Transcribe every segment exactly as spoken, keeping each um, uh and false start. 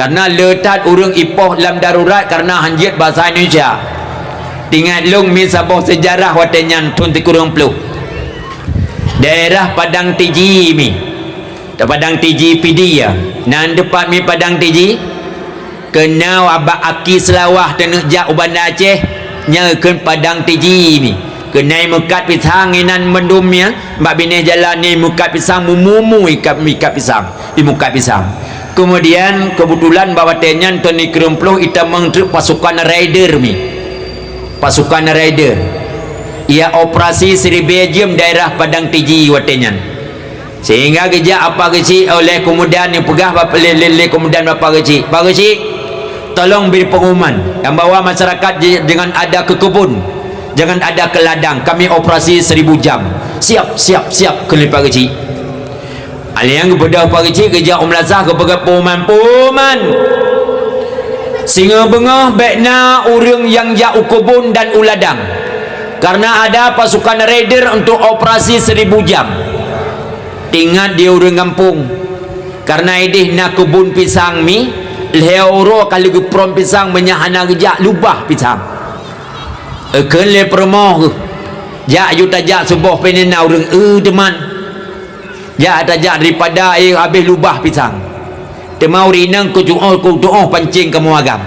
Karena le that ureuëng ipoh lam darurat karena hanjeuet bahasa Indonesia. Tingat lôn mi saboh sejarah watée nyan thon sikureueng ploh. Daerah Padang Tiji mi. Di Padang Tiji Pidie. Nan teumpat mi Padang Tiji. Keunong abak aki Seulawah teuneuk jak u Banda Aceh, nyan kheun Padang Tiji mi. Keunong imeukat pisang inan mandum nyan, bak binéh jalan nyan imeukat pisang, mumu-mu ikat, ikat pisang, imeukat pisang. Keumudian, keubeutulan bak watée nyan thon sikureueng ploh itamong treuk pasukan raider mi. Pasukan raider. Ia operasi siribée jeuem daerah Padang Tiji watée nyan. Sehingga geujak Apa Geuchik oleh komandan nyang peugah bak, lé, lé, lé komandan Apa Geuchik, "Pak Geuchik, tolong beri pengumuman dan bawa masyarakat je-, jangan ada ke kebun, jangan ada ke ladang. Kami operasi seribu jam." "Siap, siap, siap," kheun lé Pak Geuchik. Alèh nyan geubeudôh Pak Geuchik geujak u meulasah geupeugah pengumuman, "Pengumuman! Singoh beungoh bék na ureuëng nyang jak u kebun dan u ladang. Karena ada pasukan raider untuk operasi seribu jam." Tingat di ureuëng gampông, karena ideh na keubon pisang mi, lhée uroe ka lheueh geuprong pisang, meunyo hana geujak lubah pisang. Eukheun lé peurumoh geuh, "Jak aju tajak suboh pih na ureuëng eu teuman. Jak tajak daripada éh habéh lubah pisang. Teuma ureuëng inong keu tuoh, keu tuoh pancéng kamoe agam.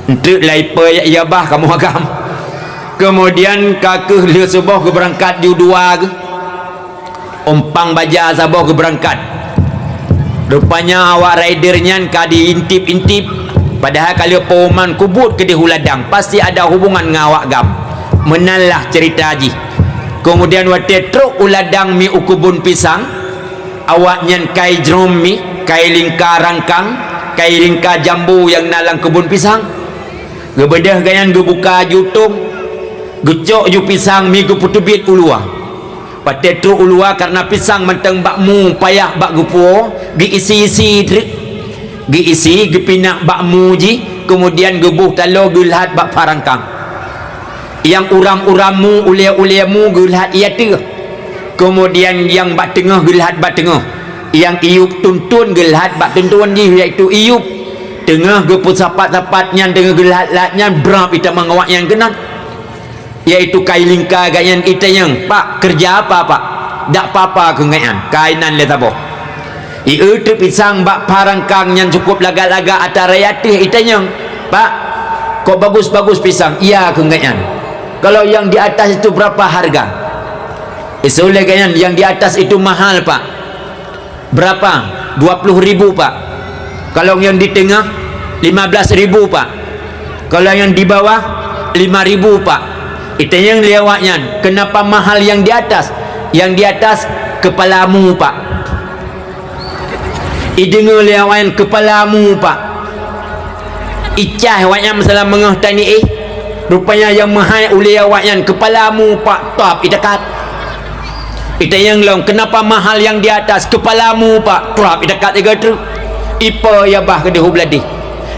Eunteuk lai peue ia bah kamoe agam." Keumudian ka kheueh lheueh suboh geubeurangkat ju dua geuh. Umpang baja saboh geubeurangkat. Rupanya awak raider nyan ka diintip-intip, padahai ka lheueh pengumuman kubuet keudeh u ladang, pasti ada hubungan ngon awak gam. Meunan lah ceurita jih. Keumudian watée trok u ladang mi u keubon pisang, awak nyan kai jrom mi, kai lingka rangkang, kai lingka jambo nyang na lam keubon pisang. Geubeudôh gobnyan geubuka jutông, geucok ju pisang mi geupeuteubiet u luwa. Watée trok u luwa, kareuna pisang mantong bak mu payah bak geupuwoe, geuisi-isi treuk. Geuisi, geupinak bak mu jih, keumudian geuboh taloe geulhat bak pha rangkang. Nyang uram-uram mu, ulee-ulee mu geulhat ie ateueh. Keumudian nyang bak teungoh geulhat bak teungoh. Nyang iyup tuntun geulhat bak tuntun jih, yaitu iyup. Teungoh geupeusapat-sapat nyan, teungoh geulhat-lhat nyan, brab itamong awak nyan keunan. Yaitu kai lingka gobnyan itanyong, "Pak, keureuja apa, Pak?" "Dak apa-apa," kheun gobnyan, "kai nan lé saboh." Ieu treuk pisang bak pha rangkang nyan cukup lagak-lagak atra raya teuh itanyong, "Pak, kok bagus-bagus pisang?" "Iya," kheun gobnyan. "Kalau yang di atas itu berapa harga?" Iseuôt lé gobnyan, "Yang di atas itu mahal, Pak." "Berapa?" "Dua puluh ribu, Pak." "Kalau yang di tengah?" "Lima belas ribu, Pak." "Kalau yang di bawah?" "Lima ribu, Pak." Itanyong lé awaknyan, "Kenapa mahal yang di atas?" "Yang di atas kepala mu, Pak." Ideungoe lé awaknyan, "Kepala mu, Pak." Icah awaknyan meusalah meungoh taniéh. Rupanya nyang meuhai ulée awaknyan, "Kepala mu, Pak," trab itakat. Itanyong lom, "Kenapa mahal yang di atas?" "Kepala mu, Pak," trab itakat sigoe treuk. Ipo ia bah keudeh u bladeh.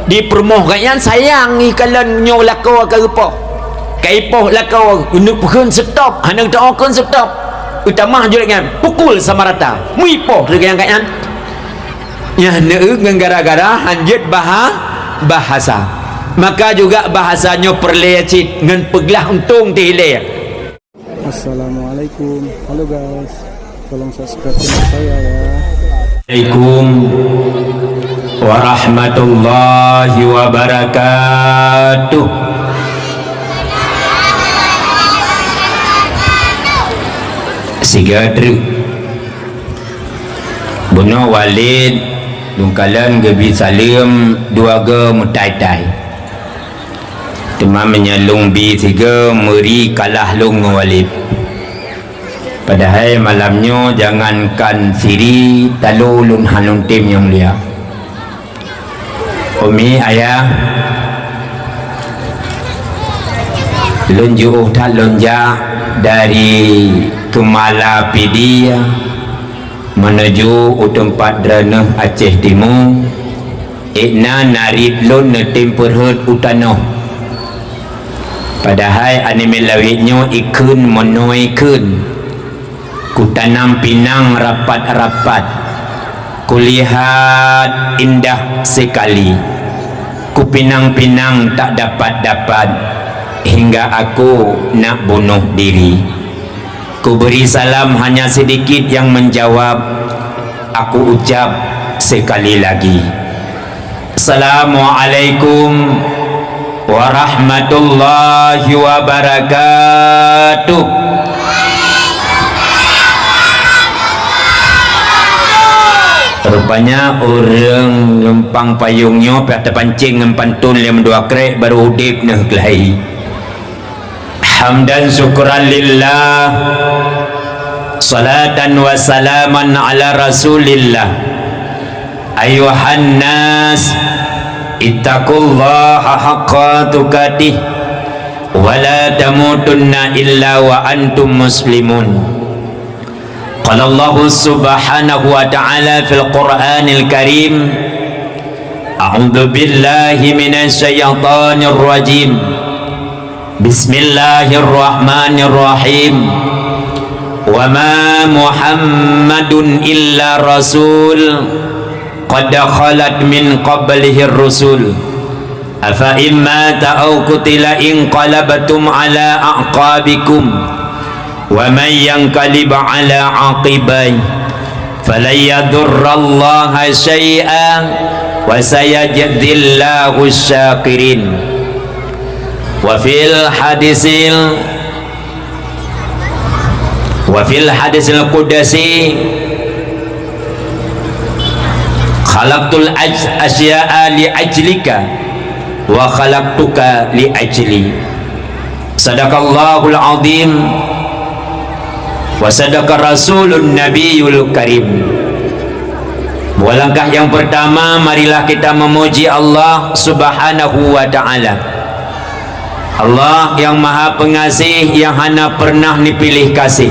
Di peurumoh gobnyan sayang ikalon nyoe lakoe ka geupoh. Ka ipoh lakoe, neupeuheun seutop, hana geuteu'oh kheun seutop. Eutamah jeuet nyan, pukul sama rata. Meuipoh treuk gobnyan. Nyan neu ngon gara-gara hanjeuet baha-, bahasa. Maka juga bahasa nyoe peureulée cit ngon peuglah untông teuh ilée. Assalamualaikum. Halo guys, tolong subscribe channel saya ya. Assalamualaikum warahmatullahi wabarakatuh. Siga treuk. Bunoe Walid, lôn kalon geubi saleuem dua go meutai-tai. Teuma meunyoe lôn bi sigo meuri kalah lôn ngon Walid. Padahai malam nyoe jangankan siri talo lôn hana lôn tem nyang mulia. Umi, ayah, lôn jiôh that lôn jak dari Keumala Pidie meuneuju u teumpat droeneuh Aceh Timu, ék na narit lôn neutem peurhot u tanoh. Padahai aneuk miet lawét nyoe ikheun meunoe kheun, kutanam pinang rapat-rapat. Kulihat indah sekali, kupinang-pinang tak dapat-dapat, hingga aku nak bunuh diri. Kuberi salam hanya sedikit yang menjawab, aku ucap sekali lagi, "Assalamualaikum warahmatullahi wabarakatuh." Rupanya ureuëng lumpang payong nyoe payah tapancing ngon pantun lé meudua krek baru udeb neuh keulai. Hamdan syukran lillah, salatan wa salaman ala Rasulillah. Ayuhan nas, ittaqullaha haqqa tuqatih, wa la tamutunna illa wa antum muslimun. Qala Allahu subhanahu wa ta'ala fil Qur'anil Karim, a'udzu billahi minasy syaithanir rajim. Bismillahirrahmanirrahim. Wa ma Muhammadun illa rasul, qad khalat min qablihir rusul. Afa in mata aw qutila inqalabtum ala a'qabikum, wa man yanqalib ala aqibaihi falan yadurrallaha syai'a, wa sayajzillahu syakirin. Wa fil hadisil Wa fil hadisil qudsi, "Khalaqtul aj-, asya'a li ajlika, wa khalaqtuka li ajli." Sadaqallahul azim, wa sadaqa rasulun nabiyul karim. Buah langkah yang pertama, marilah kita memuji Allah Subhanahu wa Ta'ala. Allah yang Maha Pengasih, yang hana pernah neupiléh kasih.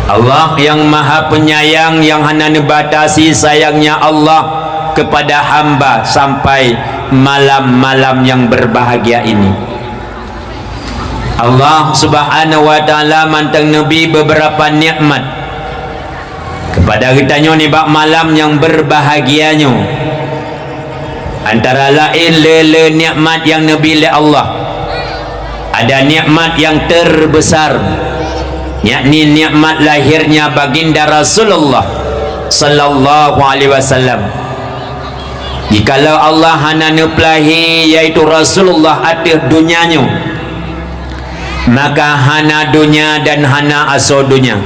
Allah yang Maha Penyayang, yang hana neubatasi sayangnya Allah kepada hamba sampai malam-malam yang berbahagia ini. Allah Subhanahu wa Ta'ala mantong neubri beberapa nikmat kepada geutanyoe nibak malam nyang berbahagia nyoe. Antara laén le-le nikmat nyang neubri lé Allah, ada nikmat nyang terbesar, yakni nikmat lahirnya Baginda Rasulullah sallallahu alaihi wasallam. Jikalau Allah hana neupeulahé, yaitu Rasulullah, ateueh donya nyoe, maka hana donya dan hana asoe donya.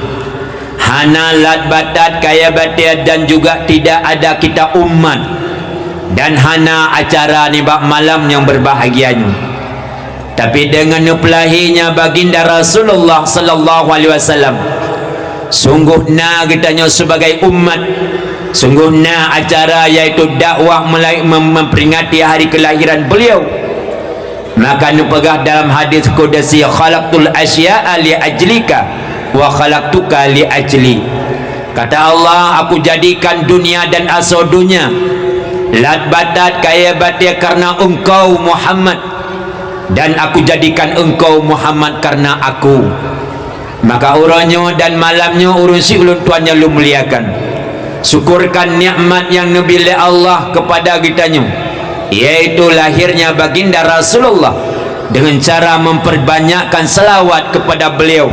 Hana lat batat kayée batée dan juga tidak ada kita umat, dan hana acara nibak malam nyang berbahagia nyoe. Tapi deungon neupeulahé nya Baginda Rasulullah sallallahu alaihi wasallam, sunggoh na geutanyoe sibagai umat, sunggoh na acara, yaitu dakwah meulai-, mem-, memperingati hari kelahiran beliau. Maka neupeugah dalam hadis qudsi, "Khalaqtul asya'a li ajlika wa khalaqtuka li ajli." Kata Allah, "Aku jadikan dunia dan asoe dunia, lat batat kayée batée karena engkau, Muhammad, dan Aku jadikan engkau, Muhammad, karena Aku." Maka uroe nyoe dan malam nyoe, ureuëng siulôn tuan nyang lôn muliakan, syukurkan nikmat nyang neubri lé Allah kepada geutanyoe, yaitu lahirnya Baginda Rasulullah, dengan cara memperbanyakkan selawat kepada beliau,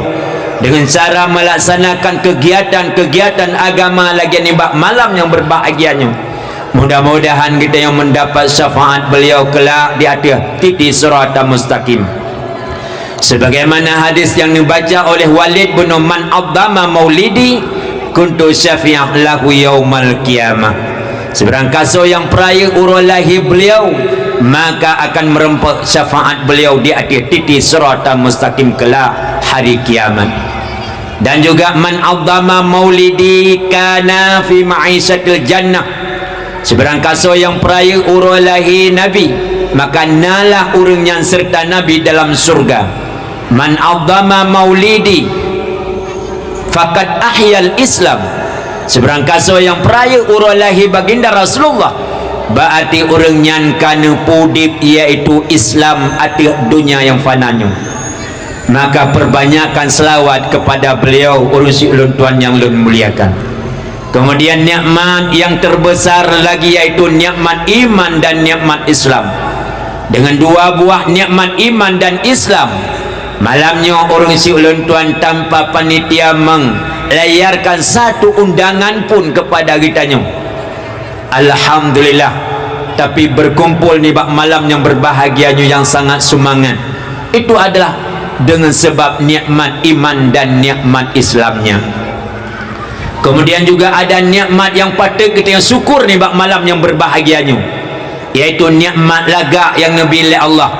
dengan cara melaksanakan kegiatan-kegiatan agama lagée nibak malam nyang berbahagia nyoe. Mudah-mudahan geutanyoe mendapat syafaat beliau kelak di ateueh titi siratal mustaqim. Sebagaimana hadis yang dibaca oleh Walid bin, "Man 'azzama maulidi, kuntu syafi'an lahu yaumal qiyamah." Sebarang kasoe yang peurayeuk uroe lahé beliau, maka akan meureumpok syafaat beliau di ateueh titi siratal mustaqim kelak hari kiamat. Dan juga, "Man 'azzama maulidi kana fi ma'isyatil jannah." Sebarang kasoe nyang peurayeuk uroe lahé Nabi, maka nalah ureuëng nyan seureuta Nabi dalam syurga. "Man 'azzama maulidi, faqad ahyal Islam." Sebarang kasoe nyang peurayeuk uroe lahé Baginda Rasulullah, berarti ureuëng nyan ka neupeudeb, yaitu Islam ateueh dunia nyang fana nyoe. Maka perbanyakkan selawat kepada beliau, ureuëng siulôn tuan nyang lôn muliakan. Kemudian nikmat yang terbesar lagi yaitu nikmat iman dan nikmat Islam. Dengan dua buah nikmat iman dan Islam, malam nyoe ureuëng siulôn tuan tanpa panitia menglayarkan satu undangan pun kepada geutanyoe. Alhamdulillah. Tapi berkumpul nibak malam yang berbahagia nyoe yang sangat semangat. Itu adalah dengan sebab nikmat iman dan nikmat Islamnya. Kemudian juga ada nikmat yang patut kita yang syukur nibak malam yang berbahagia nyoe, yaitu nikmat lagak yang neubi lé Allah.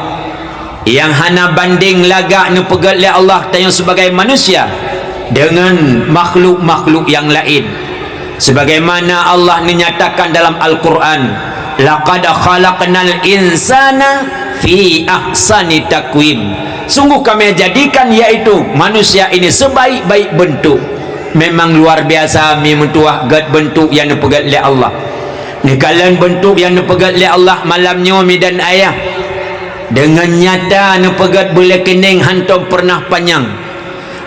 Yang hana banding lagak neupeugét lé Allah tanyoe sebagai manusia dengan makhluk-makhluk yang lain. Sebagaimana Allah neunyatakan dalam Al-Quran, "Laqad khalaqnal insana fi ahsani takwim." Sungguh Kami jadikan yaitu manusia ini sebaik-baik bentuk. Memang luar biasa mi meutuah gét bentuk yang neupeugét lé Allah. Neukalon bentuk yang neupeugét lé Allah malam nyoe mi dan ayah. Deungon nyata neupeugét beulée keuneng hántom peureunah panyang.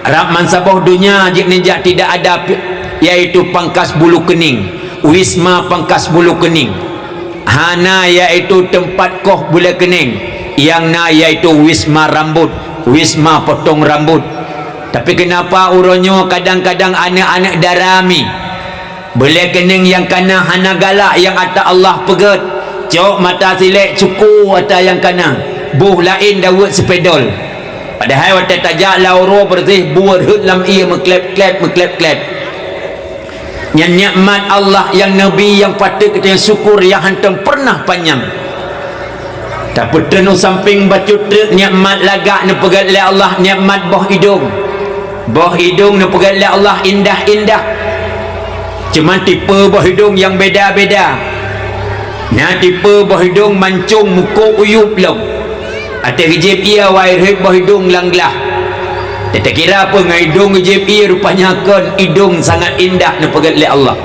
Rab mansaboh donya jih neujak tidak ada pi-, yaitu pangkas bulu keuning, wisma pangkas bulu keuning. Hana yaitu teumpat koh beulée keuneng, nyang na yaitu wisma rambut, wisma potong rambut. Tapi kenapa uroe nyoe kadang-kadang aneuëk-aneuëk dara mi beulée keuneng nyang kana hana galak nyang ata Allah peugét, cok mata silek cuko ata nyang kana, boh laén daweuet seupedol. Padahai watée tajak lam uroe beureuséh buet rhot lam ié meukleb-kleb, meukleb-kleb. Nyan nikmat Allah nyang neubi nyang patut geutanyoe syukur nyang hántom peureunah panyang. Tapeutreun u sampéng bacut treuk nikmat lagak neupeugét lé Allah nikmat boh idong. Boh idong neupeugét lé Allah indah-indah. Cuman tipe boh idong nyang beda-beda. Na tipe boh idong mancong mukok uyueb lom. Até geujieb ié wai rhot boh idong lam glah. Teutakira peue ngon idong geujieb ié rupanya kon idong sangat indah neupeugét lé Allah.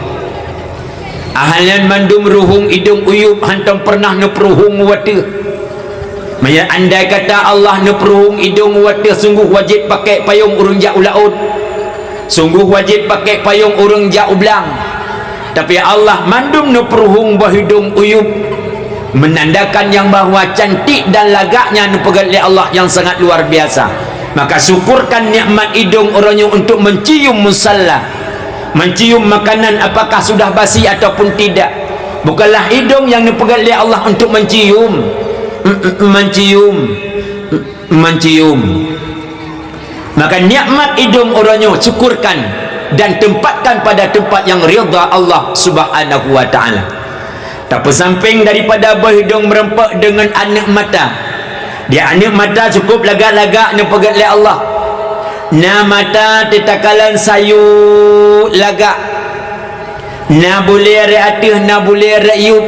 Ahlan mandum ruhueng idong uyueb hántom peureunah neupeuruhueng u ateueh. Meunyoe andai kata Allah neupeuruhueng idong u ateueh sungguh wajéb pakék payong ureuëng jak u laôt. Sungguh wajéb pakék payong ureuëng jak u blang. Tapi Allah mandum neupeuruhueng boh idong uyueb, menandakan nyang bahwa cantik dan lagaknya neupeugét lé Allah nyang sangat luar biasa. Maka syukurkan nikmat idong uroe nyoe untuk mencium musalla, mencium makanan apakah sudah basi ataupun tidak. Bukanlah idong nyang neupeugét lé Allah untuk mencium, mencium, mencium. Maka nikmat idong uroe nyoe syukurkan dan tempatkan pada tempat yang ridha Allah Subhanahu wa Ta'ala. Tapeusampéng daripada boh idong meureumpok deungon aneuëk mata. Di aneuëk mata cukup lagak-lagak neupeugét lé Allah. Na mata teutakalon sayuet lagak. Na bulée rot ateueh, na bulée rot yueb.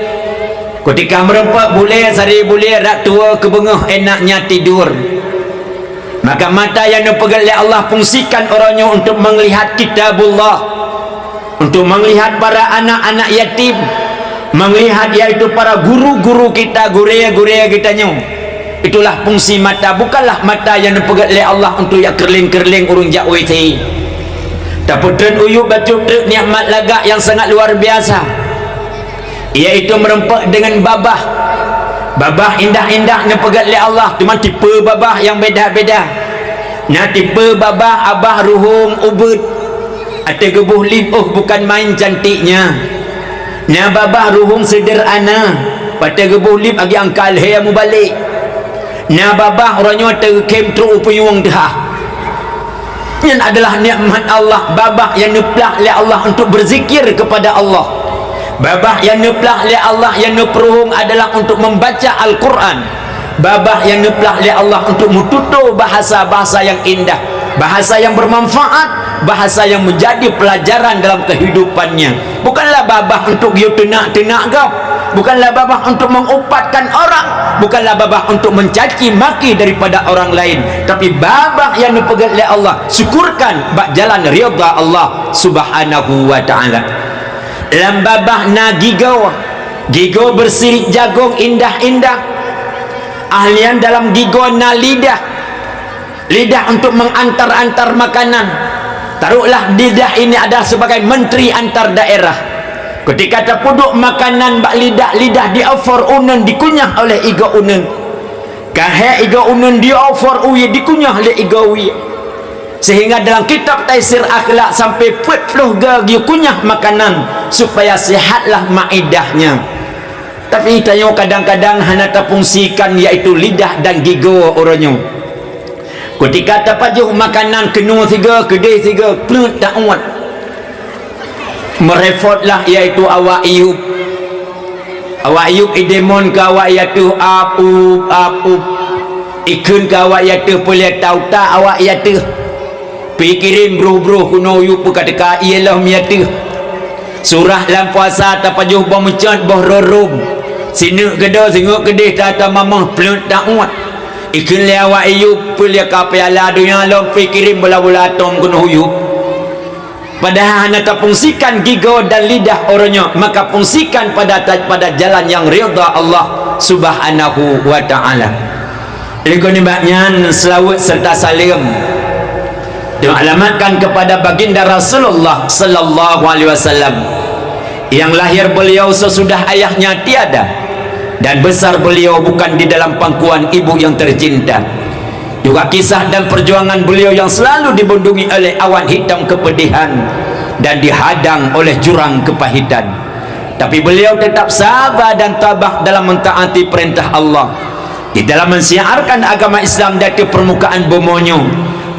Keutika meureumpok bulée, sari bulée rot tuwoe keubeungoh enaknya tidur. Maka mata nyang neupeugét lé Allah fungsikan uroe nyoe untuk meulihat Kitabullah, untuk meulihat para anak-anak yatim, meulihat yaitu para guru-guru kita, gurée-gurée geutanyoe. Itulah fungsi mata, bukanlah mata nyang neupeugét lé Allah untuk jak keureuléng-keureuléng ureuëng jak W C. Tapeutreun uyueb bacut treuk nikmat lagak nyang sangat luar biasa, yaitu meureumpok deungon babah. Babah indah-indah neupeugét lé Allah, teuma tipe babah nyang beda-beda. Na tipe babah abah ruhueng ubeuet, até geuboh lip, oh, bukan main cantiknya. Na babah ruhueng seudeurana, watée geuboh lip agi angka lhée mubalek. Na babah uroe nyoe teukhém trok u punyueng teuhah. Nyan adalah nikmat Allah, babah nyang neuplah lé Allah untuk berzikir kepada Allah. Babah nyang neuplah lé Allah nyang neupeuruhueng adalah untuk membaca Al-Quran. Babah nyang neuplah lé Allah untuk meututoe bahasa-bahasa nyang indah, bahasa nyang bermanfaat, bahasa nyang menjadi pelajaran dalam kehidupannya. Bukanlah babah untuk geuyue teunak-teunak gob, bukanlah babah untuk mengupatkan orang, bukanlah babah untuk mencaci maki daripada orang lain, tapi babah nyang neupeugét lé Allah, syukurkan bak jalan ridha Allah Subhanahu wa Ta'ala. Lam babah na gigoe, gigoe beusirit jagong indah-indah. Ahlian dalam gigoe na lidah, lidah untuk mengantar-antar makanan. Taruhlah lidah ini adalah sebagai menteri antar daerah. Ketika tapeuduek makanan bak lidah, lidah dioffer uneun, dikunyah oleh igoe uneun. Kahé igoe uneun dioffer uwie, dikunyah lé igoe uwie. Sehingga dalam kitab Taisir Akhlak sampai peuet ploh goe geuyue kunyah makanan supaya sihatlah maidahnya. Tapi tanyoe kadang-kadang hana tapungsikan, yaitu lidah dan gigoe uroe nyoe. Kutika tapajoh makanan keunoe sigoe, keudeh sigoe, pleuet tauet. Meurepot lah, yaitu awak Ayub. Awak Ayub idémon keu awak i ateueh, ap up, ap up. Ikheun keu awak i ateueh, peuleueh tauta awak i ateueh. Pih kirém broh-broh keunoe Ayub, peue ka teuka ie lom i ateueh. Surah lam puasa tapajoh boh meucot, boh rorôm. Sineuk keudroe, singoh keudeh, ta-, tamamah, pleuet tauet. Ikheun lé awak Ayub, peuleueh ka piala donya lom, pih kirém bola-bola atom keunoe Ayub. Padahai hana tapungsikan gigoe dan lidah uroe nyoe, maka pungsikan pada, pada jalan nyang ridha Allah Subhanahu wa Ta'ala. Lé keu nibak nyan, seulaweuet serta saleuem teualamatkan kepada Baginda Rasulullah sallallahu alaihi wasallam, yang lahir beliau sesudah ayahnya tiada dan besar beliau bukan di dalam pangkuan ibu yang tercinta. Juga kisah dan perjuangan beliau yang selalu dibundungi oleh awan hitam kepedihan dan dihadang oleh jurang kepahitan. Tapi beliau tetap sabar dan tabah dalam mentaati perintah Allah. Di dalam mensiarkan agama Islam di ateueh permukaan bumoe nyoe,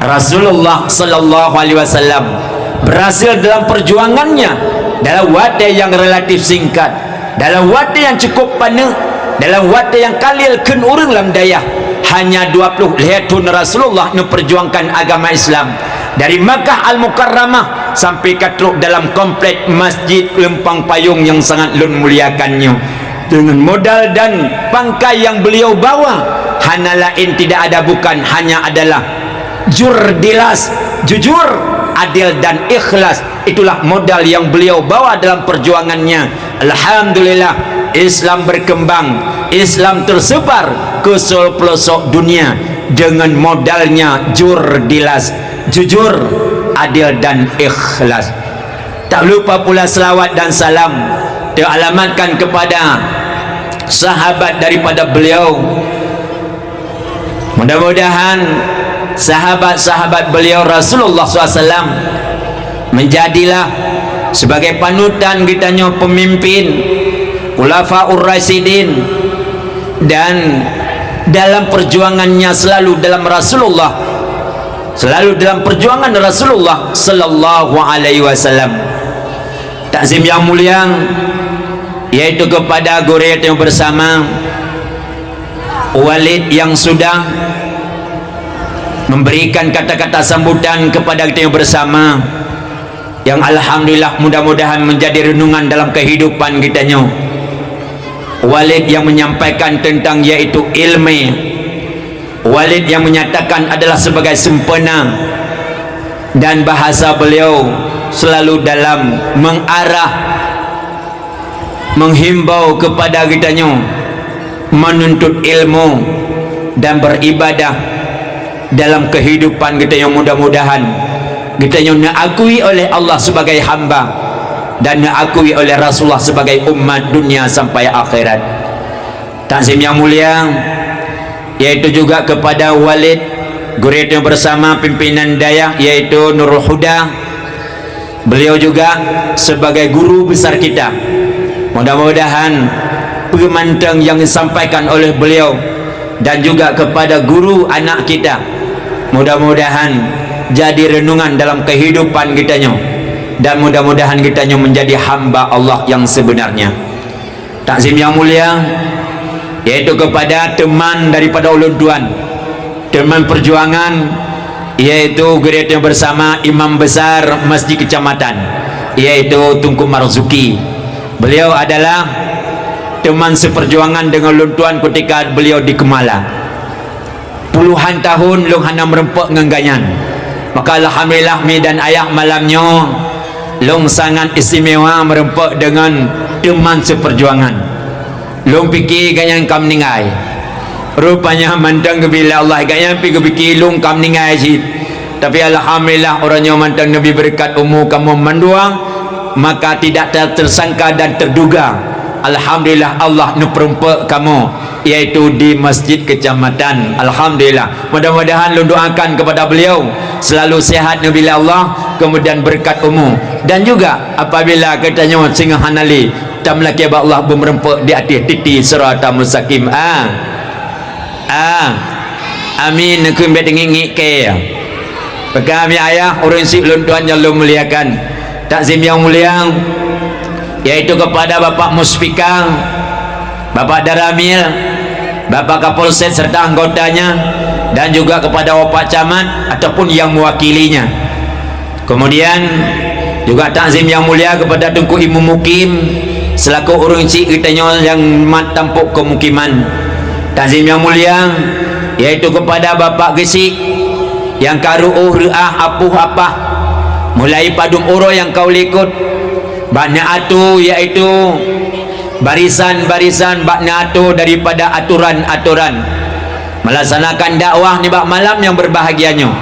Rasulullah sallallahu alaihi wasallam berhasil dalam perjuangannya dalam watée yang relatif singkat. Dalam watée nyang cukup paneuk, dalam watée nyang ka lheueh kheun ureuëng lam dayah, hanya dua ploh lhée thon Rasulullah neupeurjuangkan agama Islam. Dari Makkah Al-Mukarramah sampai ka trok dalam komplek Masjid Leumpang Payong nyang sangat lôn muliakan nyoe. Dengan modal dan pangkai yang beliau bawa, hana laén tidak ada bukan, hanya adalah jurdilas, jujur, adil dan ikhlas. Itulah modal yang beliau bawa dalam perjuangannya. Alhamdulillah, Islam berkembang, Islam tersebar ke seluruh pelosok dunia dengan modalnya jurdilas, jujur, adil dan ikhlas. Tak lupa pula selawat dan salam teralamatkan kepada sahabat daripada beliau. Mudah-mudahan sahabat-sahabat beliau Rasulullah sallallahu alaihi wasallam menjadilah sebagai panutan geutanyoe pemimpin, khulafaur rasyidin, dan dalam perjuangannya selalu dalam Rasulullah, selalu dalam perjuangan Rasulullah sallallahu alaihi wasallam. Takzim yang mulia, yaitu kepada gurée tanyoe bersama, Walid yang sudah memberikan kata-kata sambutan kepada kita bersama, yang alhamdulillah mudah-mudahan menjadi renungan dalam kehidupan kita nyoe. Walid yang menyampaikan tentang yaitu ilmu. Walid yang menyatakan adalah sebagai sempena, dan bahasa beliau selalu dalam mengarah, menghimbau kepada geutanyoe menuntut ilmu dan beribadah dalam kehidupan geutanyoe. Mudah-mudahan geutanyoe neuakui oleh Allah sebagai hamba dan neuakui oleh Rasulullah sebagai umat dunia sampai akhirat. Takzim yang mulia, yaitu juga kepada Walid, gurée tanyoe bersama pimpinan dayah, yaitu Nurul Huda. Beliau juga sebagai guru besar kita. Mudah-mudahan peue mantong yang disampaikan oleh beliau dan juga kepada guru anak kita, mudah-mudahan jadi renungan dalam kehidupan geutanyoe, dan mudah-mudahan geutanyoe menjadi hamba Allah yang sebenarnya. Takzim yang mulia, yaitu kepada teman daripada ulôn tuan, teman perjuangan, yaitu gurée tanyoe bersama Imam Besar Masjid Kecamatan, yaitu Teungku Marzuki. Beliau adalah teman seperjuangan dengan ulôn tuan ketika beliau di Kemala. Puluhan tahun lôn hana meureumpok ngon gobnyan. Maka alhamdulillah, mi dan ayah, malam nyoe lôn sangat istimewa meureumpok deungon teman seperjuangan. Lôn pike gobnyan ka meuninggai. Rupanya mantong geubri lé Allah, gobnyan pih geupike lôn ka meuninggai cit. Tapi alhamdulillah, uroe nyoe mantong neubi beureukat umu kamoe mandua, maka tidak ter-, tersangka dan terduga. Alhamdulillah, Allah neupeurumpok kamoe, yaitu di masjid kecamatan. Alhamdulillah. Mudah-mudahan lôn doakan kepada beliau selalu sehat neubi lé Allah, kemudian beureukat umu. Dan juga apabila geutanyoe singoh hana lé, tameulakée bak Allah beumeureumpok di ateueh titi siratal mustaqim. Ah. Ah. Amin. Neukheun bèk teungik-ngik kée. Peugah mi ayah, ureueng syiek lôn tuan nyang lôn muliakan. Takzim yang mulia, yaitu kepada Bapak Muspika, Bapak Daramil, Bapak Kapolsek serta anggotanya, dan juga kepada Bapak Camat ataupun yang mewakilinya. Kemudian juga takzim yang mulia kepada Teungku Imum Mukim selaku ureueng syiek geutanyoe nyang mat tampok keumukiman. Takzim yang mulia yaitu kepada Bapak Geuchik nyang ka reuôh reuah apoh apah, mulai padum uroe nyang ka u likot, bak neuatur yaitu barisan-barisan bak neuatur daripada aturan-aturan melaksanakan dakwah nibak malam nyang berbahagia nyoe.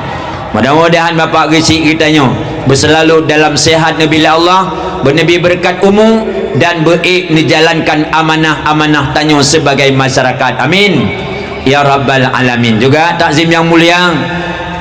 Mudah-mudahan Bapak Geuchik geutanyoe beuselalu dalam sehat neubi lé Allah, beuneubi beureukat umu, dan beuék neujalankan amanah-amanah tanyoe sebagai masyarakat. Amin ya rabbal alamin. Juga takzim yang mulia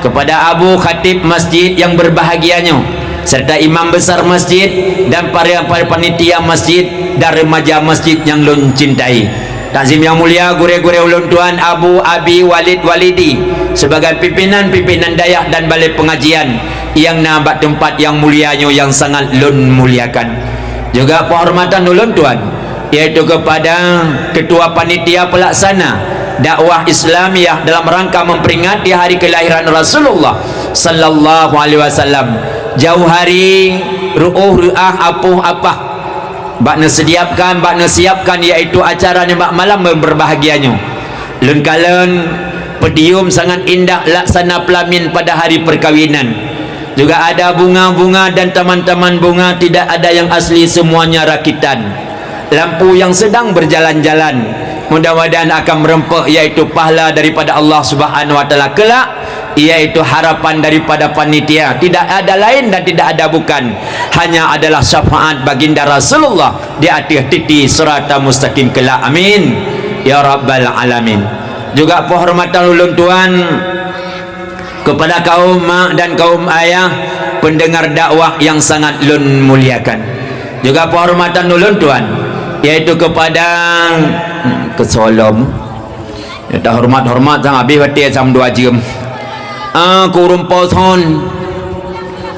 kepada Abu Khatib Masjid yang berbahagia nyoe, serta imam besar masjid dan para, para panitia masjid dan remaja masjid yang lôn cintai. Takzim yang mulia gurée-gurée ulôn tuan Abu Abi Walid Walidi sebagai pimpinan-pimpinan dayah dan balai pengajian nyang na bak teumpat yang mulia nyoe nyang sangat lôn muliakan. Juga penghormatan ulôn tuan yaitu kepada Ketua Panitia Pelaksana Dakwah Islamiyah dalam rangka memperingati hari kelahiran Rasulullah sallallahu alaihi wasallam. Jauh hari reuôh reuah apoh apah bak neusiapkan, bak neusiapkan yaitu acara nibak malam berbahagia nyoe. Lôn kalon podium sangat indah laksana pelamin pada hari perkawinan. Juga ada bunga-bunga dan taman-taman bunga, tidak ada yang asli, semuanya rakitan. Lampu yang sedang berjalan-jalan. Mudah-mudahan akan meureumpok yaitu pahala daripada Allah Subhanahu wa Taala kelak, yaitu harapan daripada panitia. Tidak ada lain dan tidak ada bukan, hanya adalah syafaat baginda Rasulullah di ateueh titi sirata mustaqim kelak. Amin ya rabbal alamin. Juga penghormatan ulôn tuan kepada kaum mak dan kaum ayah pendengar dakwah yang sangat lôn muliakan. Juga penghormatan ulôn tuan yaitu kepada, hmm, keusolom. Ya, dah hormat-hormat sang habéh watée sam dua jeuem. Ah, ku ureueng po thon.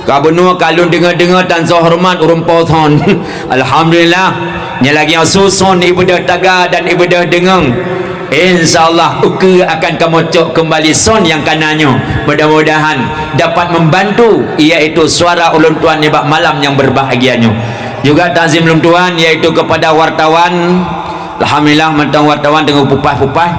Ka bunoe ka lôn deungoe-deungoe tan soe hormat ureueng po thon. Alhamdulillah. Nyan lagée nyoe suson ibeudôh taga dan ibeudôh deungoe. Insya Allah ukeue akan kamoe cok keumbali son nyang ka na nyoe. Mudah-mudahan dapat membantu yaitu suara ulôn tuan nibak malam nyang berbahagia nyoe. Juga takzim lôn tuan yaitu kepada wartawan. Alhamdulillah, mantong wartawan teungoh pupah-pupah.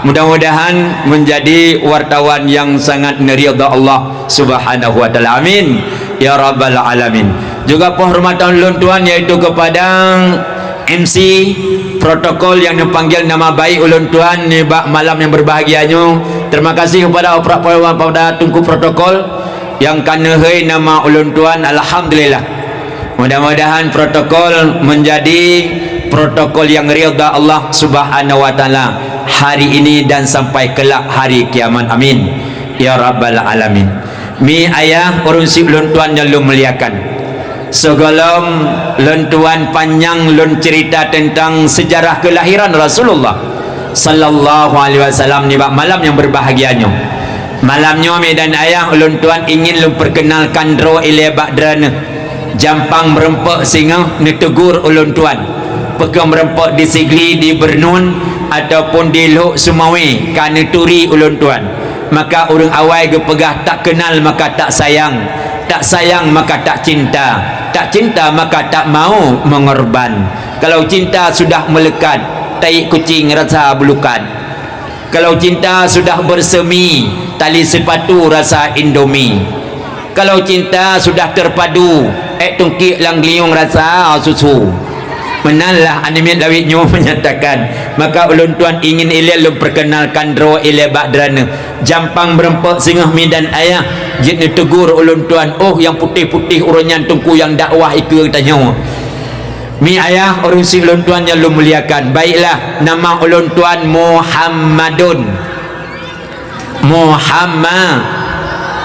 Mudah-mudahan menjadi wartawan yang sangat neuridha Allah Subhanahu wa Taala. Amin ya rabbal alamin. Juga penghormatan ulôn tuan yaitu kepada M C protokol yang neupanggil nama baik ulôn tuan nibak malam yang berbahagia nyoe. Terima kasih kepada, kepada Teungku protokol yang ka neuhôi nama ulôn tuan. Alhamdulillah. Mudah-mudahan protokol menjadi protokol yang ridha Allah Subhanahu wa Taala hari ini dan sampai kelak hari kiamat. Amin ya rabbal alamin. Mi ayah, ureueng syiek lôn tuan nyang lôn muliakan. Sigohlom lôn tuan panyang lôn cerita tentang sejarah kelahiran Rasulullah sallallahu alaihi wasallam nibak malam yang berbahagia nyoe. Malam nyoe mi dan ayah, ulôn tuan ingin lôn perkenalkan droe ilée bak droeneuh. Jampang meureumpok singoh neutegur ulôn tuan. Peu kheueh meureumpok di Sigli, di Beureunuen, ataupun di Lhok Seumawé ka neuturi ulôn tuan. Maka ureueng awai geupeugah, tak kenal maka tak sayang, tak sayang maka tak cinta, tak cinta maka tak mau mengorban. Kalau cinta sudah melekat, tai kucing rasa beulukat. Kalau cinta sudah bersemi, tali sepatu rasa Indomie. Kalau cinta sudah terpadu, ék tungkik lam geulinyueng rasa susu. Meunan lah aneuk miet lawét nyoe menyatakan. Maka ulôn tuan ingin ilée lôn perkenalkan droe ilée bak droeneuh. Jampang meureumpok singoh mi dan ayah. Jeuet neutegur ulôn tuan, "Oh, nyang putéh-putéh uroe nyan teungku nyang dakwah ikeue tanyoe." Mi ayah, ureuëng syiek ulôn tuan nyang lôn muliakan, baiklah, nama ulôn tuan Muhammadun. Muhammad,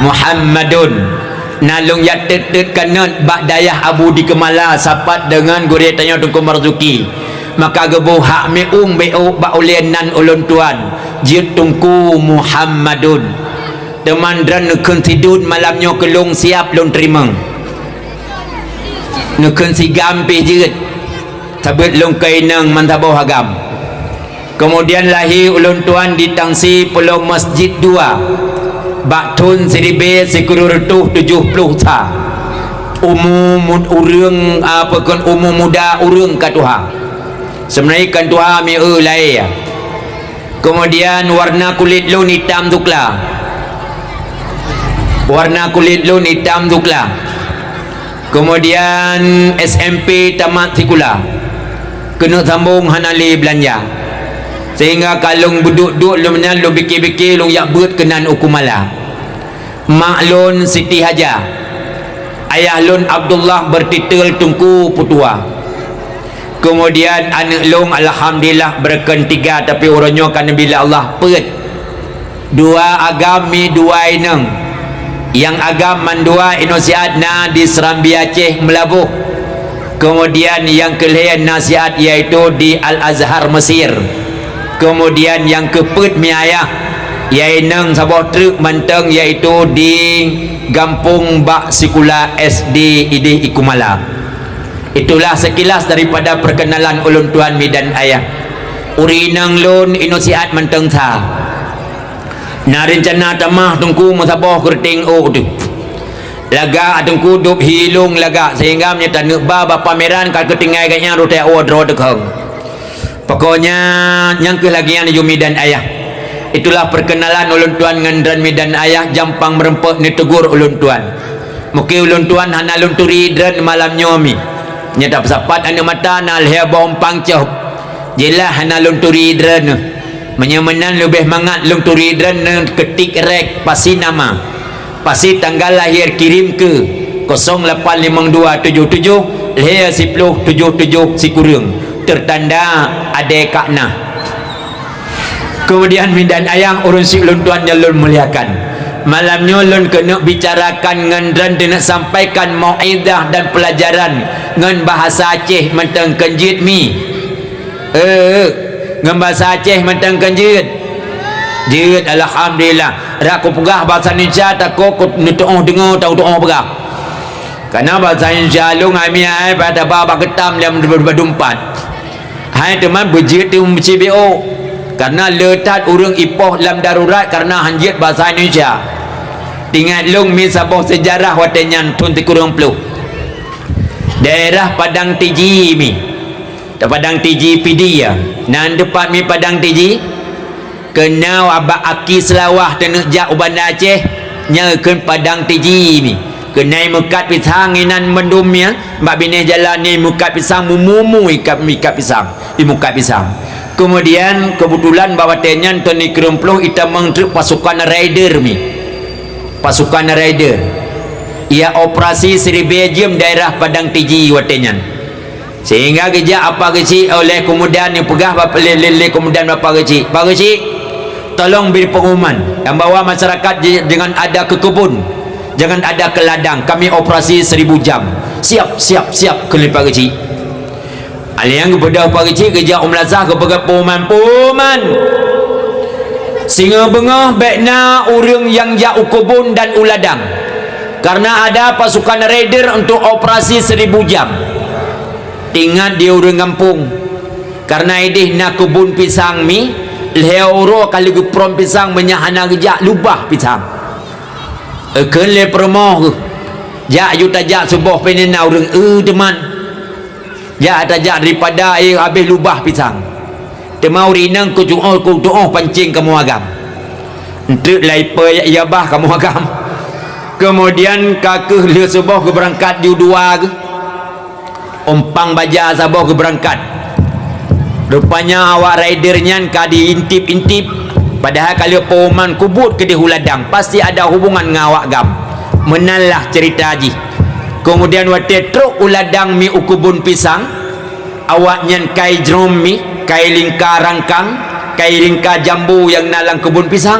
Muhammadun. Na lôn jak teuet-teuet kanot bak dayah Abu di Keumala, sapat deungon gurée tanyoe Teungku Marzuki. Maka geuboh hak miueng bék bak ulée nan ulôn tuan, jeuet Teungku Muhammadun. Teuma droeneuh neukheun sidun malam nyoe keu lôn siab lôn teurimong. Neukheun sigam pih jeuet, sabeuet lôn keu inong meusaboh agam. Keumudian lahé ulôn tuan di Tangsi Pulo Masjid dua, bak thon siribée sikureueng reutôh tujoh ploh sa. Umu mu-, ureuëng, apa kon, umu muda ureuëng ka tuha. Seumeunai kon tuha mieu laée. Keumudian warna kulét lôn itam sukla. Warna kulét lôn itam sukla. Keumudian S M P tamat sikula. Keuneuk sambong hana lé beulanja. Sehingga ka lôn beuduek-duek lôn nyan lôn bike-bike lôn jak beuet keunan u Keumala. Mak lôn Siti Haja. Ayah lôn Abdullah beurtitel Teungku Putua. Keumudian aneuëk lôn alhamdulillah beureukeun tiga, tapi uroe nyoe ka neubi lé Allah peuet. Dua agam mi dua inong. Nyang agam mandua inong siat na di Serambi Aceh Meulaboh. Keumudian nyang keu lhée na siat yaitu di Al-Azhar Mesir. Keumudian nyang keu peuet mi ayah, ya inong saboh treuk mantong yaitu di gampông bak sikula S D idéh i Keumala. Itulah sekilas daripada perkenalan ulôn tuan mi dan ayah. Ureuëng inong lôn inong siat mantong sa. Na reuncana tamah Teungku meusaboh keureuteng ôk teuh. Lagak Teungku dub hi lôn lagak sehingga meunyoe taneuk ba bak pameran ka keutinggai gobnyan rot teuh droe teukhong. Pokoknya nyang keuh lagée nyan ju mi dan ayah. Itulah perkenalan ulôn tuan ngon droen mi dan ayah, jampang meureumpok neutegur ulôn tuan. Mungken ulôn tuan hana lôn turi droen malam nyoe mi. Nyata peusapat aneuëk mata na lhée boh umpang cop. Jeulaih hana lôn turi droen. Meunyoe meunan leubeh mangat lôn turi droen keutik rek pasi nama. Pasi tanggal lahé kirém keu kosong lapan limong dua tujoh tujoh lhée siploh tujoh tujoh sikureueng, teutanda Ade Kakna. Keumudian mi dan ayah ureuëng syiek lôn tuan nyang lôn muliakan. Malam nyoe lôn keuneuk bicarakan ngon droen keuneuk sampaikan mauizah dan peulajaran ngon bahasa Aceh mantong kon jeuet mi. Eh, ngon bahasa Aceh mantong kon jeuet. Jeuet, alhamdulillah. Rak kupeugah bahasa Indonesia takot ku neutuoh deungoe tahu tuoh peugah. Karena bahasa Indonesia lôn hai mi hai pada ba bak geutam lom badumpat. Hai teuma beujeuet tu meuci B O. Karena le that ureuëng ipoh lam darurat karena hanjeuet bahasa Indonesia. Tingat lôn mi saboh sejarah watée nyan thon sikureueng ploh. Daerah Padang Tiji mi. Padang Tiji Pidie. Nan teumpat mi Padang Tiji? Keunong abak aki Seulawah teuneuk jak u Banda Aceh, nyan kheun Padang Tiji mi. Keunai meukat pisang inan mandum ya, bak binéh jalan ni meukat pisang mumu-mu ikat, ikat pisang, imukat pisang. Keumudian keubeutulan bak watée nyan thon sikureueng ploh itamong treuk pasukan raider mi. Pasukan raider. Ia operasi siribée jeuem daerah Padang Tiji watée nyan. Sehingga geujak Apa Geuchik oleh komandan nyang peugah bak lé, lé, lé komandan Apa Geuchik, "Pak Geuchik, tolong beri pengumuman dan bawa masyarakat je-, jangan ada ke kebun, jangan ada ke ladang. Kami operasi seribu jam." "Siap, siap, siap," kheun lé Pak Geuchik. Alèh nyan geubeudôh Pak Geuchik geujak u meulasah geupeugah pengumuman, "Pengumuman! Singoh beungoh bék na ureuëng nyang jak u kebun dan u ladang, karena ada pasukan raider untuk operasi seribu jam." Tingat di ureuëng gampông, kareuna idéh na keubon pisang mi, lhée uroe ka lheueh geuprom pisang, meunyo hana geujak lubah pisang. Eukheun lé peurumoh geuh, "Jak aju tajak suboh pih na ureuëng eu teuman. Jak tajak daripada éh habéh lubah pisang." Teuma ureuëng inong keutuoh, keutuoh pancéng kamoe agam. Eunteuk lai peue ia bah kamoe agam. Keumudian ka kheueh lheueh suboh geubeurangkat ju dua geuh. Umpang baja saboh geubeurangkat. Rupanya awak raider nyan ka diintip-intip, padahai ka lheueh pengumuman keu buet keudéh u ladang, pasti ada hubungan ngon awak agam. Meunan lah ceurita jih. Keumudian watée trok u ladang mi u keubon pisang, awaknyan kai jrôm mi, kai lingka rangkang, kai lingka jambu nyang na lam keubon pisang.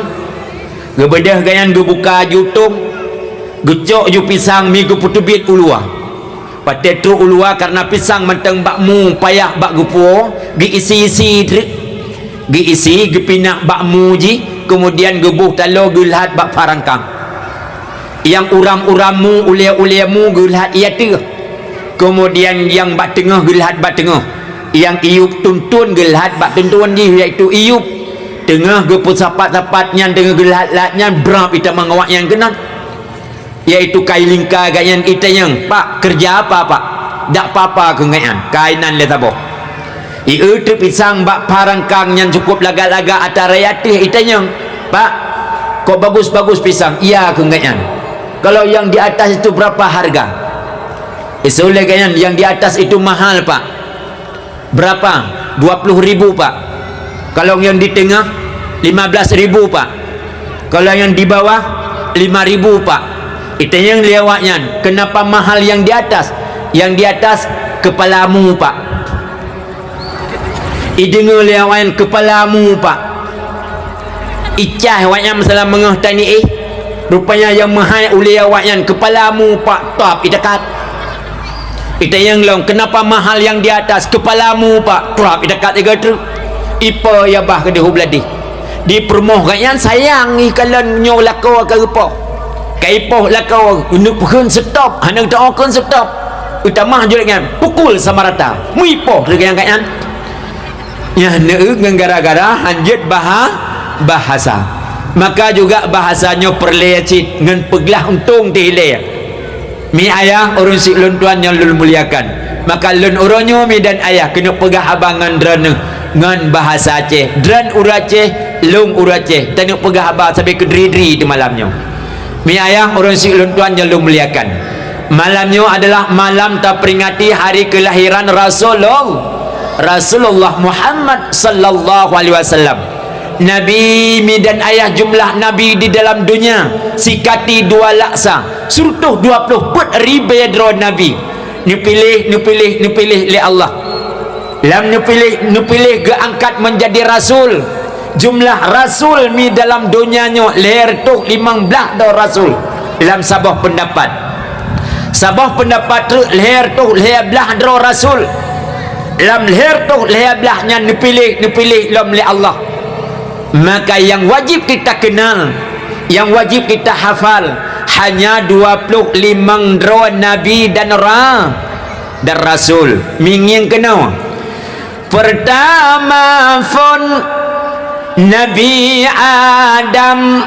Geubeudôh gobnyan geubuka jutông, geucok ju pisang mi geupeuteubiet u luwa. Watée trok u luwa, kareuna pisang mantong bak mu payah bak geupuwoe, geuisi-isi treuk. Geuisi, geupinak bak mu jih, keumudian geuboh taloe geulhat bak pha rangkang. Nyang uram-uram mu, ulée-ulée mu geulhat ie ateueh. Keumudian nyang bak teungoh geulhat bak teungoh. Nyang iyup tuntun geulhat bak tuntun jih, yaitu iyup. Teungoh geupeusapat-sapat nyan, teungoh geulhat-lhat nyan, brab itamong awaknyan keunan. Yaitu kai lingka gobnyan itanyong, "Pak, keureuja apa, Pak?" "Dak papa," kheun gobnyan, "kai nan lé saboh." Ieu teuk pisang bak pha rangkang nyan cukup lagak-lagak ata raya teuh itanyong, "Pak, kok bagus-bagus pisang?" "Iya," kheun gobnyan. "Kalau yang di atas itu berapa harga?" Iseuôt lé gobnyan, "Yang di atas itu mahal, Pak." "Berapa?" "Dua puluh ribu, Pak." "Kalau yang di tengah?" "Lima belas ribu, Pak." "Kalau yang di bawah?" "Lima ribu, Pak." Itanyong lé awaknyan, "Kenapa mahal yang di atas?" "Yang di atas kepala mu, Pak." Ideungoe lé awaknyan, "Kepala mu, Pak." Icah awaknyan meusalah meungoh taniéh. Rupanya nyang meuhai ulée awaknyan, "Kepala mu, Pak," top itakat. Itanyong lom, "Kenapa mahal yang di atas?" "Kepala mu, Pak," top itakat sigoe treuk. Ipo ya bah keudeh u bladih. Di peurumoh gobnyan sayang ih kalon nyoe lakoe ka geupoh. Ka ipoh lakoe, neupeuheun seutop, hana geuteu'okeun seutop. Eutamah jurek nyan, pukul sama rata. Meuipoh lagée nyan gobnyan. Nyan neu ngon gara-gara hanjeuet baha-, bahasa. Maka juga bahasa nyoe peureulée cit ngon peuglah untông teuh ilée. Mi ayah, ureuëng syiek lôn tuan nyang lôn muliakan. Maka lôn uroe nyoe mi dan ayah keuneuk peugah haba ngon droeneueh ngon bahasa Aceh. Droen ureuëng Aceh, lôn ureuëng Aceh. Taneuk peugah haba sabe keudri-dri di malam nyoe. Mi ayah, ureuëng syiek lôn tuan nyang lôn muliakan. Malam nyoe adalah malam taperingati hari kelahiran Rasulullah, Rasulullah Muhammad sallallahu alaihi wasallam. Nabi mi dan ayah, jumlah nabi di dalam dunia sikati dua laksa, seureutôh dua ploh peuet ribée droe nabi. Neupiléh, neupiléh, neupiléh lé Allah. Lam neupiléh, neupiléh geuangkat meunjadi rasul. Jumlah rasul mi dalam donya nyoe lhèe reutôh limong blaih droe rasul lam saboh peundapat. Saboh peundapat treuk lhèe reutôh lhèe blaih droe rasul. Lam lhèe reutôh lhèe blaih nyan neupiléh, neupiléh lom lé Allah. Maka nyang wajéb kita keunal, nyang wajéb kita hafal, hanya dua ploh limong droe nabi dan ra-, dan rasul. Mingieng keunoe. Peurtama phon Nabi Adam,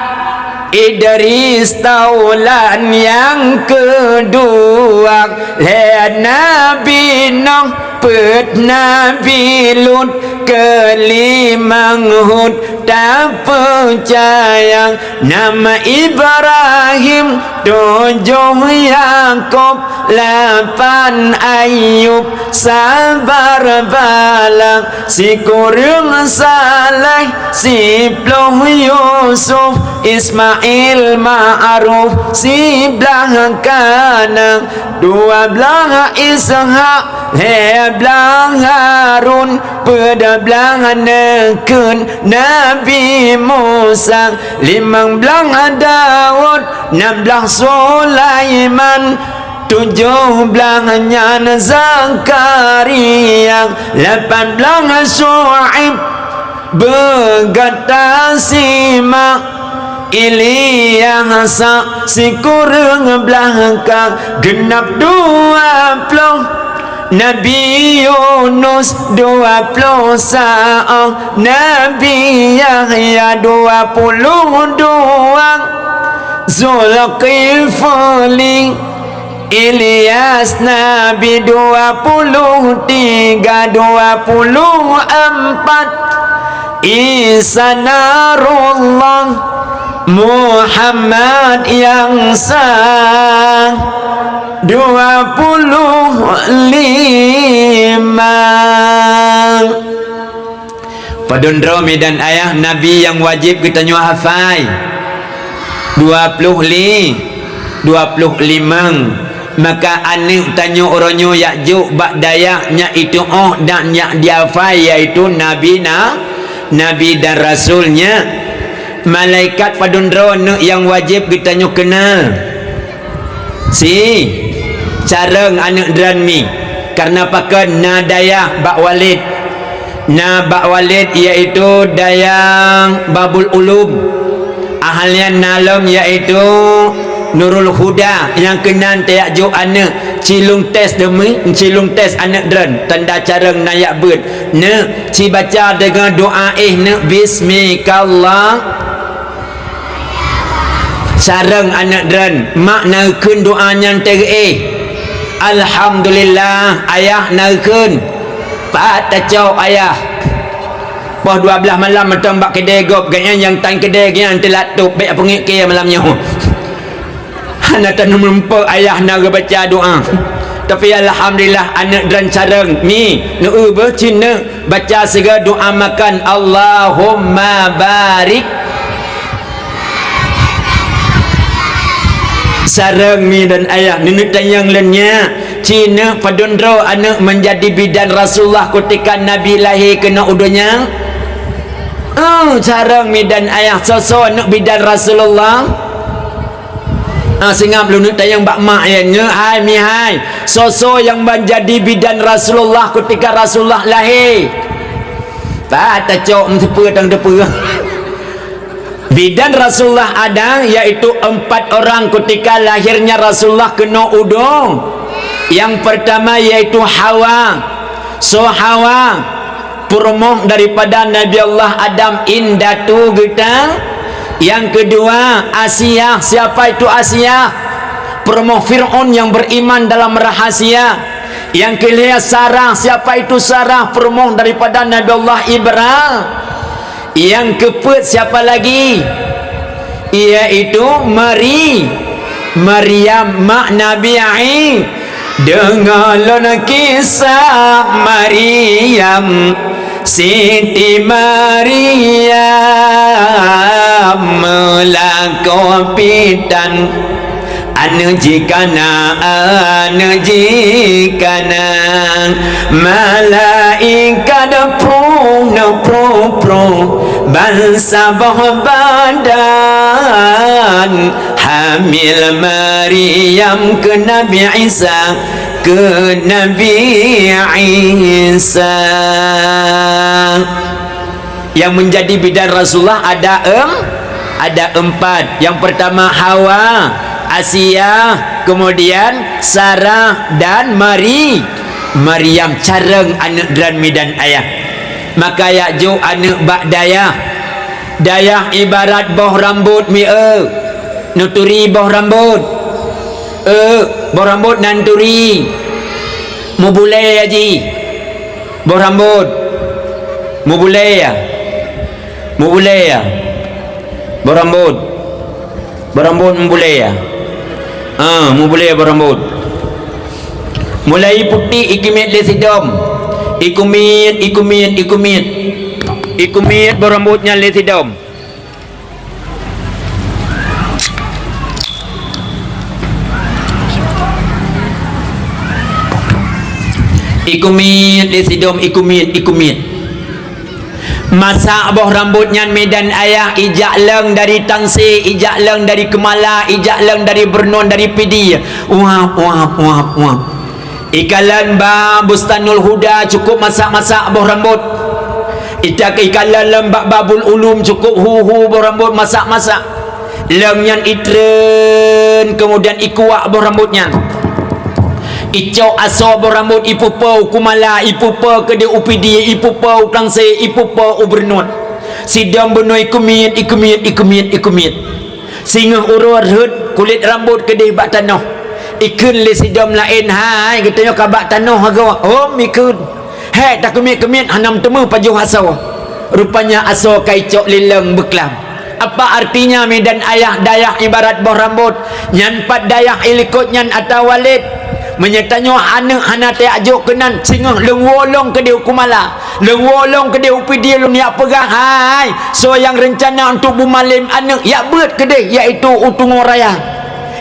Idris, Taulan, nyang keudua lhèe Nabi Nuh, peuet Nabi Lut, keulimong Hud tapeucaya, nam Ibrahim, tujoh Yakub, lapan Ayub, sabar bala, sikureueng Saleh, siploh Yusuf, Ismail, Ma'ruf, siblaih Kanan, dua blaih Ishak, lhèe blaih Harun, peuet blaih neukheun Nabi Musa, limong blaih Daud, nam blaih Sulaiman, tujoh blaih nyan Zakaria, lapan blaih Syu'aib, beugata simak Ilyas, sikureueng blaih ka, geunab dua ploh Nabi Yunus, dua ploh saoh Nabi Yahya, dua puluh dua Zulkifli, Ilyas Nabi, dua puluh tiga, dua puluh empat Isa Nasrullah, Muhammad nyang sa, dua puluh lima. Padum droe mi dan ayah nabi nyang wajéb geutanyoe hafai? Dua ploh li-, Dua ploh limong. Maka aneuëk tanyoe uroe nyoe jak jok bak dayah nyang itu'oh dan nyang dihafai, yaitu Nabi na-, Nabi dan Rasul nyan. Malaikat padum droe aneuëk nyang wajéb geutanyoe keunal. Si, carông aneuëk droen mi. Kareuna pakon na dayah bak Walid. Na bak Walid, yaitu dayah Babul Ulum. Ahlian na lom, yaitu Nurul Huda, nyang keunan tajak jok aneuëk. Cilung tes demi, cilung tes aneuëk droen. Tanda carông na jak beuet. Neuk, ci baca deungon doa éh neuk, "Bismika Allah." Carông aneuëk droen, mak na geukheun doa nyan teuk éh. "Alhamdulillah, ayah na geukheun." Pat tacok ayah. Poh dua blaih malam mantong bak keudè gob, gobnyan nyang tan keudè gobnyan teulat tôp, bék peungét keu malam nyoe. Hana taneumeurumpok ayah na geubaca doa. Tapi alhamdulillah aneuëk droen carông mi, neu-eu beuh cit neuk. Baca sigoe doa makan, "Allahumma barik." Carông mi dan ayah, neuneuk tanyong lôn nyak, ci neuk padum droe aneuëk meunjadi bidan Rasulullah kutika Nabi lahé keunoe u donya? Oh, carông mi dan ayah, soe-soe aneuëk bidan Rasulullah? Ah, seungab lôn neuk tanyong bak mak nyan, nyak hai, mi hai. Soe-soe nyang ban jadi bidan Rasulullah kutika Rasulullah lahé? Pat tacok meuteupeu tang teupeu. Bidan Rasulullah ada, yaitu empat orang kutika lahirnya Rasulullah keunoe u donya. Yang pertama yaitu Hawa. Soe Hawa? Peurumoh daripada Nabi Allah Adam, indatu geutanyoe. Yang kedua, Asiah. Siapa itu Asiah? Peurumoh Fir'aun yang beriman dalam rahasia. Yang kelhèe, Sarah. Siapa itu Sarah? Peurumoh daripada Nabi Allah Ibrahim. Yang keupeuet siapa lagi? Yaitu Mari-, Maryam, mak Nabi Isa. Deungoe lôn kisah Maryam, Siti Maryam, meulakoe pitan. Aneuëk jih kana, aneuëk jih kana, malaikat pruh, na pruh-pruh, bansaboh badan. Hamil Maryam keu Nabi Isa, keu Nabi Isa. Yang menjadi bidan Rasulullah ada em-, ada empat. Yang pertama Hawa, Asia, kemudian Sarah dan Mari-, Maryam. Carông aneuëk droen mi dan ayah. Maka jak jok aneuëk bak dayah. Dayah ibarat boh rambot mi eu. Neuturi boh rambot. Eu, boh rambot nan turi. Mubulée jih. Boh rambot. Mubulée ya. Mubulée ya. Boh rambot. Boh rambot mubulée ya. Ah, mubulée boh rambot. Mulai putéh ikeumiet lé sidom. Ikeumiet, ikeumiet, ikeumiet. Ikeumiet boh rambot nyan lé sidom. Ikeumiet lé sidom, ikeumiet, ikeumiet. Masak boh rambot nyan mi dan ayah, ijak leueng dari Tangse, ijak leueng dari Keumala, ijak leueng dari Beureunuen, dari Pidie. Uap, uap, uap, uap. Ikalon bak Bustanul Huda cukup masak-masak boh rambot. Ita-, ikalon lom bak Babul Ulum cukup hu-hu boh rambot masak-masak. Leueng nyan itreun, kemudian ikuak boh rambot nyan. Icok asoe boh rambot ipeupo u Keumala, ipeupo keudeh u Pidie, ipeupo u Tangse, ipeupo u Beureunuen. Sidom bunoe ikeumiet, ikeumiet, ikeumiet, ikeumiet. Singoh uroe rhot kulét rambot keudeh bak tanoh. Ikheun lé sidom laén, "Hai, geutanyoe ka bak tanoh agoe." "Hom," ikheun. "Hék, takeumiet-keumiet hana meuteumé pajoh asoe." Rupanya asoe ka icok lé leueng beuklam. Apa artinya mi dan ayah, dayah ibarat boh rambot? Nyan pat dayah ilikot nyan ata Walid. Meunyoe tanyoe aneuëk hana tajak jok keunan, singoh lôn woe lom keudeh u Keumala. Lôn woe lom keudeh u Pidie lôn jak peugah, "Hai, soe nyang reuncana untuk beumalém aneuëk, jak beuet keudeh, yaitu u Tungo Raya."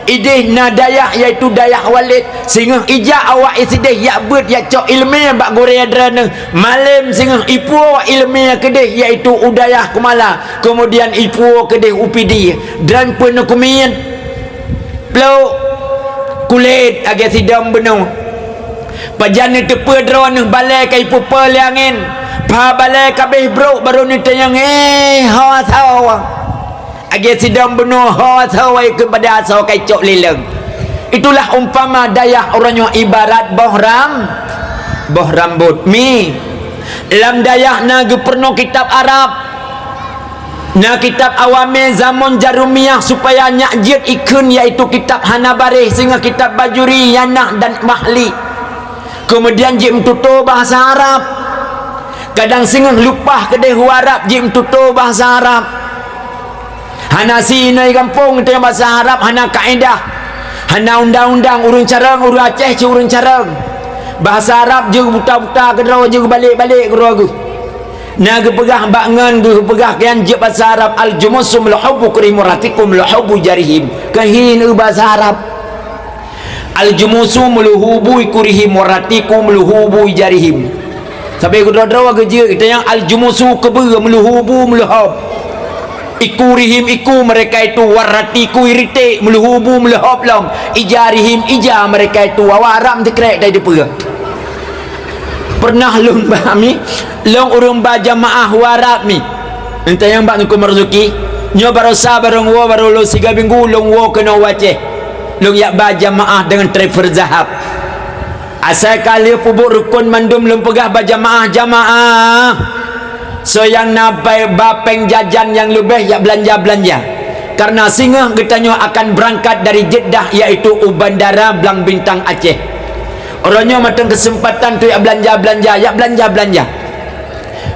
Ideh na dayah, yaitu dayah Walid, singoh ijak awak isideh yak beuet yak cok ileumèe bak gurèe droeneuh. Malem singoh ipuwoe ileumèe keudeh, yaitu u dayah Kumala, keumudian ipuwoe keudeh u Pidie. Droen peue neukeumiet? Plôk kulét lagèe sidom bunoe. Pajan neuteupeue droeneuh balèe ka ipeupeue lé angén. Pha balèe ka abéh brôk barô neutanyong, "Hé, ho asoe?" Lagèe sidom bunoe, ho asoe, keupada asoe ka icok lé lôn. Itulah umpama dayah uroe nyoe ibarat boh ram-, boh rambôt. Mi, lam dayah na geupeurunoe kitab Arab. Na kitab awamé zamon Jarumiah supaya nyak jeuet ikheun, yaitu kitab hana baréh, singoh kitab Bajuri, Yanah dan Mahli. Keumudian jimeututoe bahasa Arab. Kadang singoh lupah keudeh u Arab jimeututoe bahasa Arab. Hana si inoe gampông teuh bahasa Arab, hana kaédah, hana undang-undang, ureueng carông, ureueng Aceh cit ureueng carông. Bahasa Arab jeuet buta-buta keudroe, jeuet balek-balek keudroe geuh. Na geupeugah bak ngon geupeugah keu nyang jeuet bahasa Arab, "Al-jumusu mulhubu kurihim waratiku mulhubu jarihim." Keuhina bahasa Arab. "Al-jumusu mulhubu kurihim waratiku mulhubu jarihim." Sabe keudroe-droe geujeuet, geutanyoe al-jumusu keubeue, mulhubu mulhob. Ikurihim iku mereka itu, waratiku iriték, mulhubu mulhob lom. Ijarihim ija mereka itu, awak Arab teukrek dari depan. Pernah lôn ba mi, lôn ureueng ba jamaah u Arab mi. Entah nyang bak Teungku Marzuki, nyoe barosa barô woe, barô lôn siga minggu lôn woe keunoe u Aceh. Lôn yak ba jamaah deungon travel zahab. Asai ka lheueh peubuet rukon mandum lôn peugah ba jamaah, "Jamaah, soe nyang na bai ba péng jajan nyang leubeh yak beulanja-beulanja. Karena singoh geutanyoe akan beurangkat dari Jeddah, yaitu u bandara Blang Bintang Aceh. Uroe nyoe mantong keuseumpatan teuh yak beulanja-beulanja, yak beulanja-beulanja.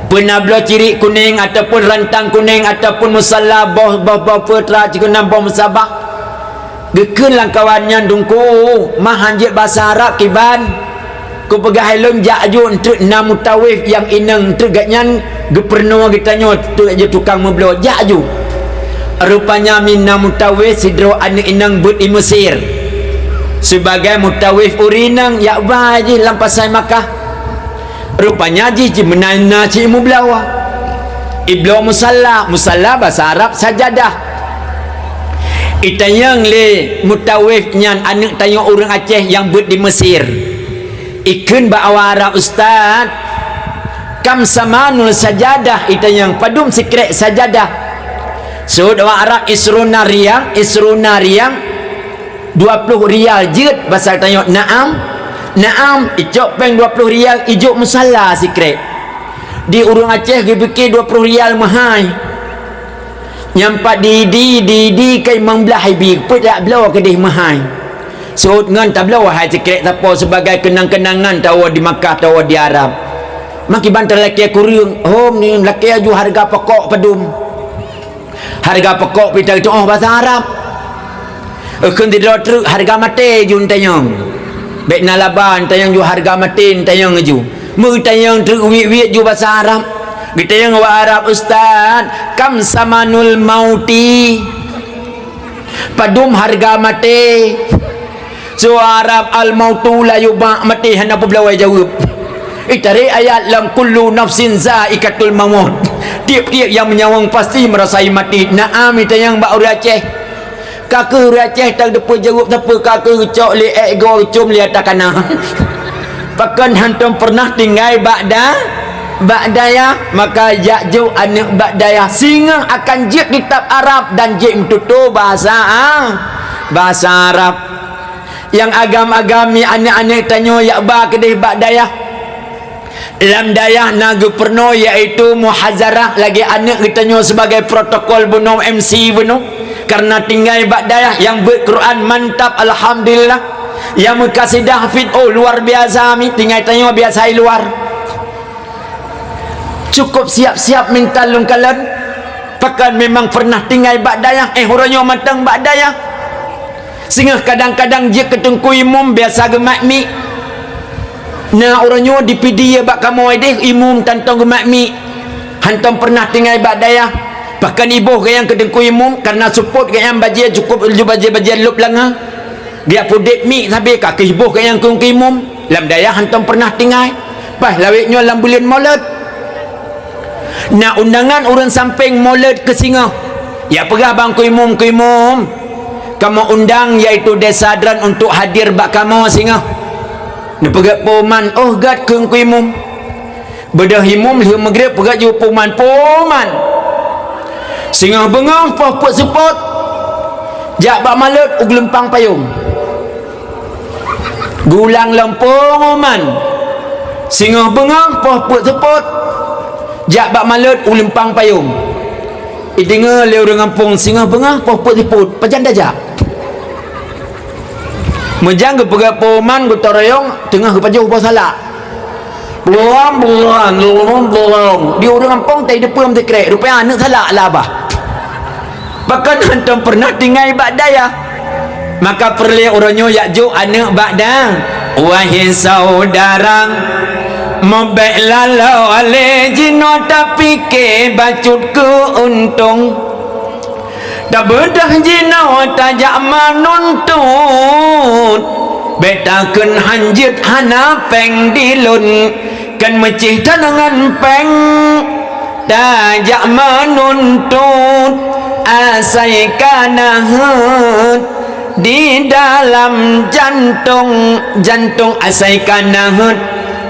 Peue na bloe cirik kunéng ataupun rantang kunéng ataupun musala boh, boh, boh peue tra cit keunan boh musabah." Geukheun lam kawan nyan, "Teungku, mah han jeuet bahasa Arab kiban?" Kupeugah lé lôn, "Jak aju, eunteuk na mutawif nyang inong eunteuk gobnyan geupeurunoe geutanyoe, eunteuk aju tukang meubloe, jak aju." Rupanya mi na mutawif sidroe aneuk inong beuet i Mesir. Sibagai mutawif ureueng inong yak ba jih lam pasai Makkah. Rupanya jih jimeunan na cit mubloe. Ibloe musala, musala bahasa Arab sajadah. Itanyong lé mutawif nyan aneuk tanyoe ureueng Aceh nyang beuet di Mesir. Ikheun bak awak Arab, "Ustaz, kam samanul sajadah?" Itanyong, "Padum sikrek sajadah?" Seuôt awak Arab, "Isruna riyal, isruna riyal." Dua ploh rial jeuet, basa tanyoe, "Na'am, na'am." Icok péng dua ploh rial, ijok musala sikrek. Di ureueng Aceh geupike dua ploh rial meuhai. Nyang pat di, di, di, di, ka limong blaih ibi, peuet jak bloe keudeh meuhai. Seuôt ngon tabloe hai sikrek sapo sibagai keunang-keunangan tawoe di Makkah, tawoe di Arab. Makiban talakée kureueng, hom ni lakée aju hareuga pokok padum. Hareuga pokok pih tatu'oh basa Arab. Eukheun sidroe treuk hareuga maté ju eutanyong. Bék na laba eutanyong ju hareuga maté eutanyong ju. Meueutanyong treuk wiet-wiet ju basa Arab. Geutanyong awak Arab, "Ustaz, kam samanul mauti?" Padum hareuga maté? Su Arab, "Al-mautu la yubaq," maté hana peubloe jaweueb. Itarek ayat lam, "Kullu nafsin zaikatul maut." Tiep-tiep nyang meunyawöng pasti meurasai maté. Na'am, itanyong bak ureueng Aceh. Ka keuh ureueng Aceh tan teupeue jaweueb sapeue, ka keuh geucok lé ék goe geucôm lé ata kana. Pakon hantom peureunah tinggai bak da-, bak dayah, maka jak jok aneuk bak dayah. Singoh akan jeuet kitab Arab dan jeuet meututoe bahasa A-, bahasa Arab. Nyang agam-agam mi aneuk-aneuk tanyoe jak ba keudeh bak dayah. Lam dayah na geupeurunoe, yaitu muhazarah lagée aneuk geutanyoe sibagai protokol bunoe, M C bunoe. Karena tinggai bak dayah nyang beuet Quran mantap, alhamdulillah. Nyang meukasidah fit, oh, luar biasa mi, tinggai tanyoe biasa i luar. Cukup siap-siap minta lôn kalon. Pakon memang peureunah tinggai bak dayah, eh, uroe nyoe mantong bak dayah. Singoh kadang-kadang jeuet keu teungku imum biasa geumat mi. Na uroe nyoe di Pidie bak kamoe deh imum tantong geumat mi. Hantom peureunah tinggai bak dayah. Bahkan iboh gayang keu teungku imum, karena seupôt gayang bajée cukup laju bajée-bajée lôb langa. Biak pudeb miek sabe ka keuh iboh gayang keu teungku imum, lam dayah hantom pernah tinggai. Paih lawét nyoe lam buleuen Molot. Na undangan ureuëng sampéng Molot keu singoh. Ya peugah bak teungku imum, "Teungku imum, kamoe undang yaitu desa droen untuk hadir bak kamoe singoh." Neupeugét poman, "Oh gét keu teungku imum." Beudôh imum lheueh meugreb peugah ju poman, "Poman! Singoh beungoh poh peuet seupôt, jak bak Molot u Geulumpang Payong." Geulang lom poman, "Singoh beungoh poh peuet seupôt, jak bak Molot u Geulumpang Payong." Ideungoe lé ureuëng gampông, "Singoh beungoh poh peuet seupôt, pajan tajak?" Meujang geupeugah poman gotong royong teungoh geupajoh boh salak. Buang, buang, buang, buang. Di ureuëng gampông tai deupeu meusikrek, rupanya aneuëk salak labah. Bahkan hantom pernah tinggai bak dayah. Maka peureulée uroe nyoe jak jok aneuëk bak dayah. Wahai saudara, meubék laloe lé jinoe tapike bacut keu untông. Tabeudôh jinoe tajak meununtut, bék takheun hanjeuet hana péng di lôn, kheun meucéh that ngon péng tajak meununtut, asai ka na heuet di dalam jantông, jantông asai ka na heuet.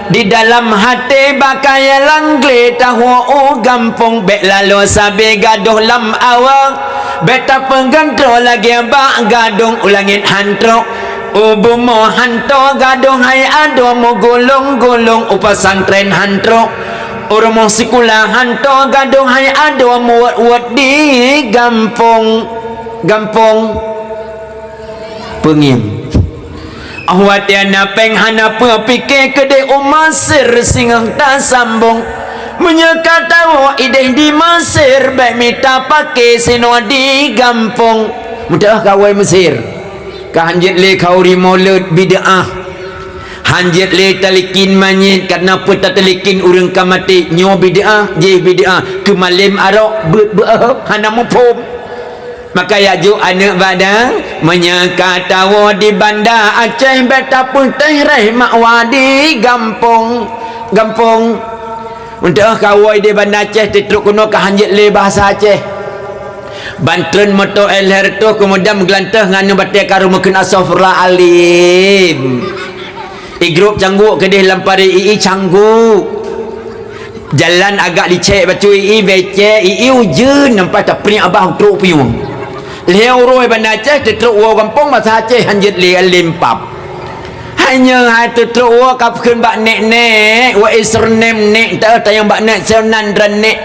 Di dalam haté bak kayée langglé tawoe u gampông, bék laloe sabe gadôh lam awa, bék tapeugét droe lagée bak gadôh u langét han trok, u bumoe han toe gadôh hai adoe meugulong-gulong, u pesantren han trok, u rumoh sikula han toe gadôh hai adoe meuwot-wot di gampông, gampông. Peungieng. Oh watée na péng hana peue pike keudeh u Mesir singoh tasambong. Meunyoe ka tawoe ideh di Mesir, bék mita pake sinoe di gampông. Meuteuk ka woe Mesir. Ka hanjeuet lé khauri Molot bid'ah. Hanjeuet lé talikin manyét, karna peue tatalikin ureuëng ka maté, nyoe bid'ah, jéh bid'ah, keu malém arok, beuet beuet, hana muphom. Maka jak jok aneuëk bak dayah, meunyoe ka tawoe di Banda Aceh, bék tapeutéh réh mak wa di gampông, gampông. Meuteuk ka woe di Banda Aceh, teutrok keunoe ka hanjeuet lé bahasa Aceh. Ban treun moto L R toh keumudian meugeulanteh ngon aneuëk batée karu meukheun astagfirullahalazim. Igrôp cangguek keudeh lam paré, ii cangguek. Jalan agak licek bacut, ii becek, ii ujeuen, nampak tapriek abah trok piueng. Lhée uroe Banda Aceh teutrok woe gampông, bahasa Aceh hanjeuet lé, lé pap. Hai nyoe hai teutrok woe ka peukheun bak nék-nék, wa isronem nék, teuh tanyong bak nék, sonan ran nék.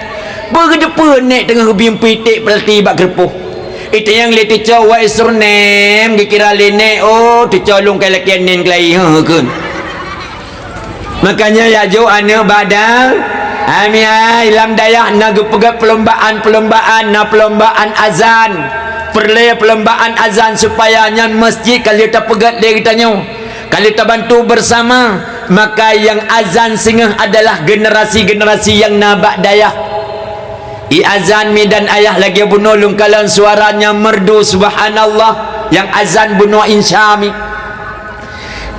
Beugeudeupeue nék teungoh geubimpi ték peulati bak keureupôh. Itanyong lé teucok wa isronem, geukira lé nék, oh, teucok lôn kai lakée nén keulai, heuh, kheun. Makanya jak jok aneuëk bak dayah, ami ai, lam dayah na geupeugét perlombaan-perlombaan, na perlombaan azan. Peureulée perlombaan azan supaya nyan masjid ka lheueh tapeugét lé geutanyoe, ka lheueh tabantu bersama. Maka nyang azan singoh adalah generasi-generasi nyang na bak dayah. I azan mi dan ayah lagée bunoe lôn kalon suara nyang merdu, subhanallah, nyang azan bunoe insya mi.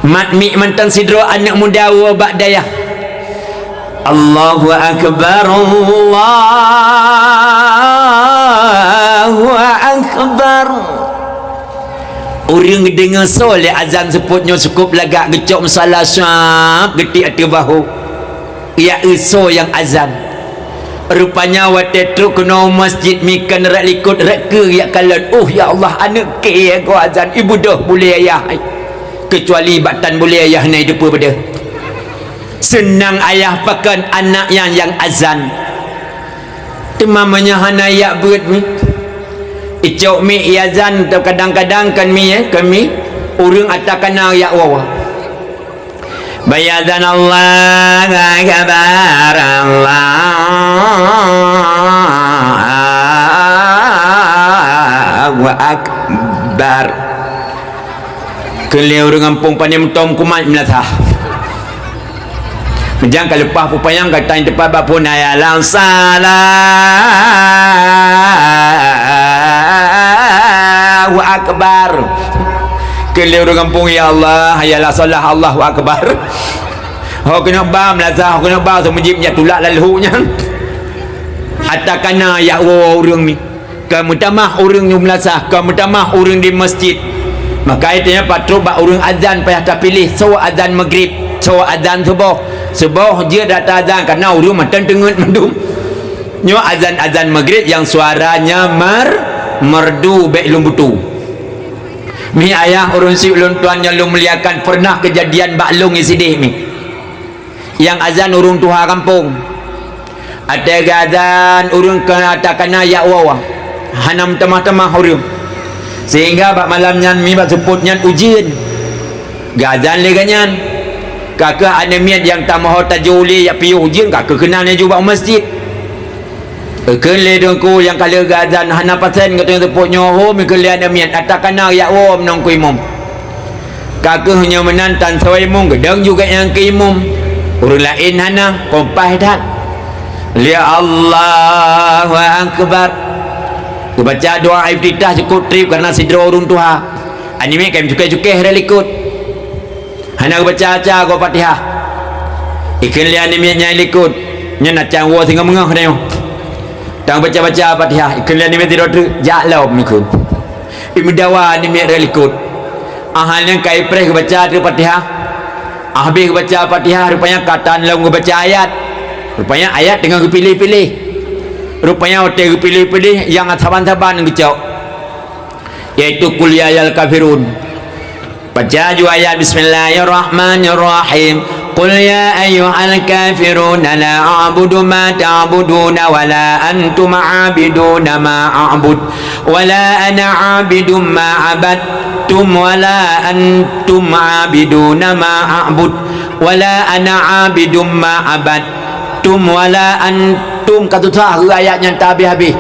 Mat miek mantong sidroe aneuëk muda woe bak dayah. Allahu akbar, Allahu akbar. Ureuëng geudeungoe soe lé azan seupôt nyoe cukôp lagak geucok musala sab geutik ateueh bahu. Yak eu soe nyang azan. Rupanya watée trok keunoe masjid mikan rek likot rek keu yak kalon, "Oh ya Allah, aneuëk kée goe azan, ibeudôh bulée ayah." Keucuali bak tan bulée ayah na ideupeue beudôh. Seunang ayah pakon aneuëk nyan nyang azan. Teuma meunyoe hana yak beuet mi, icok mi iazan, kadang-kadang kan mi, ya, kan mi, ureuëng ata kana yak wawa. Bayazan Allahu Akbar, Allahu Akbar. Keu lé ureuëng gampông pané meutom kumat meulasah. Meujang ka leupah peupanyang ka tan teupat bak phon, "Hayya 'alas shalah." Akbar. Keu lé ureuëng gampông, "Ya Allah, hayalah solah, Allahu Akbar." Ho keuneuk ba meulasah, ho keuneuk ba seumujib nyan tulak lalu nyan. Ata kana yak woe ureuëng ni. Ka meutamah ureuëng nyang meulasah, ka meutamah ureuëng di masjid. Maka itu nyan patrok bak ureuëng azan payah tapiléh, soe azan maghrib, soe azan suboh. Suboh jeuet ata azan, karena ureuëng mantong teungeut mandum. Nyoe azan-azan maghrib nyang suaranya mer-, merdu bék lôn butu. Mi ayah ureuëng syik lôn tuan nyang lôn muliakan, pernah keujadian bak lôn sideh mi. Nyang azan ureuëng tuha gampông. Watée geuazan ureuëng ka takana yak woe, hana meutamah-tamah ureuëng. Sehingga bak malam nyan mi bak seupôt nyan ujeuen. Geuazan lé geuh nyan. Ka keuh aneuk miet nyang tameuho tajok ulée yak piôh ujeuen, ka keuh keunan laju bak masjid. Ikheun lé teungku nyang ka lheueh geuazan, "Hana pasen geutanyoe seupôt nyoe ho," ikheun lé aneuk miet, "Ata kana yak woe meunong keu imum." Ka keuh nyoe meunan tan sawa imum, geudong juga nyang keu imum. Ureuëng laén hana, pompah that. Lé Allahu Akbar. Geubaca doa iftitah cukôp treb karena sidroe ureuëng tuha. Aneuk miet ka cukéh-cukéh ré likot. Hana geubaca-baca goe Fatihah. Ikheun lé aneuk miet nyang likot, nyan acan woe singoh meungoh tanyoe. Tang baca-baca Fatihah, ikheun lé aneuk miet sidroe treuk, jak lom ikheun. Imeudawa aneuk miet ré likot. Ah nyan ka ipreh geubaca treuk Fatihah. Ah habéh geubaca Fatihah, rupanya ka tan lom geubaca ayat. Rupanya ayat teungoh geupiléh-piléh. Rupanya watée geupiléh-piléh nyang saban-saban geucok, yaitu Qul ya ayyuhal kafirun. Baca ju ayat, "Bismillahirrahmanirrahim. Qul ya ayyuhal kafiruna la a'budu ma ta'buduna wa la antum 'abiduna ma a'bud. Wa la ana 'abidum ma 'abadtum wa la antum 'abiduna ma a'bud. Wa la ana 'abidum ma 'abadtum wa la antum," ka susah ayat nyan tahabéh-habéh.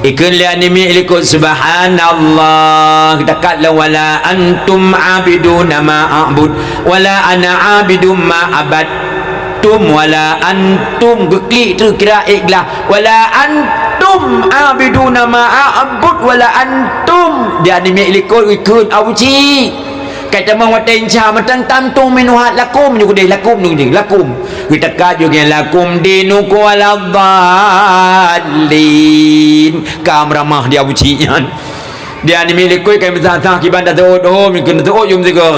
Ikheun lé aneuk miet likot, "Subhanallah." Geudekat lom, "Wala antum abiduna ma a'bud, wala ana abidum ma abattum, wala antum." Geuklik teuk kira ikhlas. "Wala antum abiduna ma a'bud, wala antum." Di aneuk miet likot ikheun Abu Cik. Ka tamong watée insya mantong tantu minuhat lakum nyoe keudeh, lakum nyoe keudeh, lakum. Geuteuka juga lakum dinukum waladdallin. Ka meuramah dia buci nyan. Dia ni milik kui kai meusaha-saha kiban dah teuôt, oh, mungkin teuôt jom sigo.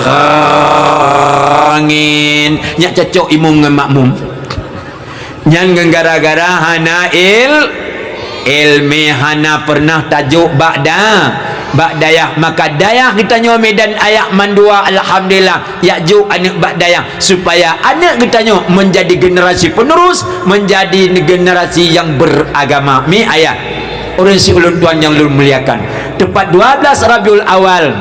Angin. Nyak cocok imum ngon makmum. Nyan gara-gara hana il-, ilmi, hana pernah tajok bak da-, bak dayah. Maka dayah geutanyoe Medan Ayak mandua, alhamdulillah, yak jok aneuk bak dayah, supaya aneuk geutanyoe menjadi generasi penerus, menjadi generasi yang beragama. Mi ayah, ureuëng siulôn tuan nyang lôn muliakan, tepat dua belas Rabiul Awal,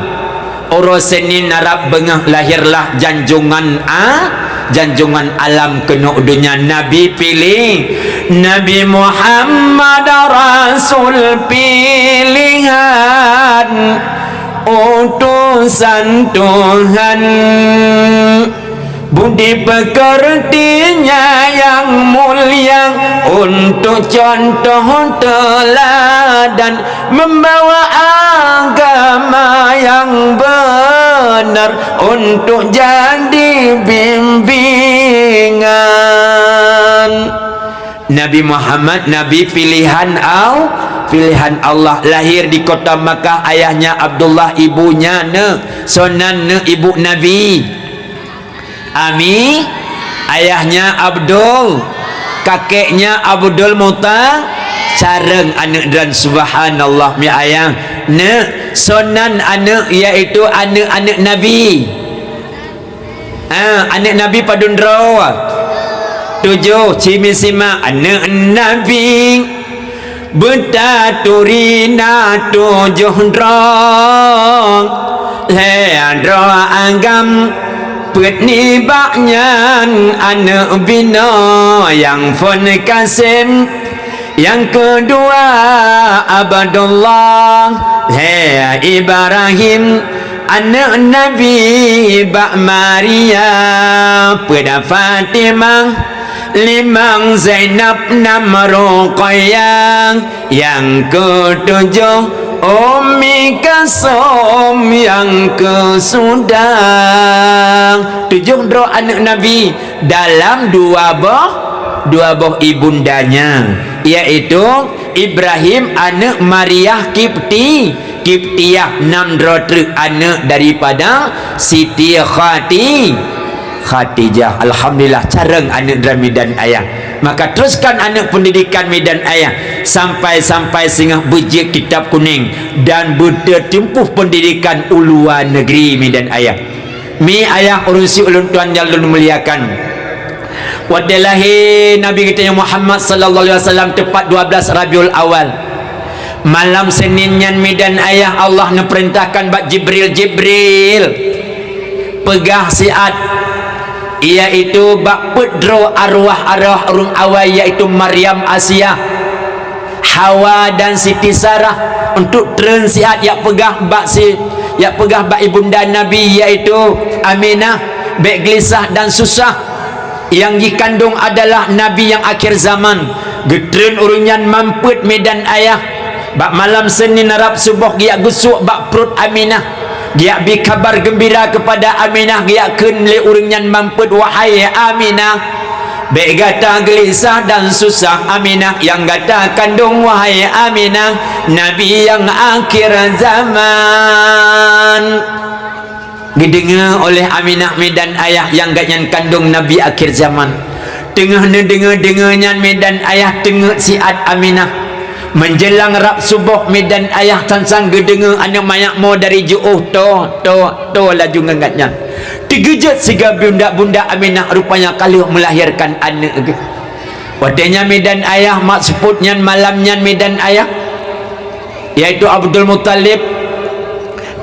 uroe Senin rab beungoh lahirlah janjongan a-, janjongan alam keunoe donya, Nabi piléh, Nabi Muhammad Rasul pilihan, utusan Tuhan. Budi pekertinya yang mulia untuk contoh teladan, membawa agama yang benar untuk jadi bimbingan. Nabi Muhammad, Nabi pilihan Al-, pilihan Allah, lahir di kota Makkah, ayahnya Abdullah, ibunya ne, sonan ne ibu Nabi. Ami, ayahnya Abdul, kakeknya Abdul Muta-, careng aneuk dan subhanallah, mi ayah, neuk, sonan aneuk, yaitu aneuk-aneuk Nabi. Ah, aneuk Nabi padum droe? Tujoh, cimi simak, aneuk Nabi. Beutaturi na tujoh droe, lhée droe agam, peuet nibak nyan aneuk binoe nyang phon Kasem, nyang keudua Abdullah, lhée Ibrahim, aneuk Nabi bak Maria, peuet Fatimah, limong Zainab, nam Ruqayyah, nyang keutujoh Ummi Kalsum nyang keu sudah. Tujoh droe aneuëk Nabi dalam dua boh, dua boh ibundanya, yaitu Ibrahim aneuëk Maria Kipti, Kiptiah, nam droe treuk aneuëk daripada Siti Khati-, Khadijah. Alhamdulillah, carông aneuëk droe mi dan ayah. Maka teruskan aneuëk pendidikan mi dan ayah sampai-sampai singoh beujeuet kitab kunéng dan beuteutimpuh pendidikan u luwa negeri mi dan ayah. Mi ayah ureuëng si ulôn tuan nyang lôn muliakan. Watée lahé Nabi geutanyoe Muhammad sallallahu alaihi wasallam teupat dua belas Rabiul Awal, malam Senin nyan mi dan ayah Allah neupeurintahkan bak Jibril, "Jibril, peugah siat, yaitu bak peuet droe arwah-arwah ureuëng awai, yaitu Maryam, Asia, Hawa dan Siti Sarah, untuk treun siat jak peugah bak si, jak peugah bak ibunda Nabi, yaitu Aminah, bék geulisah dan susah. Nyang jikandong adalah Nabi nyang akhir zaman." Geutreun ureuëng nyan mampeuet mi dan ayah. Bak malam Senin rab suboh geujak geusuk bak pruet Aminah. Geujak bi kabar geumbira keupada Aminah, geujak kheun lé ureuëng nyan mampeuet, "Wahai Aminah, bék gata geulisah dan susah Aminah nyang gata kandong, wahai Aminah, Nabi nyang akhir zaman." Geudeungoe oleh Aminah mi dan ayah nyang gobnyan kandong Nabi akhir zaman. Teungoh neudeungoe-deungoe nyan mi dan ayah teungeut siat Aminah. Meunjeulang rab suboh mi dan ayah sang-sang geudeungoe aneuëk manyak mo dari jiôh, "To, to, to," laju ngon gobnyan. Teugeujeuet sigoe bunda-bunda Aminah, rupanya ka lheueh meulahérkan aneuëk geuh. Watée nyan mi dan ayah, mak seupôt nyan malam nyan mi dan ayah, yaitu Abdul Muthalib,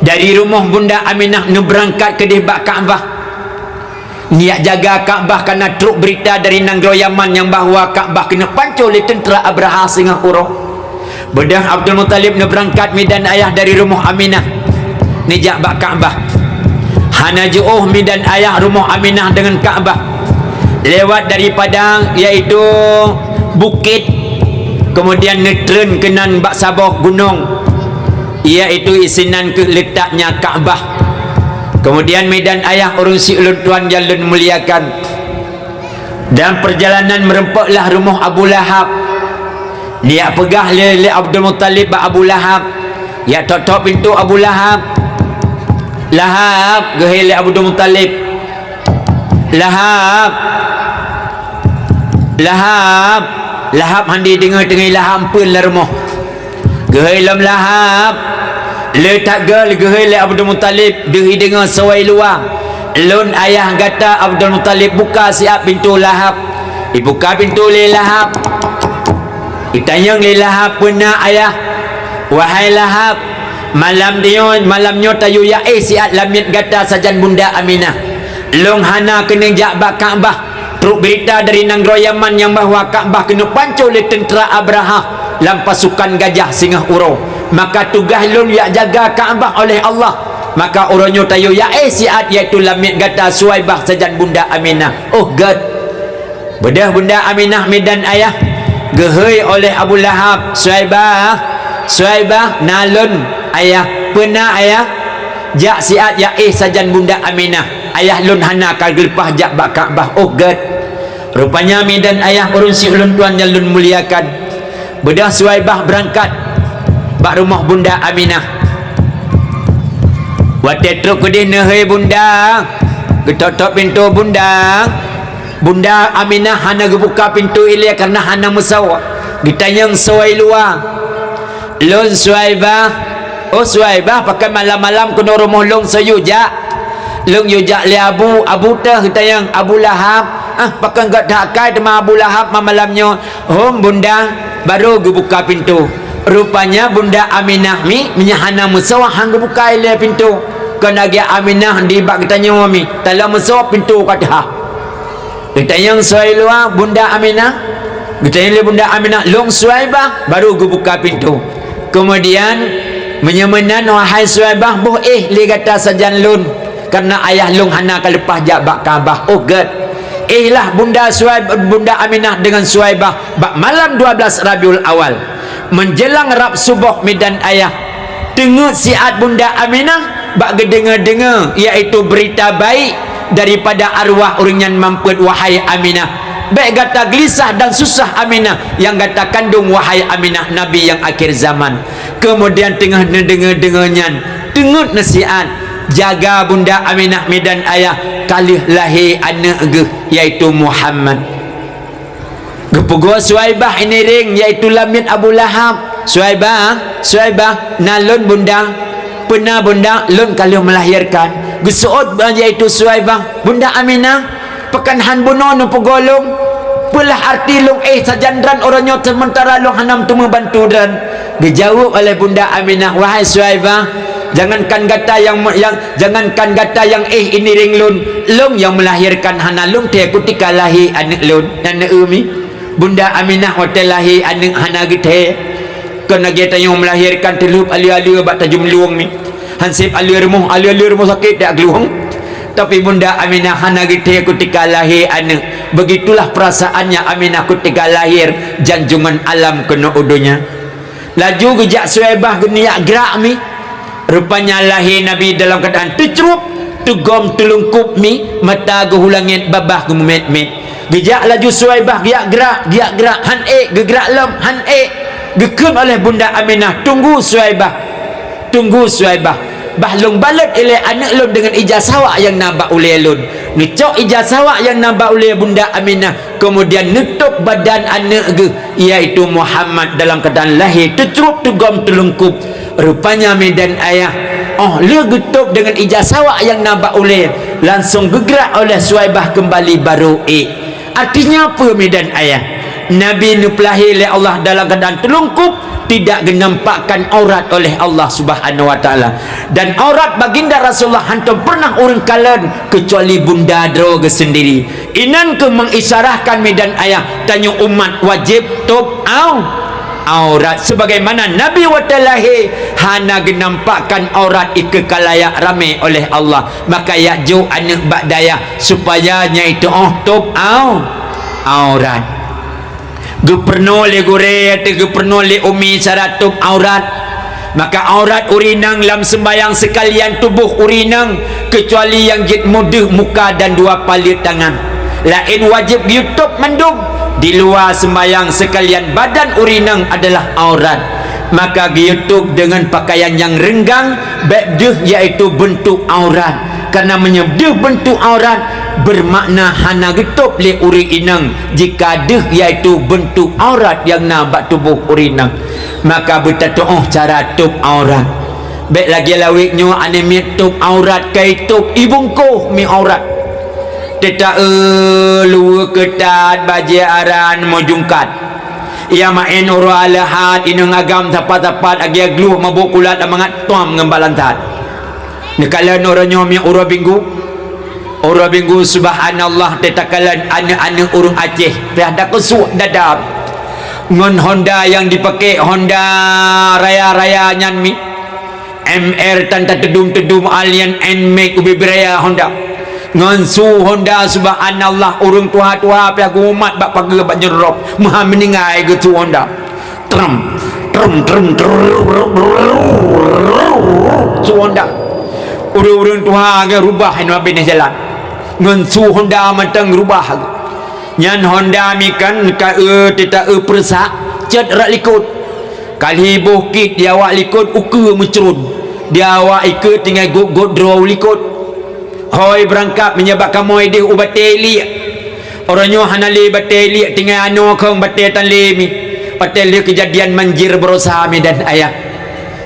dari rumoh bunda Aminah neubeurangkat keudeh bak Ka'bah. Neujak jaga Ka'bah kareuna trok beurita dari nanggroe Yaman nyang bahwa Ka'bah keuneuk pancô lé teuntra Abrahah singoh uroe. Beudôh Abdul Muthalib neubeurangkat mi dan ayah dari rumoh Aminah, neujak bak Ka'bah. Hana jiôh mi dan ayah rumoh Aminah deungon Ka'bah. Lewat daripada, yaitu bukét, keumudian neutreun keunan bak saboh gunong, yaitu isinan keu leutaknya Ka'bah. Keumudian mi dan ayah ureuëng si ulôn tuan nyang lôn muliakan, dalam peurjalanan meurumpok lah rumoh Abu Lahab. Neujak peugah lé, lé Abdul Muthalib bak Abu Lahab, "Jak tok-tok pintoe Abu Lahab." "Lahab," geuhôi lé Abdul Muthalib. "Lahab! Lahab!" Lahab hana jideungoe, teungoh Lahab ampeuen lam rumoh. Geuhôi lom Lahab. Le that goe geuhôi lé Abdul Muthalib, deuh jideungoe suai luwa. "Lôn ayah gata Abdul Muthalib, buka siat pintoe Lahab." Jibuka pintoe lé Lahab. Jitanyong lé Lahab, "Peue na ayah?" "Wahai Lahab, malam nyoe, malam nyoe tayue jak éh siat lamiet gata sajan bunda Aminah. Lôn hana keuneuk jak bak Ka'bah. Trok beurita dari nanggroe Yaman nyang bahwa Ka'bah keuneuk pancô lé teuntra Abrahah lam pasukan gajah singoh uroe. Maka tugaih lôn jak jaga Ka'bah oleh Allah. Maka uroe nyoe tayue jak éh siat, yaitu lamiet gata Suwaibah sajan bunda Aminah." "Oh gét." Beudôh bunda Aminah mi dan ayah, geuhôi oleh Abu Lahab, "Suwaibah, Suwaibah, na lôn ayah." "Peue na ayah?" "Jak siat jak éh sajan bunda Aminah. Ayah lôn hana ka geuleupah jak bak Ka'bah." "Oh gét." Rupanya mi dan ayah ureuëng si ulôn tuan nyang lôn muliakan, beudôh Suwaibah beurangkat bak rumoh bunda Aminah. Watée trok keudeh neuhôi bunda, geutok-tok pintoe bunda. Bunda Aminah hana geubuka pintoe ilée kareuna hana meusawa. Geutanyong suai luwa, "Lôn Suwaibah." "Oh Suwaibah, pakon malam-malam keunoe rumoh lôn soe yue jak?" "Lôn yue jak lé Abu." "Abu teuh?" Geutanyong. "Abu Lahab." "Ah, pakon gét that akai teuma Abu Lahab malam nyoe?" "Hom bunda." Barô geubuka pintoe. Rupanya bunda Aminah mi, meunyoe hana meusawa han geubuka ilée pintoe. Kon lagée Aminah di bak geutanyoe mi, talon meusawa pintoe ka teuhah. Geutanyong suai luwa, "Bunda Aminah?" Geutanyong lé bunda Aminah, "Lôn Suwaibah," barô geubuka pintoe. Keumudian, "Meunyoe meunan, wahai Suwaibah, boh éh lé gata sajan lôn, kareuna ayah lôn hana ka leupah jak bak Ka'bah." "Oh gét." Éh lah bunda Suwaib-, bunda Aminah deungon Suwaibah bak malam dua belas Rabiul Awal. Meunjeulang rab suboh mi dan ayah, Teungeut siat Bunda Aminah bak geudeungoe-deungoe, yaitu beurita baik daripada arwah ureuëng nyan mampet, wahai Aminah. Bék gata geulisah dan susah Aminah nyang gata kandong, wahai Aminah, Nabi nyang akhé zaman. Keumudian teungoh neudeungoe-deungoe nyan, teungeut nasihat, jaga Bunda Aminah midan ayah ka lheueh lahé aneuëk geuh, yaitu Muhammad. Geupeugoe Suwaibah iniring, yaitu lamiet Abu Lahab. "Suwaibah, Suwaibah, na lôn, Bunda." "Peue na, Bunda?" "Lôn ka lheueh meulahirkan." Geuseuôt, yaitu Suwaibah, "Bunda Aminah, pakon han bunoe neupeugoe lôn? Peue lah arti lôn éh sajan droen uroe nyoe, seumeuntara lôn hana meuteumé bantu droen?" Geujaweueb oleh Bunda Aminah, "Wahai Suwaibah, jangankan gata nyang, nyang, jangankan gata nyang éh iniring lôn, lôn nyang meulahirkan hana lôn thèe kutika lahé aneuëk lôn." Nyan na eu mi, Bunda Aminah watée lahé aneuëk hana geuthèe. Kon lagée tanyoe meulahirkan teulheueb aleue-aleue bak tajumlueng mi. Hanseb aleue rumoh, aleue-aleue rumoh sakét dak glueng. Tapi Bunda Aminah hana geuthèe kutika lahé aneuëk. Begitulah perasaannya Aminah kutika lahir janjungan alam keunoe u donya. Laju geujak Suwaibah geuniyak grak mi. Rupanya lahé Nabi dalam keuadaan teucrueb, teugom teulungkop mi, mata geuhu langét, babah geumeumet-met. Geujak laju Suwaibah geujak grak, geujak grak, han ék, geugrak lom, han ék. Geukheun oleh Bunda Aminah, "Tunggu Suwaibah, tunggu Suwaibah. Bah lôn balot ilée aneuëk lôn deungon ija sawak nyang na bak ulée lôn." Neucok ija sawak nyang na bak ulée Bunda Aminah, keumudian neutôb badan aneuëk geuh, yaitu Muhammad, dalam keuadaan lahé teucrueb, teugom teulungkop. Rupanya midan ayah, óh lheueh geutôb deungon ija sawak nyang na bak ulée, langsong geugrak oleh Suwaibah keumbali barô ék. Artinya peue midan ayah? Nabi neupeulahé lé Allah dalam keuadaan teulungkop, tidak geunampakkan aurat oleh Allah Subhanahu wa Taala. Dan aurat Baginda Rasulullah hantom peureunah ureuëng kalon keucuali bunda droe geuh seundiri. Inan keuh meuisyarahkan midan ayah, tanyoe umat wajéb tôb au-, aurat. Sebagaimana Nabi watée lahé hana geunampakkan aurat, ikeue ka layak ramé oleh Allah. Maka yak jok aneuëk bak dayah supaya nyang tuoh tôb au-, aurat. Geupeurunoe lé gurée ateueh geupeurunoe lé umi cara tôb aurat. Maka aurat ureuëng inong lam seumbahyang seukalian tuboh ureuëng inong, keucuali nyang jeuet meudeuh muka dan dua paleuet tangan. Laén wajéb geuyue tôb mandum. Di luwa seumbahyang seukalian badan ureuëng inong adalah aurat. Maka geuyue tôb deungon pakaian nyang reunggang, bék deuh, yaitu beuntuk aurat. Karena meunyoe deuh beuntuk aurat, beumakna hana geutôb lé ureuëng inong jika deuh, yaitu beuntuk aurat nyang na bak tuboh ureuëng inong. Maka beutatuoh cara tôb aurat. Bék lagée lawét nyoe aneuk miet tôb aurat, kai tôb ibungkôh mi aurat. Teuta-eu luweue keutat bajée aran meujungkat. Ia maén uroe Aleuhat inong agam sapat-sapat, agié glueh mabök kulat mangat tom ngon balang that. Neukalon uroe nyoe mi uroe Minggu. Uroe Minggu, subhanallah, teuta kalon aneuk-aneuk ureuëng Aceh piah da keusuek dadam. Ngon Honda nyang dipaké, Honda raya-raya nyan mi. M R tan tatudum-tudum, alian Nmax ubé biraya Honda. Ngon su Honda, subhanallah, ureuëng tuha-tuha piah geumat bak pageue bak nyeurop, meuhan meuninggai geusu Honda. Trem, trem, trem, trem, su Honda. Ureuëng-ureuëng tuha geu rubah inoe bak binéh jalan. Ngon su Honda mantong rubah. Nyan Honda mi kan ka eu teuta eu peureusak, cot rak likot. Kali boh kit di awak likot ukeue meucron. Di awak ikeue tinggai gôt-gôt droe u likot. Hôi beurangkat meunyoe bak kamoe deuh u batée liek. Uroe nyoe hana lé batée liek, tinggai anoe khong batée tan lé mi. Watée lheueh keujadian manjir barosa mi dan ayah.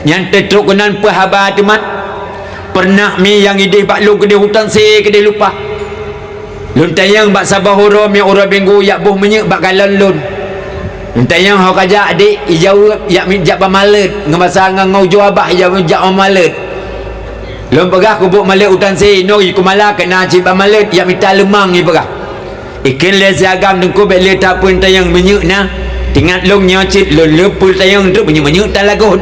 Nyan teutrok keunan peue haba teumat. Peureunah mi nyang idéh bak lôn keudéh u Tansé keudéh lumpah. Lôn tanyong bak saboh uroe mi uroe Minggu yak boh minyeuk bak galon lôn. Lôn tanyong ho kajak, "Dék," ijaweueb, "yak mi-, jak bak maleuet." Ngon basa ngon, ngon ujoe abah ijaweueb, "Jak bak maleuet." Lôn peugah, "Kubôk maleuet u Tansé, inoe i Kumala keunan cit bak maleuet, yak mita leumang," ipeugah. Ikheun lé si agam teungku, "Bék lé tapeue tanyong minyeuk na. Tingat lôn nyoe cit lôn le peue tanyong trok minyeuk-minyeuk talagot."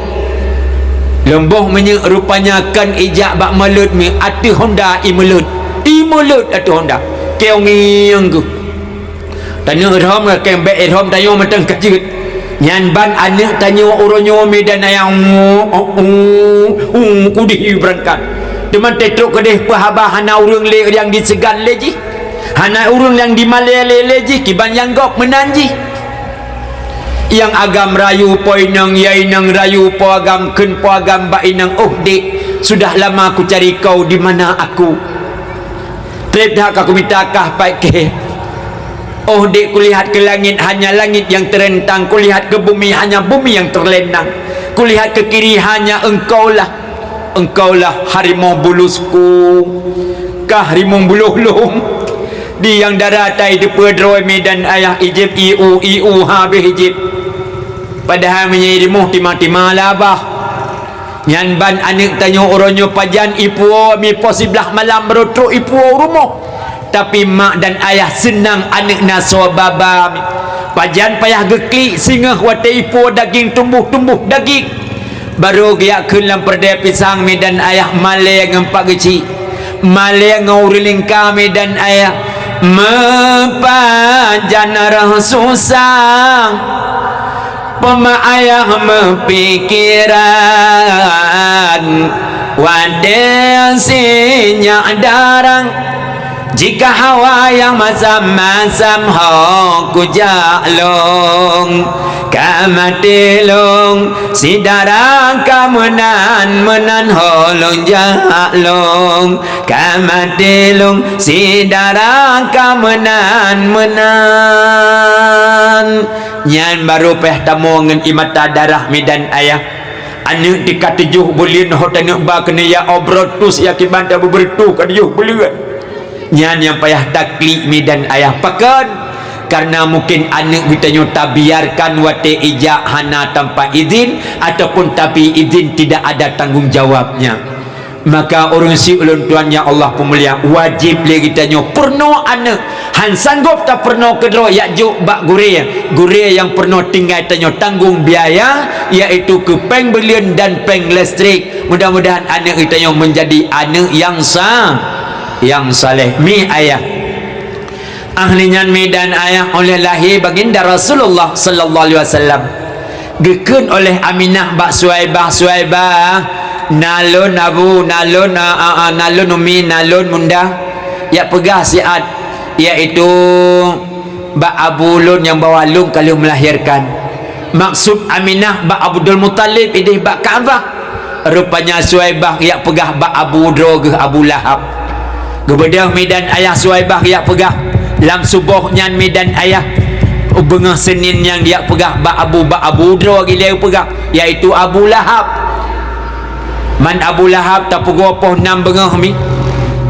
Lôn boh minyeuk rupanya kon ijak bak maleuet mi ateueh Honda imeuleuet. Imeuleuet ateueh Honda. Keong ngieng geuh. Taneuk rhom ka keng bék rhom tanyoe mantong ka jeuet. Nyan ban aneuk tanyoe uroe nyoe mi dan ayah, u, u, u, kudeh beurangkat. Teuma teutrok keudeh peuhaba hana ureuëng lé nyang diseugan lé jih. Hana ureuëng nyang dimalée lé, lé jih, kiban nyang gob meunan jih. Nyang agam rayu po inong, ya inong rayu po agam, kheun po agam bak inong, "Oh dek, sudah lama kucari kau, di mana aku?" Treb that ka kumita kah paikeh. Oh dek, kulihat ke langit, hanya langit yang terentang, kulihat ke bumi, hanya bumi yang terlentang. Kulihat ke kiri, hanya engkaulah, engkaulah harimau bulusku. Kah harimau buluh lông. Di nyang dara tai teupeudroe mi dan ayah ijeb iu, iu habéh ijeb. Padahai meunyoe ilmu tima-tima labah. Nyan ban aneuk tanyoe uroe nyoe pajan ipuwoe mi po siblaih malam baru trok ipuwoe u rumoh. Tapi mak dan ayah seunang aneuk na soe baba mi. Pajan payah geuklik singoh watée ipuwoe daging tumboh-tumboh daging. Baru geujak kheun lam peureudée pisang mi dan ayah malée ngon pak geuchik. Malée ngon ureuëng lingka mi dan ayah. Meupajan roh susah. Peumak ayah meupikiran, watée sinyak darang. Jika hawa nyang masam-masam ho kujak lông, ka maté lông, si dara ka meunan-meunan ho lông jak lông, ka maté lông, si dara ka meunan-meunan. Nyan barô payah tamong ngon ié mata darah mi dan ayah. Aneuk tika tujoh buleuen ho taneuk ba keuneuk ya obrotus ya kiban tabeubeureutoh ka tujoh buleuen. Nyan nyang payah taklik mi dan ayah. Pakon? Karena mungkin aneuk geutanyoe tabiarkan watée ijak hana tanpa izin ataupun tapi izin tidak ada tanggung jawabnya. Maka ureuëng si ulôn tuan nyang Allah peumulia, wajéb lé geutanyoe peurunoe aneuk. Han sanggob tapeurunoe keudroe yak jok bak gurée. Gurée nyang peurunoe tinggai tanyoe tanggong biaya, yaitu keu péng buleuen dan péng listrik. Mudah-mudahan aneuk geutanyoe meunjadi aneuk nyang sa-, nyang saleh. Mi ayah. Ahli nyan mi dan ayah oleh lahé baginda Rasulullah sallallahu alaihi wasallam. Geukheun oleh Aminah bak Suwaibah, "Suwaibah, nalôn abu, nalôn, a, a, a, nalôn umi, nalôn munda, yak peugah siat, yaitu bak abu lôn nyang bawah lôn ka lheueh meulahirkan." Maksud Aminah bak Abdul Muthalib ideh bak Ka'bah. Rupanya Suwaibah yak peugah bak abu droe geuh Abu Lahab. Geubeudôh mi dan ayah Suwaibah yak peugah, lam suboh nyan mi dan ayah, beungoh Senin nyang yak peugah bak abu, bak abu droe gilée peugah, yaitu Abu Lahab. Man Abu Lahab tapeugoe poh nam beungoh mi.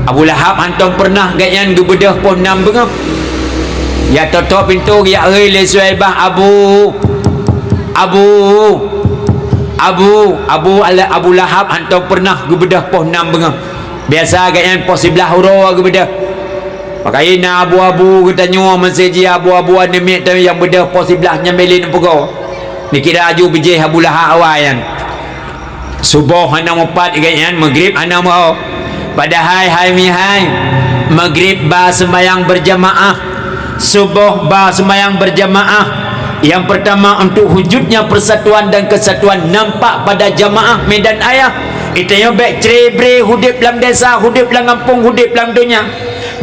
Abu Lahab hantong peureunah gobnyan geubeudôh poh nam beungoh. Yak totok pintoe yak hôi lé Suwaibah, "Abu, abu, abu, abu." Abu Lahab hantong peureunah geubeudôh poh nam beungoh. Biasa gobnyan poh siblaih uroe geubeudôh. Pakaian abu-abu geutanyoe meusé jih abu-abu aneuk miet tanyoe nyang beudôh poh siblaih nyan bèk lé neupeugoe. Neukira aju beujéh Abu Lahab awai nyan. Suboh hana mupat gobnyan, Maghrib hana meuho. Padahai hai mi hai, Maghrib ba seumayang berjamaah, Suboh ba seumayang berjamaah. Yang pertama, untuk wujudnya persatuan dan kesatuan nampak pada jamaah mi dan ayah. Geutanyoe bèk cre-bre udép lam desa, udép lam gampông, udép lam donya.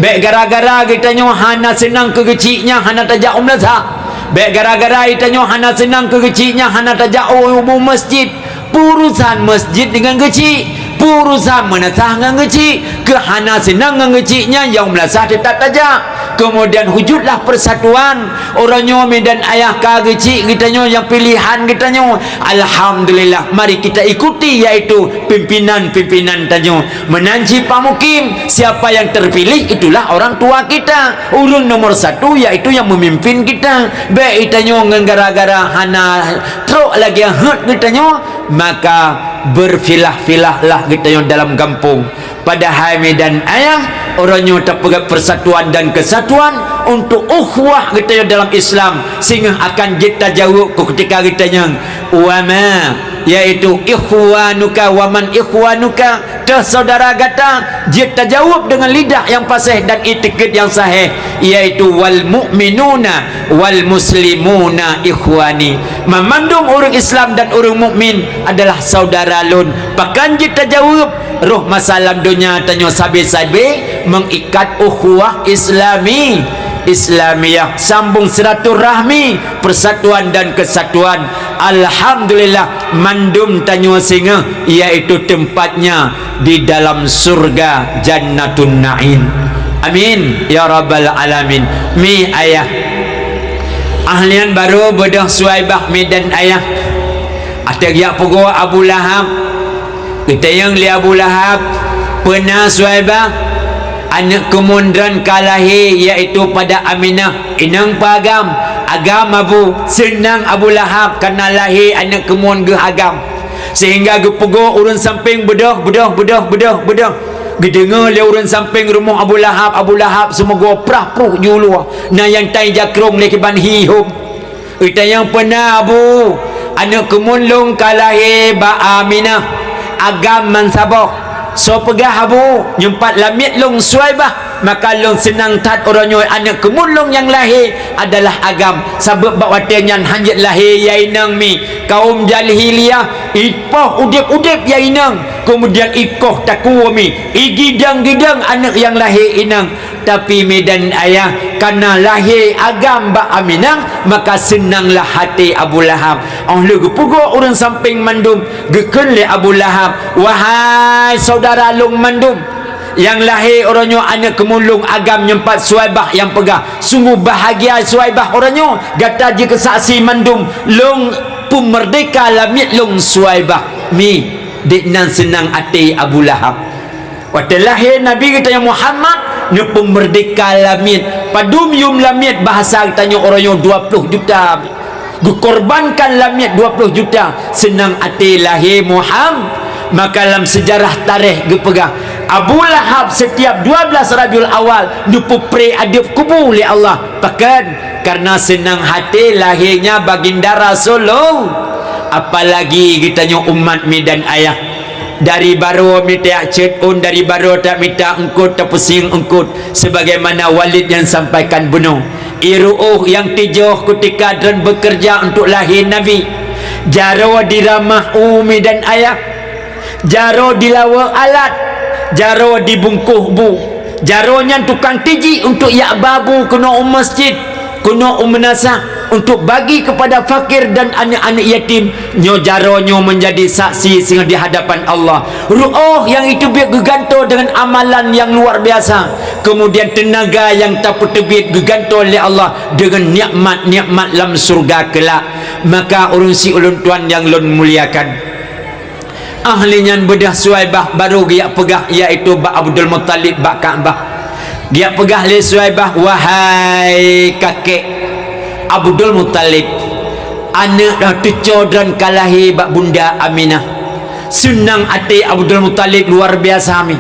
Bèk gara-gara geutanyoe hana seunang keu geuchik nyan hana tajak u meulasah. Bèk gara-gara geutanyoe hana seunang keu geuchik nyan hana tajak u, u meuseujid. Peurusan meuseujid deungon geuchik, peurusan meunasah ngon geuchik. Keu hana seunang ngon geuchik nyan nyang meulasah teutap tajak. Keumudian wujudlah persatuan. Uroe nyoe mi dan ayah ka geuchik geutanyoe nyang piléhan geutanyoe. Alhamdulillah, mari kita ikuti, yaitu pimpinan-pimpinan tanyoe. Meunan cit Pak Mukim, siapa yang terpilih itulah orang tua kita. Ureuëng nomor satu yaitu yang memimpin kita. Bèk geutanyoe ngon gara-gara hana trok lagèe heuet geutanyoe, maka berfilah-filahlah geutanyoe dalam gampông. Padahai mi dan ayah, uroe nyoe tapeugah persatuan dan kesatuan untuk ukhuwah geutanyoe dalam Islam, singoh akan jeuet tajaweueb keu keutika geutanyoe, "Wa ma," yaitu "ikhwanuka, wa man ikhwanuka," Teuh saudara gata, jeuet tajaweueb deungon lidah nyang paséh dan itikeuet nyang sahih, yaitu, "Wal mu'minuna wal muslimuna ikhwani." Mamandum ureuëng Islam dan ureuëng mukmin adalah saudara lôn. Pakon jeuet tajaweueb? Roh masa lam donya tanyoe sabe-sabe meungikat ukhuwah Islami, Islamiyah, sambung silaturahmi, persatuan dan kesatuan. Alhamdulillah, mandum tanyoe singoh, yaitu tempatnya di dalam surga Jannatun Na'im. Amin ya rabbal alamin. Mi ayah. Ahlian baru beudôh Suwaibah midan ayah. Ateueh geujak pugoe Abu Lahab. Geutanyong lé Abu Lahab, "Peue na Suwaibah?" "Aneuëk keumuen droen ka lahé, yaitu pada Aminah." "Inong peue agam?" "Agam, Abu." Seunang Abu Lahab kana lahé aneuëk keumuen geuh agam. Sehingga geupugoe ureuëng sampéng beudôh, beudôh, beudôh, beudôh, beudôh. Geudeungoe lé ureuëng sampéng rumoh Abu Lahab, Abu Lahab seumeugô prah pruh jiulue, na nyang tai jakrong lé kiban hi hom. Geutanyong, "Peue na, Abu?" "Aneuëk keumuen lôn ka lahé bak Aminah, agam mansaboh." "Soe peugah, Abu?" "Nyoe pat lamiet lôn Suwaibah." "Maka lôn seunang that uroe nyoe aneuëk keumuen lôn nyang lahé adalah agam, sabab bak watée nyan hán jeuet lahé ya inong mi. Kaum jahiliyah ipoh udeb-udeb ya inong, keumudian ikoh takue mi, igidong-gidong aneuëk nyang lahé inong." Tapi midan ayah, kana lahé agam bak Aminah, maka seunanglah até Abu Lahab. Óh lheueh geupugoe ureuëng sampéng mandum, geukheun lé Abu Lahab, "Wahai saudara lôn mandum, nyang lahé uroe nyoe aneuëk keumuen lôn agam nyoe pat Suwaibah nyang peugah. Sungguh bahagia Suwaibah uroe nyoe, gata jeuet keu saksi mandum, lôn peumeurdeka lamiet lôn Suwaibah." Mi, diknan seunang até Abu Lahab. Watée lahé Nabi geutanyoe Muhammad, neupeumeurdeka lamiet. Padum yum lamiet bahasa geutanyoe uroe nyoe dua ploh juta. Geukorbankan lamiet dua ploh juta, seunang até lahé Muhammad. Maka lam seujarah taréh geupeugah, Abu Lahab setiap dua belas Rabiul Awal neupeupré adeueb kubu lé Allah. Pakon? Karena seunang até lahé nya Baginda Rasulullah. Apalagi geutanyoe umat midan ayah. Dari baroe mita ceuet ôn, dari baroe tamita eungkôt, tapeusieng eungkôt, sebagaimana Walid nyang sampaikan bunoe. Ié ruôh nyang tujoh keutika droen beukeureuja untuk lahé Nabi. Jaroe diramah u midan ayah. Jaroe dilawa alat. Jaroe dibungkôh bu. Jaroe nyan tukang tiji untuk jak ba bu keunoe u masjid, keunoe u meunasah, untuk bagi kepada fakir dan aneuk-aneuk yatim. Nyoe jaroe nyoe meunjadi saksi singoh di hadapan Allah. Ruôh nyang iteubiet geugantoe deungon amalan nyang luar biasa. Keumudian teunaga nyang tapeuteubiet geugantoe lé Allah deungon nikmat-nikmat lam syeuruga keulak. Maka ureuëng siulôn tuan nyang lôn muliakan, ahli nyan beudôh Suwaibah baru geujak peugah, yaitu bak Abdul Muttalib bak Ka'bah. Geujak peugah lé Suwaibah, "Wahai kakek Abdul Muttalib, aneuk dah teuco droen ka lahé bak Bunda Aminah." Seunang até Abdul Muttalib luar biasa mi.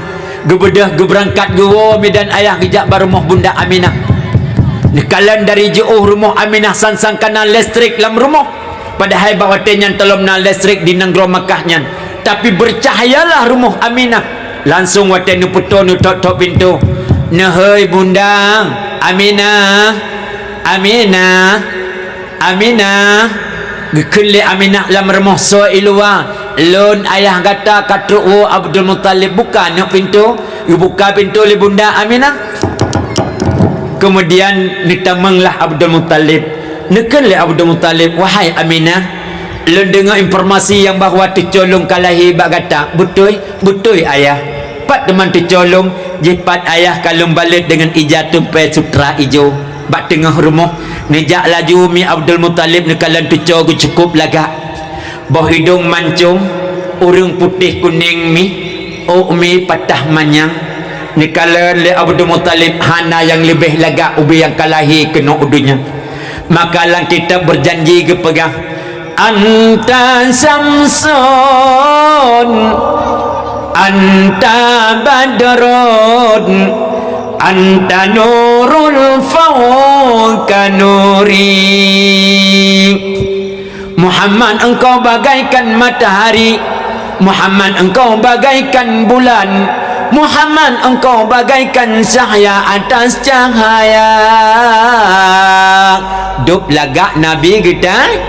Geubeudôh geubeurangkat geuwoe midan ayah geujak bak rumoh Bunda Aminah. Neukalon dari jiôh rumoh Aminah san-san kana listrik lam rumoh. Padahai bak watée nyan teulom na listrik di nanggroe Makkah nyan, tapi beucahayalah rumoh Aminah. Langsong watée neupeutoe neutok-tok pintoe, "Neuhôi Bunda Aminah, Aminah, Aminah!" Geukheun lé Aminah lam rumoh soe i luwa, "Lôn ayah gata ka trok woe Abdul Muttalib, buka neuk pintoe." Geubuka pintoe lé Bunda Aminah. Keumudian neutamonglah Abdul Muttalib. Neukheun lé Abdul Muttalib, "Wahai Aminah, lôn deungoe informasi nyang bahwa teuco lôn ka lahé bak gata." "Beutôi?" "Beutôi, Ayah." "Pat teuma teuco lôn?" "Jih pat ayah ka lôn balot deungon ija tumpée sutra ijo bak teungoh rumoh." Neujak laju mi Abdul Muttalib neukalon teuco geucukôp lagak. Boh idong mancong, ureuëng putéh kunéng mi, ôk mi patah manyang. Neukalon lé Abdul Muttalib hana nyang leubeh lagak ubé nyang ka lahé keunoe u donya. Maka lam kitab beujanji geupeugah, "Anta Samson, anta Badrun, anta Nurul fauqa Nuri." Muhammad, engkau bagaikan matahari, Muhammad, engkau bagaikan bulan. Muhammad, engkau bagaikan cahaya atas cahaya. Dub lagak Nabi geutanyoe.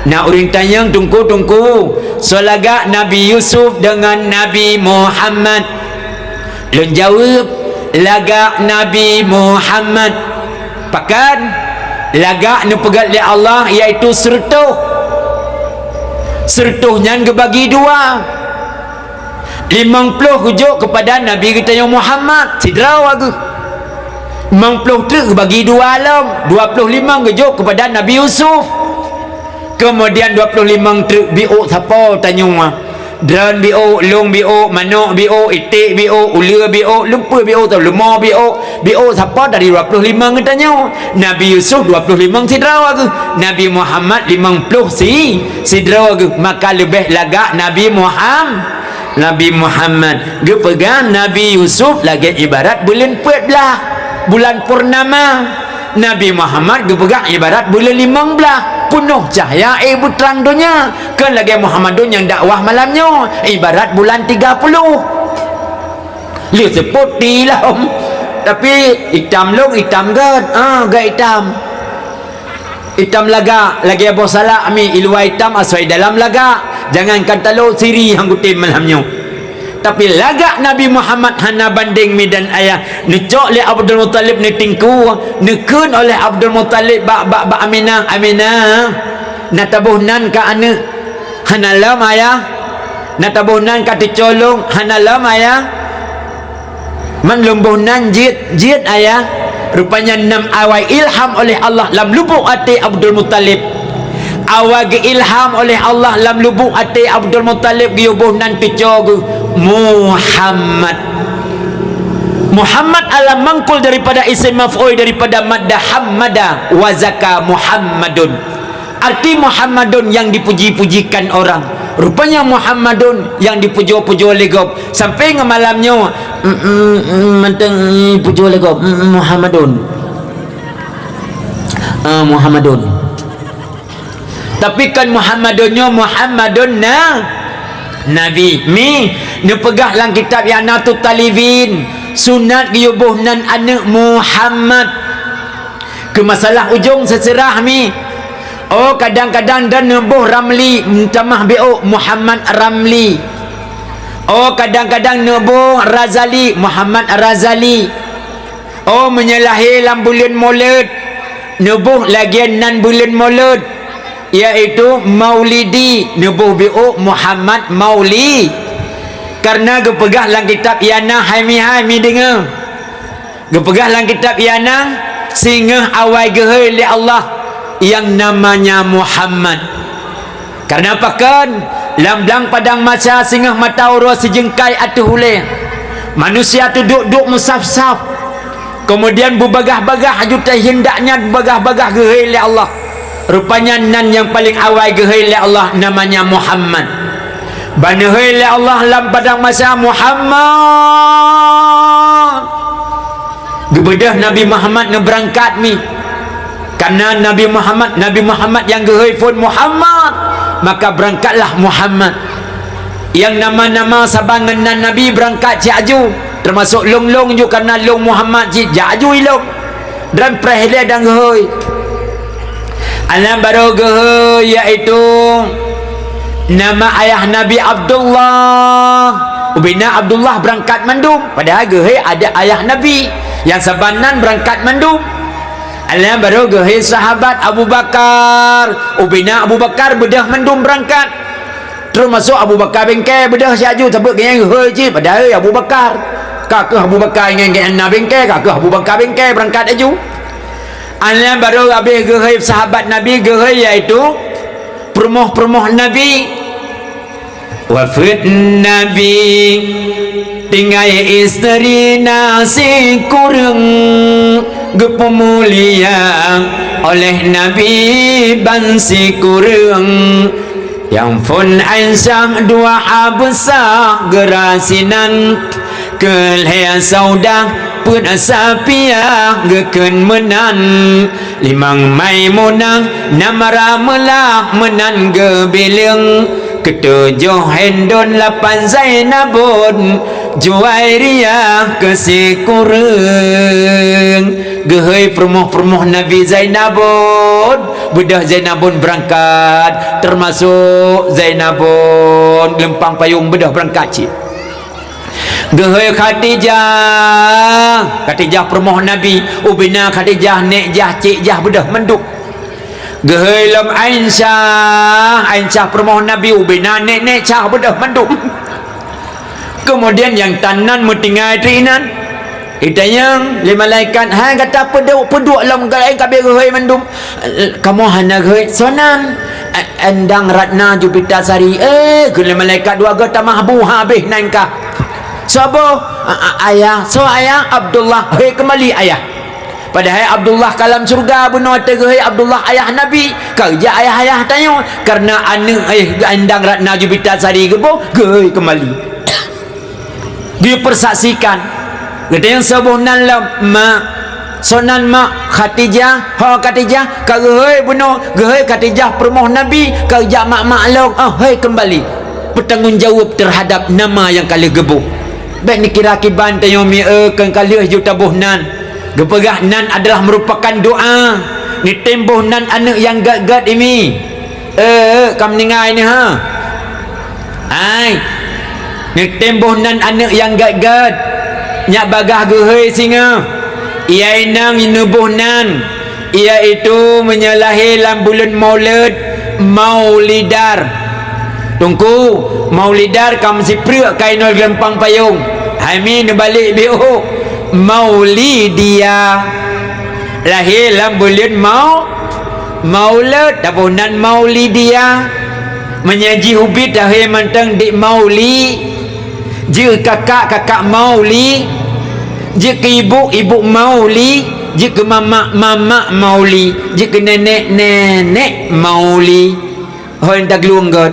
Na ureuëng tanyong, "Teungku, Teungku, soe lagak Nabi Yusuf deungon Nabi Muhammad?" Lôn jaweueb, "Lagak Nabi Muhammad." Pakon? Lagak neupeugét lé Allah, yaitu seureutôh. Seureutôh nyan geubagi dua. Limong ploh geujok keupada Nabi geutanyoe Muhammad, sidroe geuh. Limong ploh treuk geubagi dua lom, dua ploh limong geujok keupada Nabi Yusuf. Keumudian dua ploh limong treuk biôk sapo tanyoe. Droen biôk, lông biôk, manok biôk, iték biôk, uleue biôk, lumpur biôk, atau leumo biôk, biôk sapo dari dua ploh limong geutanyoe. Nabi Yusuf dua ploh limong sidroe geuh, Nabi Muhammad limong ploh si, sidroe geuh, maka leubeh lagak Nabi Muham-, Nabi Muhammad. Geupeugah Nabi Yusuf lagée ibarat buleuen peuet blaih, bulan purnama. Nabi Muhammad geupeugah ibarat buleuen limong blaih, peunoh cahya éh beutrang donya. Kon lagée Muhammadun nyang dakwah malam nyoe, ibarat bulan tiga puluh. Lheueh seupôt ti lom. Tapi itam lông, itam gét. Ah, gét itam. Itam lagak, lagée boh salak mi, i luwa itam, asoe dalam lagak. Jangankan talo, siri nyang kutem malam nyoe. Tapi lagak Nabi Muhammad hana bandeng mi dan ayah. Neucok lé Abdul Muthalib neutingku, neukheun oleh Abdul Muthalib bak, bak, bak Aminah, "Aminah, na taboh nan ka aneuëk?" "Hana lom, Ayah." "Na taboh nan ka teucolong?" "Hana lom, Ayah." "Man lôn boh nan jeuet?" "Jeuet, Ayah." Rupanya na awai ilham oleh Allah lam lubuk até Abdul Muthalib. Awai geuilham oleh Allah lam lubuk até Abdul Muthalib geuyue boh nan teuco geuh Muhammad. Muhammad alam mangkul daripada isim maf'ul daripada madda hammada wa zaka Muhammadun. Arti Muhammadun yang dipuji-pujikan orang. Rupanya Muhammadun yang dipujoe-pujoe lé gob. Sampai ngon malam nyoe, mm, mm, mm, mantong, mm, pujoe lé gob. Mm, mm, Muhammadun. Ah, Muhammadun. Tapi kon Muhammadun nyoe, Muhammadun na-, Nabi. Mi, neupeugah lam kitab I'anatut Thalibin, sunat geuyue boh nan aneuëk Muhammad. Keu masalah ujong seuseurah mi. Oh, kadang-kadang dan neuboh Ramli, meutamah biôk Muhammad Ramli. Oh, kadang-kadang neuboh Razali, Muhammad Razali. Oh, meunyoe lahé lam buleuen Molot, neuboh lagée nan buleuen Molot, yaitu Maulidi, neuboh biôk Muhammad Mauli. Karena geupeugah lam kitab I'anah, hai mi, hai mi deungoe. Geupeugah lam kitab I'anah, singoh awai geuhôi lé Allah yang namanya Muhammad. Karena pakon? Lam blang padang Mahsya singoh mata uroe sijeungkai ateueh ulée. Manusia teuduek-duek meusaf-saf. Keumudian beubagah-bagah aju teuh hindak nyan beubagah-bagah geuhôi lé Allah. Rupanya nan nyang paleng awai geuhôi lé Allah namanya Muhammad. Ban neuhôi lé Allah lam padang Mahsya, "Muhammad!" Geubeudôh Nabi Muhammad neubeurangkat mi. Karena Nabi Muhammad, Nabi Muhammad nyang geuhôi phon Muhammad, maka beurangkatlah Muhammad. Nyang nama-nama saban ngon nan Nabi beurangkat cit aju, teumasok lông-lông ju, karena lông Muhammad cit jak aju ilông. Dan preh ilée dan geuhôi. Aneuk barô geuhôi, yaitu nama ayah Nabi Abdullah. Ubena Abdullah beurangkat mandum, padahai geuhôi adak ayah Nabi nyang saban nan beurangkat mandum. Aneuk barô geuhôi sahabat Abu Bakar, ubena Abu Bakar beudôh mandum beurangkat. Teumasok Abu Bakar bengke beudôh siaju, sabab geuhnyan geuhôi cit, padahai Abu Bakar. Ka keuh Abu Bakar ngon geuhnyan na bengke, ka keuh Abu Bakar bengke beurangkat aju. Aneuk barô habéh geuhôi sahabat Nabi, geuhôi yaitu peurumoh-peurumoh Nabi. Wafeuet Nabi, tinggai isteri na sikureueng, geupeumulia oleh Nabi ban sikureueng. Nyang phon Aisyah dua Habsah geura sinan, keu lhée Saudah peuet Safiah geukheun meunan, limong Maimunah na mara meulah meunan geubileueng, Tujoh Hindun, lapan Zainabun, Juwairiyah keu sikureueng. Geuhôi peurumoh-peurumoh Nabi Zainabun, beudôh Zainabun beurangkat, teumasok Zainabun leumpang payong beudôh beurangkat cit. Geuhôi Khadijah, Khadijah peurumoh Nabi, ubena Khadijah, nék jah, cék jah beudôh mandum. Geuhôi lom Aisyah, Aisyah peurumoh Nabi, ubena nék-nék cah beudôh mandum. Keumudian nyang tan nan meutinggai teuh inan. Itanyong lé malaikat, "Hai gata peuduek, peuduek lom geuh laén ka abéh geuhôi mandum?" "Kamoe hana geuhôi." "Soe nan?" "Endang Ratna Jupita Sari." "Eh," kheun lé malaikat, "dua goe tamah bu habéh nan kah." "Soe boh?" "A-, a-, ayah." "Soe ayah?" "Abdullah." "Hôi keumbali ayah." Padahai Abdullah ka lam syeuruga, bunoe teuh geuhôi Abdullah ayah Nabi, ka geujak ayah-ayah tanyoe, kareuna aneuëk ayah endang Ratna Jupita Sari geuboh, geuhôi keumbali. Geupeusaksikan. Geutanyong soe boh nan lom, "Mak." "Soe nan, Mak?" "Khadijah." "Ho Khadijah, ka geuhôi bunoe, geuhôi Khadijah peurumoh Nabi, ka geujak mak-mak lom, oh, hôi keumbali." Peutanggong jaweueb teuhadab nama nyang ka lheueh geuboh. Bék neukira kiban tanyoe mi-, e, keu ka lheueh ju taboh nan. Geupeugah nan adalah meurupakan doa. Neutem boh nan aneuëk nyang gét-gét imi. Eh, ka meuninggai nyoe, ha? Ai, neutem boh nan aneuëk nyang gét-gét, nyak bagaih geuhôi singoh. Ia inong neuboh nan, iaitu meunyoe lahé lam buleuen Maulud, Maulidar. Teungku, Maulidar ka meusipreuk ka inoe leumpang payong. Hai mi neubalek biôh. Maulidia. Lahé lam buleuen Mau-, Maulud, taboh nan Maulidia. Meunyoe jih ubit lahé mantong di Mauli, jeuet kakak, kakak Mauli, jeuet keu ibu, ibu Mauli, jeuet keu mamak, mamak Mauli, jeuet keu nenek, nenek Mauli. Hôi taglueng gét.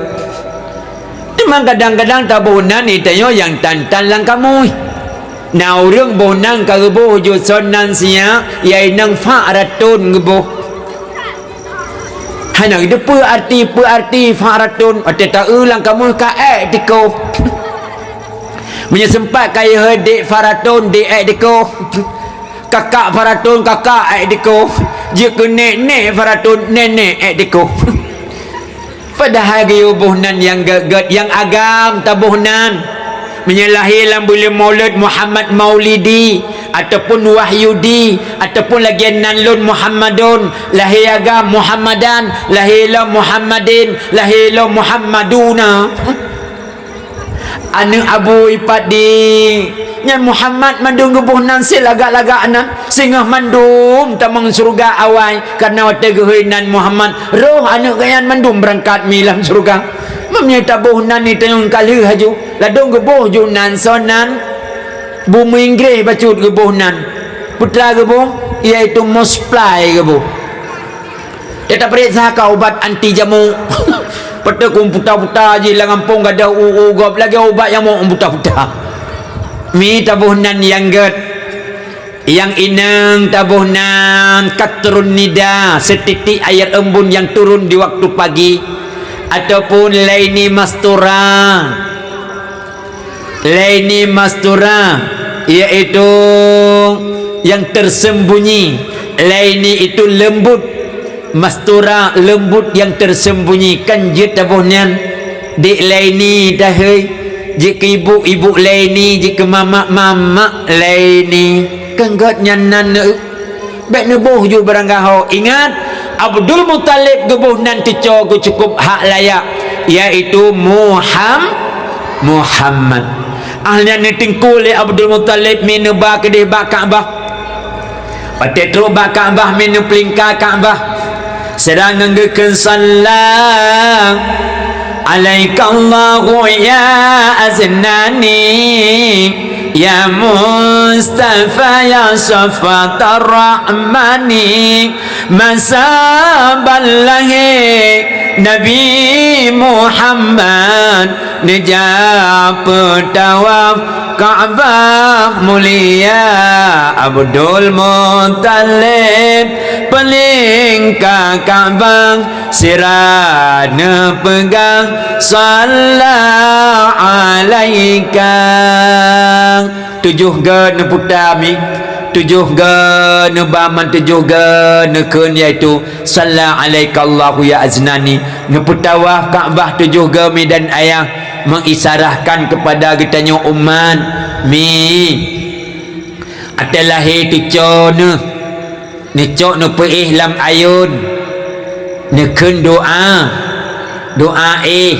Teuma kadang-kadang taboh nan itanyoe nyang tan-tan lam kamoe. Na ureuëng boh nan ka geuboh ju son nan siat, ia inong Fak Ratôn geuboh. Hana geuteupeue arti, peue arti Fak Ratôn, watée taeu lam kamoe ka ék tikoh. Meunyoe seumpat ka ihôi dék Fak Ratôn, dék ék tikoh. Kakak Fak Ratôn, kakak ék tikoh. Jeuet keu nék, nék Fak Ratôn, nenek ék tikoh. Padahai geuyue boh nan nyang gét-gét, nyang agam taboh nan. Meunyoe lahé lam buleuen Maulud Muhammad Maulidi, ataupun Wahyudi, ataupun lagée nan lôn Muhammadun, lahé agam Muhammadan, lahé lom Muhammadin, lahé lom Muhammaduna. Aneuëk Abu Ipadi nyan Muhammad mandum geuboh nan silagak-lagak nan, singoh mandum tamong syeuruga awai, kareuna watée geuhôi nan Muhammad, roh aneuëk geuh nyan mandum beurangkat mi lam syeuruga. Meunyoe taboh nan itanyoe ka lheueh laju, ladôm geuboh ju nan son nan bumoe Inggréh bacut geuboh nan. Peue teuma geuboh, iaitu mosply geuboh. Teutab peuriksa ka ubat anti jamok. Peue teuma keu buta-buta jih lam gampông gadôh u-u gob lagée ubat jamok buta-buta. Mi taboh nan nyang gét. Nyang inong taboh nan qatrun nida, seutitik air embun nyang turun di waktu pagi, ataupun laini mastura. Laini mastura, iaitu nyang tersembunyi. Laini itu lembut. Mastura, lembut yang tersembunyi. Kan jeuet taboh nyan. Dék Laini tahôi. Jeuet keu ibu, ibu Laini. Jeuet keu mamak, mamak Laini. Kan gét nyan nan. Bék neuboh ju barang gaho. Ingat, Abdul Muthalib geuboh nan teuco geuh cukôp hak layak, yaitu Muham-, Muhammad. Ahli nyan neuteungku lé Abdul Muthalib mi neuba keudeh bak Ka'bah. Watée trok bak Ka'bah mi neupeulingka Ka'bah. Seudang ngon geukheun, "Salla alaikallahu ya Aznani, ya Mustafa, ya Syafatar Rahmani." Masa ban lahé Nabi Muhammad, Neujak peutawaf Ka'bah mulia, Abdul Muttalib peulingka Ka'bah, sira neupeugah, "Shalla alaika." Tujoh goe neuputa mi, tujoh goe neuba, man tujoh goe neukheun, yaitu, "Shalla alaika Allahu ya Aznani." Neupeutawaf Ka'bah tujoh goe mi dan ayah, mengisarahkan kepada geutanyoe umat mi. Até lahé tuco neuh, neucok neupeuéh lam ayôn, neukheun doa, doa éh.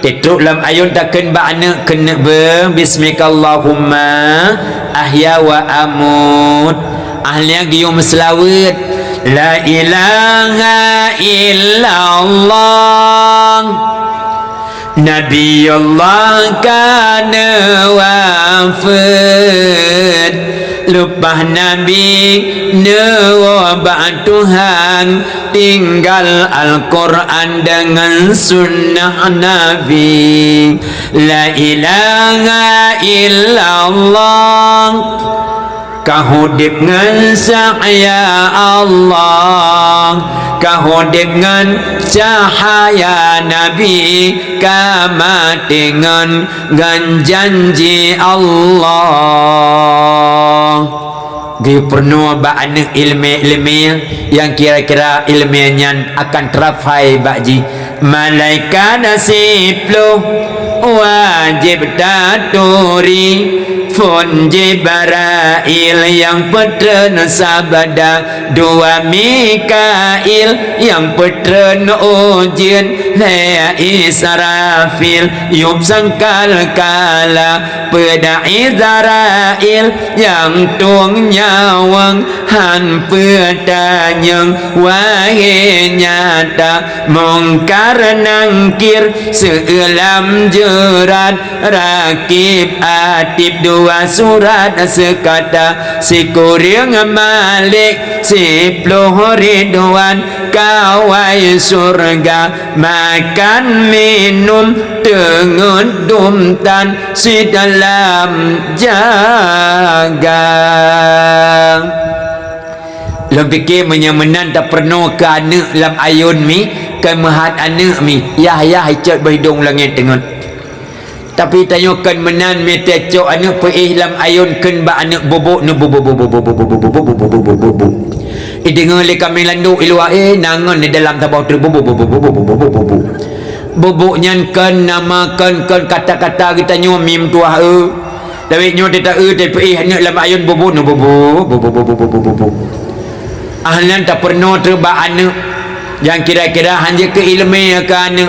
Teutrok lam ayôn takheun bak aneuk, keuneuk beuh, "Bismikallahumma ahya wa amut." Ahli geuyue meuseulaweuet, "La ilaha illallah." Nabiullah ka neuwafeuet, leupah Nabi neuwoe bak Tuhan, tinggal Al-Quran deungon sunnah Nabi. La ilaha illallah. Ka udeb ngon cahya Allah, ka udeb ngon cahya Nabi, ka maté ngon, ngon janji Allah. Geupeurunoe bak aneuk ileumèe-ileumèe nyang kira-kira ileumèe nyan akan teurapai bak jih. Malaikat siploh wajéb taturi, phon Jibrail nyang peutreun sabda, dua Mikail nyang peutreun ujeuen, lhèe Israfil yub sangkakala, peuet Izrail nyang tueng nyawöng, han peutanyong wahé nyata. Mungkar Nangkir seulam jeurat, Rakib Atid dua surat seukata, sikureueng Malik siploh Ridwan, kawai syurga makan minum teungeut dum tan sidalam jaga. Lôn pike meunyoe meunan tapeurunoe keu aneuk lam ayôn mi, keu meuhat aneuk mi, yah-yah icot beuhidong langét teungeut. Tapi tanyoe kon meunan, mi teucok aneuk peuéh lam ayôn kheun bak aneuk bubuk neu bubuk, bubuk, bubuk, bubuk. Ideungoe lé kaméng landok i luwa, eh, na ngon di dalam saboh treuk bubuk, bubuk, bubuk, bubuk, bubuk. Bubuk nyan kon nama, kon, kon kata-kata geutanyoe mim tuah, eh. Lawét nyoe teuta-eu teupeuéh aneuk lam ayôn bubuk neu bubuk, bubuk, bubuk, bubuk, bubuk. Ah nyan tapeurunoe treuk bak aneuk nyang kira-kira han jeuet keu ileumèe keu aneuk.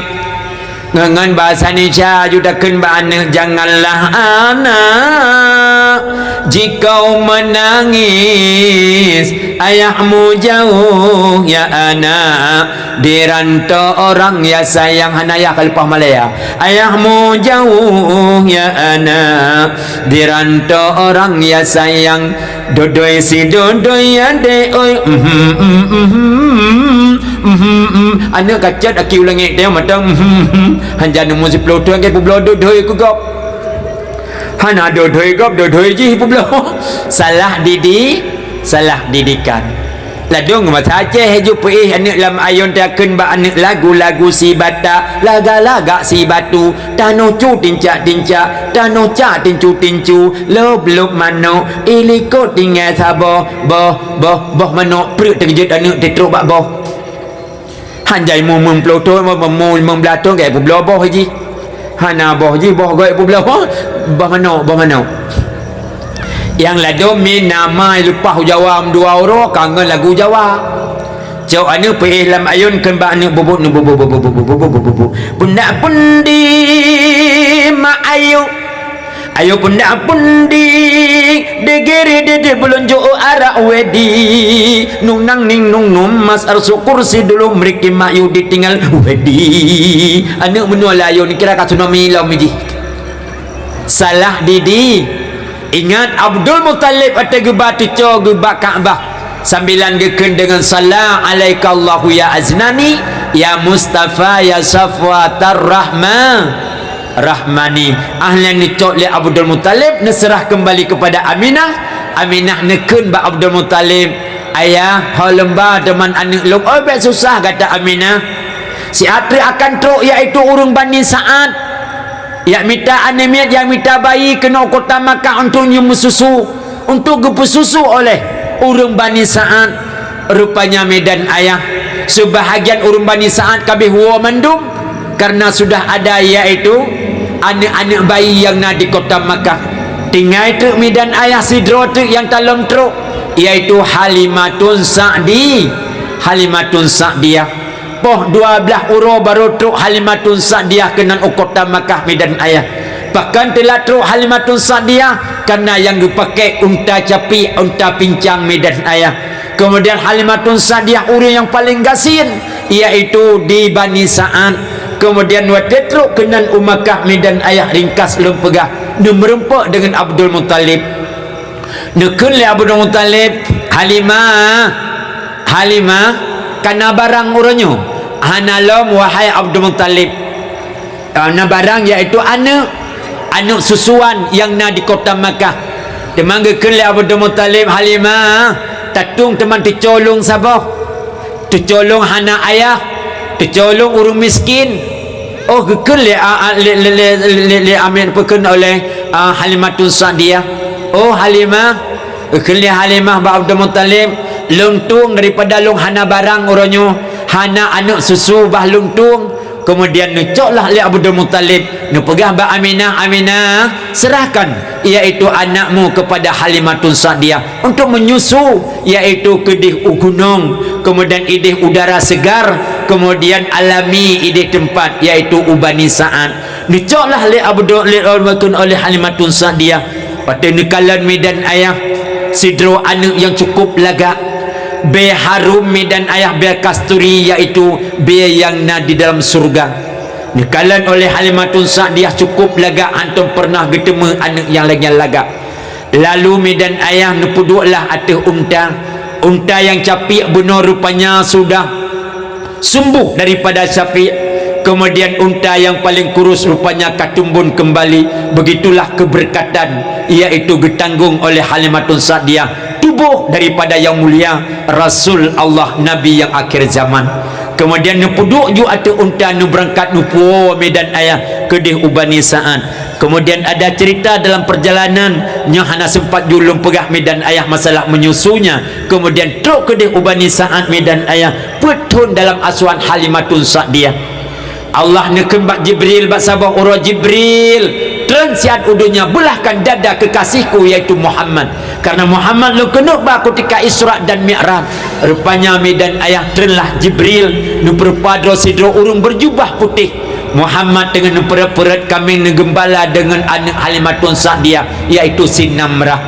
Ngon, ngon bahasa Indonesia aju takheun bak aneuk, "Janganlah anak jikau menangis, ayahmu jauh ya anak." Di rantau orang ya sayang, hana yah ka leupah malèe. Ayahmu jauh ya anak, di rantau orang ya sayang. Dodoi si dodoi ya dek oi. Mhm, mhm, mhm, mhm, mhm. Aneuk kacot aki u langét teuh mantong. Mhm, mhm. Hanjan umur siploh thôn ka peubloe dodoi keu gob. Hana dodoi gob, dodoi jih peubloe. Salah didi-, salah didikan. Ladôm masa Aceh ju peuéh aneuk lam ayôn takheun bak aneuk lagu-lagu si batak, laga-laga si batu, tanoh cu tincak-tincak, tanoh ca tincu-tincu, lôb-lôb manok, i likot tinggai saboh, boh, boh, boh manok, preuk teukeujot aneuk teutrok bak boh. Hanjai mu meumploh thôn, mu, mu, mu, limong blaih thôn, gét peubloe boh jih. Hana boh jih, boh gét peubloe boh. Boh manok, boh manok. Nyang ladôm mi nama leupah u Jawa meudua uroe, ka ngon lagu Jawa. Cok aneuk peuéh lam ayôn kheun bak aneuk bubuk, neu bubuk, bubuk, bubuk. Pundak pundi mak ayu. Ayo pundak pundi, degere dede bulon jo arak wedi. Nunang ning nung num mas ar syukur si dulu mriki mayu ditinggal wedi. Aneuk meunyoe layôn kira ka tsunami lom jih. Salah didi. Ingat Abdul Muttalib ata geuba tuco geuba Ka'bah. Sambilan geukheun deungon salla alaika Allahu ya aznani, ya Mustafa, ya safwatar rahma. Rahmani. Ah, lheueh neucok lé Abdul Muthalib, neuseurah keumbali keupada Aminah. Aminah neukheun bak Abdul Muthalib, "Ayah, ho lom ba teuma aneuëk lôn, oh, bék susah gata Aminah. Siat treuk akan trok, yaitu ureuëng Bani Sa'ad. Jak mita aneuëk miet, jak mita bayi keunoe kota Makkah untuk nyoe meususu, untuk geupeususu oleh ureuëng Bani Sa'ad." Rupanya midan ayah, seubahagian ureuëng Bani Sa'ad ka abéh woe mandum, karena sudah ada yaitu aneuëk-aneuëk bayi nyang na di kota Makkah. Tinggai treuk midan ayah sidroe treuk nyang ka lom trok, yaitu Halimatun Sa'di. Halimatun Sa'diyah. Poh dua blaih uroe barô trok Halimatun Sa'diyah keunan u kota Makkah midan ayah. Pakon teulat trok Halimatun Sa'diyah? Karena nyang geupakée unta capiek, unta pincang midan ayah. Kemudian Halimatun Sa'diyah ureuëng nyang paleng gasien, yaitu di Bani Sa'ad. Kemudian watée trok keunan u Makkah midan ayah, ringkas lôn peugah, neumeureumpok deungon Abdul Muthalib. Neukheun lé Abdul Muthalib, "Halimah, Halimah, kana barang uroe nyoe?" "Hana lom, wahai Abdul Muthalib." "Ah, na barang, yaitu aneuëk, aneuëk susuan nyang na di kota Makkah." Teuma geukheun lé Abdul Muthalib, "Halimah, tatueng teuma teucok lôn saboh. Teucok lôn hana ayah, teucok lôn ureuëng miskin." Oh, geukheun lé, a, a, lé, lé, lé, lé, lé Amin, peukheun oleh, a, Halimatun Sa'diyah. "Oh, Halimah," geukheun lé Halimah bak Abdul Muthalib, "lôn tueng daripada lôn hana barang uroe nyoe, hana aneuëk susu bah lôn tueng." Kemudian neucoklah lé Abdul Muthalib, neupeugah bak Aminah, "Aminah, serahkan yaitu anakmu kepada Halimatun Sa'diyah untuk menyusu, yaitu keudeh u gunong, kemudian ideh udara segar, kemudian alami ideh teumpat, yaitu u Bani Sa'ad." Neucoklah lé Abdul, lé, oleh Halimatun Sa'diyah. Watée neukalon midan ayah, sidroe aneuëk nyang cukup lagak, bée harum midan ayah, bée kasturi, yaitu bée nyang na di dalam syeuruga. Neukalon oleh Halimatun Sa'diyah cukup lagak, hántom peureunah geuteumé aneuëk nyang lagée nyan lagak. Lalu midan ayah neupeudueklah ateueh unta. Unta nyang capiek bunoe rupanya sudah sembuh daripada capiek. Kemudian unta nyang paleng kurus rupanya ka tumbon keumbali. Begitulah keberkatan, yaitu geutanggong oleh Halimatun Sa'diyah, tuboh daripada nyang mulia, Rasul Allah, Nabi nyang akhir zaman. Kemudian neupeuduek ju ateueh unta, neubeurangkat neupuwoe midan ayah keudeh u Bani Sa'ad. Kemudian ada cerita dalam perjalanan nyang hana sempat ju lôn peugah midan ayah masalah menyusunya. Kemudian trok keudeh u Bani Sa'ad midan ayah, peuet thon dalam asuhan Halimatun Sa'diyah. Allah neukheun bak Jibril bak saboh uroe, "Jibril, treun siat u donya, beulahkan dada kekasihku yaitu Muhammad. Karena Muhammad lôn keuneuk ba kutika Isra dan Mi'raj." Rupanya midan ayah treunlah Jibril, neupeureupa droe sidroe ureuëng beujubah putéh. Muhammad teungoh neupeureuet-peureuet kaméng neugeumbala deungon aneuëk Halimatun Sa'diyah, yaitu si Namrah.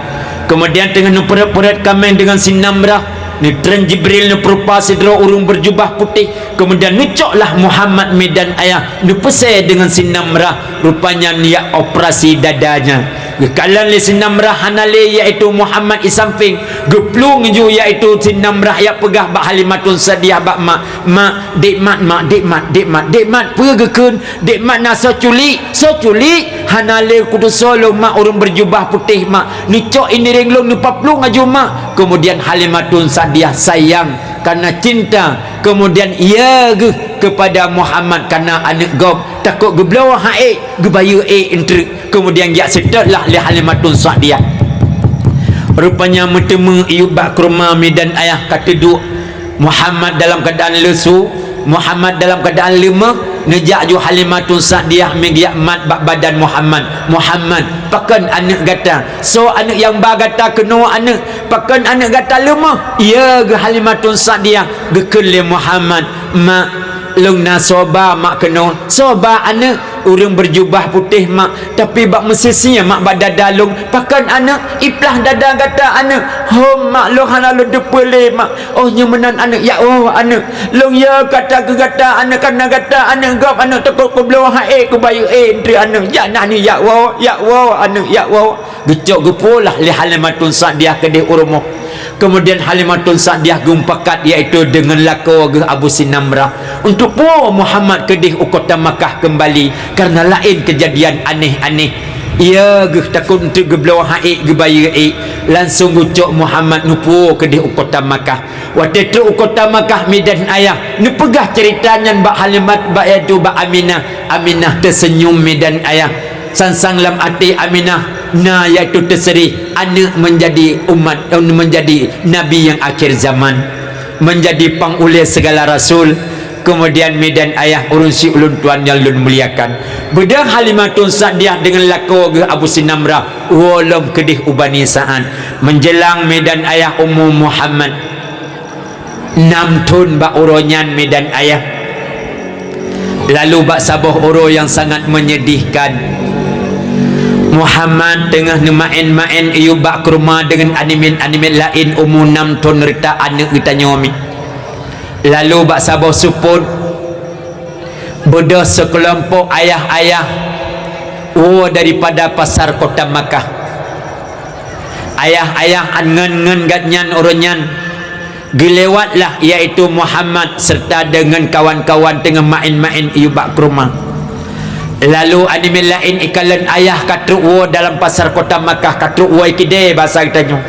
Kemudian teungoh neupeureuet-peureuet kaméng deungon si Namrah, neutreun Jibril neupeureupa sidroe ureuëng beujubah putéh. Kemudian neucoklah Muhammad midan ayah, neupeusé deungon si Namrah, rupanya neujak operasi dadanya. Geukalon lé si Namrah hana lé, yaitu Muhammad i sampéng, geuplueng ju yaitu si Namrah, jak peugah bak Halimatun Sa'diyah bak mak, "Mak, dek mat, mak, dek mat, dek mat, dek mat." Peue geukheun? "Dek mat na soe culik, soe culik." "Hana lé kutusoe lôn mak, ureuëng beujubah putéh mak, neucok iniréng lôn, neupaplueng laju mak." Kemudian Halimatun Sa'diyah sayang karena cinta, kemudian ia geuh kepada Muhammad karena aneuëk gob, takot geubloe ha'ék, geubayeue ék eunteuk. Kemudian jak seutôt lah lé Halimatun Sa'diyah. Rupanya meuteumé i bak keuruma midan ayah ka teuduek Muhammad dalam keuadaan lesu, Muhammad dalam keuadaan leumah, neujak ju Halimatun Sa'diyah meugeuyak mat bak badan Muhammad. "Muhammad, pakon aneuëk gata? Soe aneuëk nyang ba gata keunoe aneuëk? Pakon aneuëk gata leumah?" Ia geuh Halimatun Sa'diyah, geukheun lé Muhammad, "Mak, lôn na soe ba mak keunoe, soe ba aneuëk?" "Ureuëng beujubah putéh mak, tapi bak meusisie mak bak dada lôn." "Pakon aneuëk? Iplah dada gata aneuëk." "Hom mak, lôn hana lôn teupeue lé mak." "Oh, nyoe meunan aneuëk, jak woe aneuëk. Lôn yö kata keu gata aneuëk, karena gata aneuëk gob aneuëk, takot kubloe ha'ék, kubayeue ék eunteuk aneuëk. Jak na ni, jak woe, jak woe aneuëk, jak woe." Geucok geupuwoe lah lé Halimatun Sa'diyah keudeh u rumoh. Kemudian Halimatun Sa'diyah geumupakat, yaitu deungon lakoe geuh Abu Sinamrah, untuk puwoe Muhammad keudeh u kota Makkah keumbali, karena laén keujadian aneh-aneh. Iya geuh takot untuk geubloe han ék geubayeue ék, langsong geucok Muhammad neupuwoe keudeh u kota Makkah. Watée trok u kota Makkah, midan ayah, neupeugah ceurita nyan bak Halimat, bak, yaitu bak Aminah. Aminah teuseunyum, midan ayah. Sang-sang lam até Aminah na, yaitu teuseurih aneuëk meunjadi umat, meunjadi nabi nyang akhé zaman, meunjadi pang ulée sigala rasul. Keumudian, midan ayah, ureuëng syik ulôn tuan nyang lôn muliakan, beudôh Halimatun Sa'diyah deungon lakoe geuh Abu Sinamrah woe lom keudeh u Bani Sa'ad. Meunjeulang, midan ayah, umu Muhammad nam thon bak uroe nyan, midan ayah. Lalu bak saboh uroe nyang sangat menyedihkan, Muhammad teungoh neumaén-maén iyup bak keureuma deungon aneuk miet-aneuk miet laén umu nam thon reuta aneuëk geutanyoe mi. Lalu bak saboh seupôt, beudôh sikeulompok ayah-ayah woe daripada pasar kota Makkah. Ayah-ayah ngon, ngon gobnyan uroe nyan, geulewatlah, yaitu Muhammad seureuta deungon kawan-kawan teungoh maén-maén iyup bak keureuma. Lalu aneuk miet laén ikalon ayah ka trok woe dalam pasar kota Makkah, ka trok woe keudè basa geutanyoe.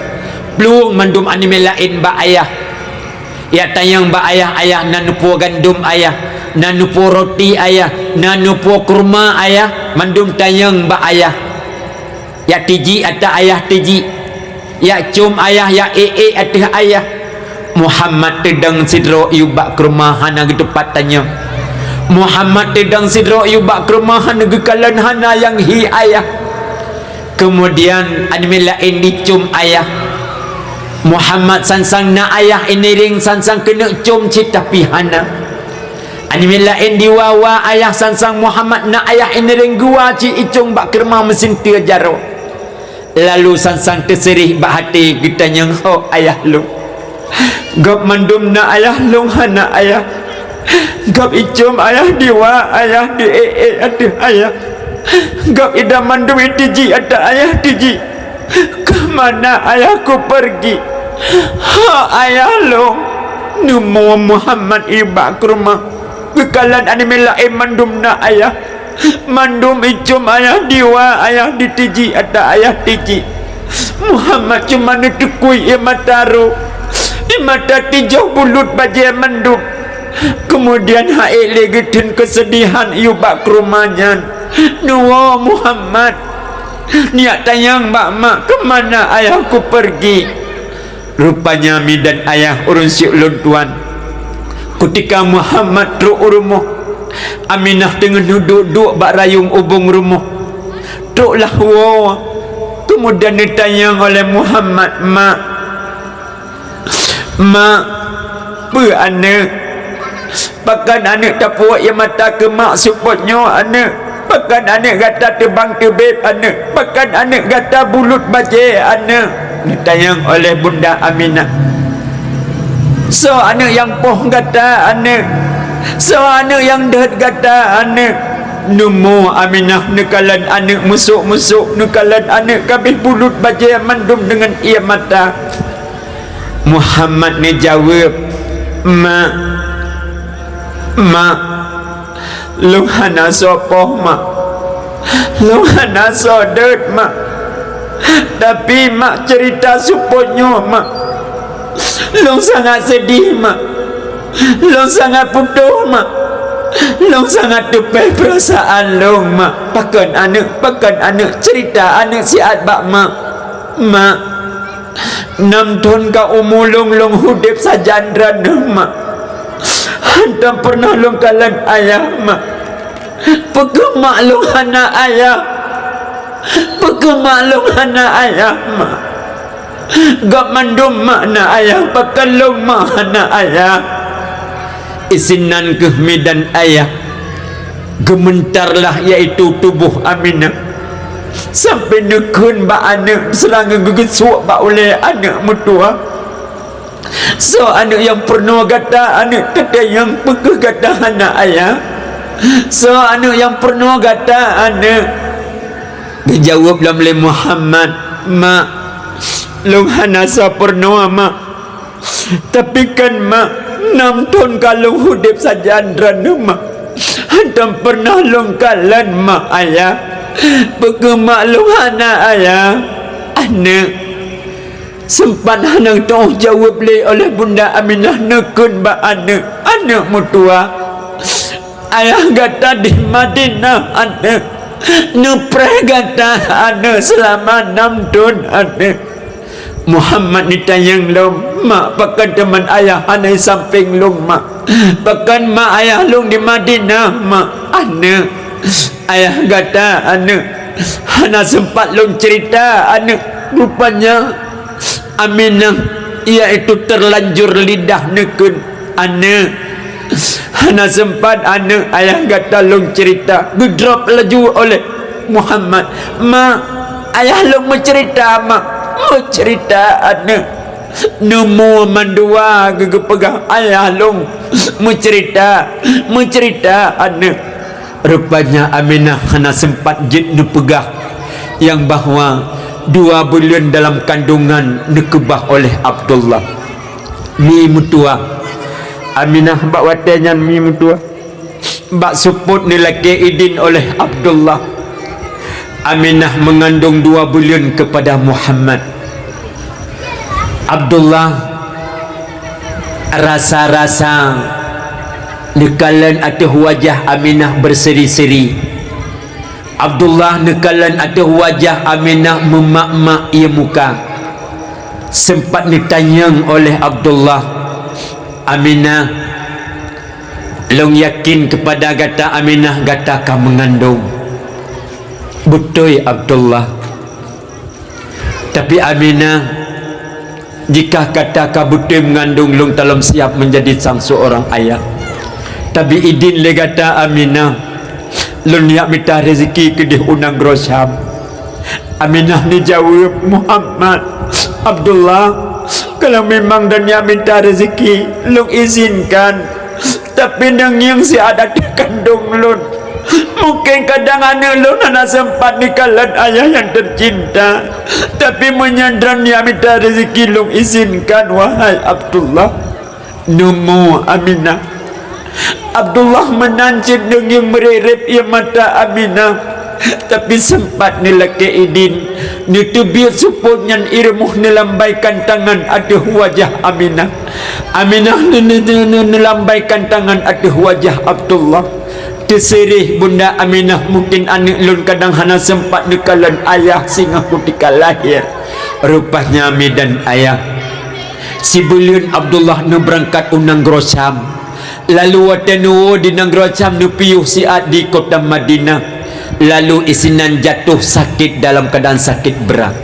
Plueng mandum aneuk miet laén bak ayah. Jak tanyong bak ayah, "Ayah, na neupuwoe gandom, ayah? Na neupuwoe roti, ayah? Na neupuwoe keureuma, ayah?" Mandum tanyong bak ayah. Jak tijik ata ayah tijik. Jak com ayah, jak ék-ék ateueh ayah. Muhammad teudong sidroe iyup bak keureuma hana geuteupat tanyong. Muhammad teudong sidroe iyup bak keureuma hana geukalon, hana nyang hi ayah. Keumudian aneuk miet laén jicom ayah. Muhammad sang-sang na ayah inireng sang-sang keuneuk com cit tapi hana. Aneuk miet laén jiwa-wa ayah sang-sang Muhammad na ayah inireng geuwa cit icong bak keureuma meusinteue jaroe. Lalu sang-sang teuseurih bak até geutanyong, "Ho ayah lôn? Gob mandum na ayah, lôn hana ayah. Gob icom ayah, jiwa ayah, jiék-ék ateueh ayah. Gob idong mandum itijik ata ayah tijik. Keu mana ayahku peurgi? Ho ayah lôn?" Neumo Muhammad iyup bak keureuma. Geukalon aneuk miet laén mandum na ayah. Mandum icom ayah, jiwa ayah, ditijik ata ayah tijik. Muhammad cuma neuteukui ié mata rôh. Ié mata tijôh bulut bajée mandum. Keumudian han ék lé geutheun keuseudihan iyup bak keureuma nyan. Neuwoe Muhammad. Jak tanyong bak mak, "Keu mana ayahku peurgi?" Rupanya midan ayah, ureuëng syik lôn tuan, keutika Muhammad trok u rumoh, Aminah teungoh neuduek-duek bak rayong ubong rumoh. Troklah woe, keumudian neutanyong oleh Muhammad, "Mak, mak, peue aneuëk?" "Pakon aneuëk tapeuwok ié mata keu mak seupôt nyoe, aneuëk? Pakon aneuëk gata teubang teubeb, aneuëk? Pakon aneuëk gata bulut bajée, aneuëk?" Neutanyong oleh Bunda Aminah. "Soe aneuëk nyang poh gata, aneuëk? Soe aneuëk nyang deuet gata, aneuëk?" Neumo Aminah neukalon aneuëk meusok-meusok, neukalon aneuëk kabeh bulut bajée mandum deungon ié mata. Muhammad neujaweueb, "Mak, mak, lôn hana soe poh, mak. Lôn hana soe deuet, mak. Tapi, mak, ceurita seupôt nyoe, mak, lôn sangat seudeh, mak. Lôn sangat putôh, mak. Lôn sangat teupéh peurasaan lôn, mak. Pakon aneuëk, pakon aneuëk, ceurita aneuëk siat bak mak, mak." Nam thon ka umu lôn, lôn udeb sajan droeneueh, mak. Hantom peureunah lôn kalon ayah, mak. Peu kheueh mak lôn hana ayah? Peu kheueh mak lôn hana ayah, mak? Gob mandum mak na ayah, pakon lôn mak hana ayah? Isinan kheueh midan ayah. Geumeuntarlah, yaitu tuboh Aminah, sampoe neukheun bak aneuëk, seurang geugeusuek bak ulée aneuëk meutuwah. "Soe aneuëk nyang peurunoe gata, aneuëk? Tatanyong, peu kheueh gata hana ayah? Soe aneuëk nyang peurunoe gata, aneuëk?" Geujaweueb lom lé Muhammad, "Mak, Lôn hana sapeurnoe, Mak. Tapi kan, Mak, nam thon ka lôn udeb sajan droeneuh, Mak. Hantom peureunah lôn kalon, Mak, Ayah. Peu kheueh, Mak, lôn hana ayah? Aneuëk. Seumpat hana teuh jaweueb lé oleh Bunda Aminah, neukheun bak aneuëk, "Aneuëk meutuwah, ayah gata di Madinah, aneuëk. Neupreh gata, aneuëk, seulama nam thon, aneuëk." Muhammad neutanyong lom, "Mak, pakon teuma ayah hana sampéng lôn, Mak? Pakon mak ayah lôn di Madinah, Mak?" "Aneuëk, ayah gata, aneuëk, hana seumpat lôn ceurita, aneuëk." Rupanya Aminah, yaitu teulanjur lidah neukheun, "Aneuëk, hana seumpat, aneuëk, ayah gata lôn ceurita." Geudrop laju oleh Muhammad, "Mak, ayah lôn meuceurita, Mak, meuceurita, aneuëk." Neumua mandua geugeupeugah, "Ayah lôn meuceurita, meuceurita, aneuëk." Rupanya Aminah hana seumpat jeuet neupeugah nyang bahwa dua buleuen dalam kandongan neukeubah oleh Abdullah. Mi meutuwah, Aminah bak watée nyan mi meutuwah. Bak seupôt neulakée idin oleh Abdullah, Aminah meungandong dua buleuen keupada Muhammad. Abdullah rasa-rasa neukalon ateueh wajah Aminah beuseri-seri. Abdullah neukalon ateueh wajah Aminah meumak-mak ie muka. Seumpat neutanyong oleh Abdullah, "Aminah, lôn yakin keupada gata, Aminah, gata ka meungandong." "Beutôi, Abdullah. Tapi, Aminah, jika gata ka beutôi meungandong, lôn talom siap meunjadi sang seurang ayah. Tapi idin lé gata, Aminah, lôn jak mita reuzeki keudeh u nanggroe Syam." Aminah neujaweueb, "Muhammad, Abdullah, kalau memang dan jak mita reuzeki, lôn izinkan. Tapi deungieng siat ateueh kandong lôn. Mungken kadang aneuëk lôn hana seumpat neukalon ayah nyang teucinta. Tapi meunyoe droeneuh jak mita reuzeki, lôn izinkan, wahai Abdullah." Neumua Aminah. Abdullah meunan cit deungieng meureb-reb ie mata Aminah. Tapi seumpat neulakée idin, neuteubiet seupôt nyan, ie rumoh neulambaikan tangan ateueh wajah Aminah. Aminah neu-, neu-, neu-, neu-, neulambaikan tangan ateueh wajah Abdullah. Teuseureh Bunda Aminah, "Mungken aneuëk lôn kadang hana seumpat neukalon ayah singoh kutika lahé." Rupanya mi dan ayah. Sibuleuen Abdullah neubeurangkat u nanggroe Syam. Lalu watée neuwoe di nanggroe Syam, neupiôh siat di kota Madinah. Lalu isinan jatoh sakét dalam keuadaan sakét brat.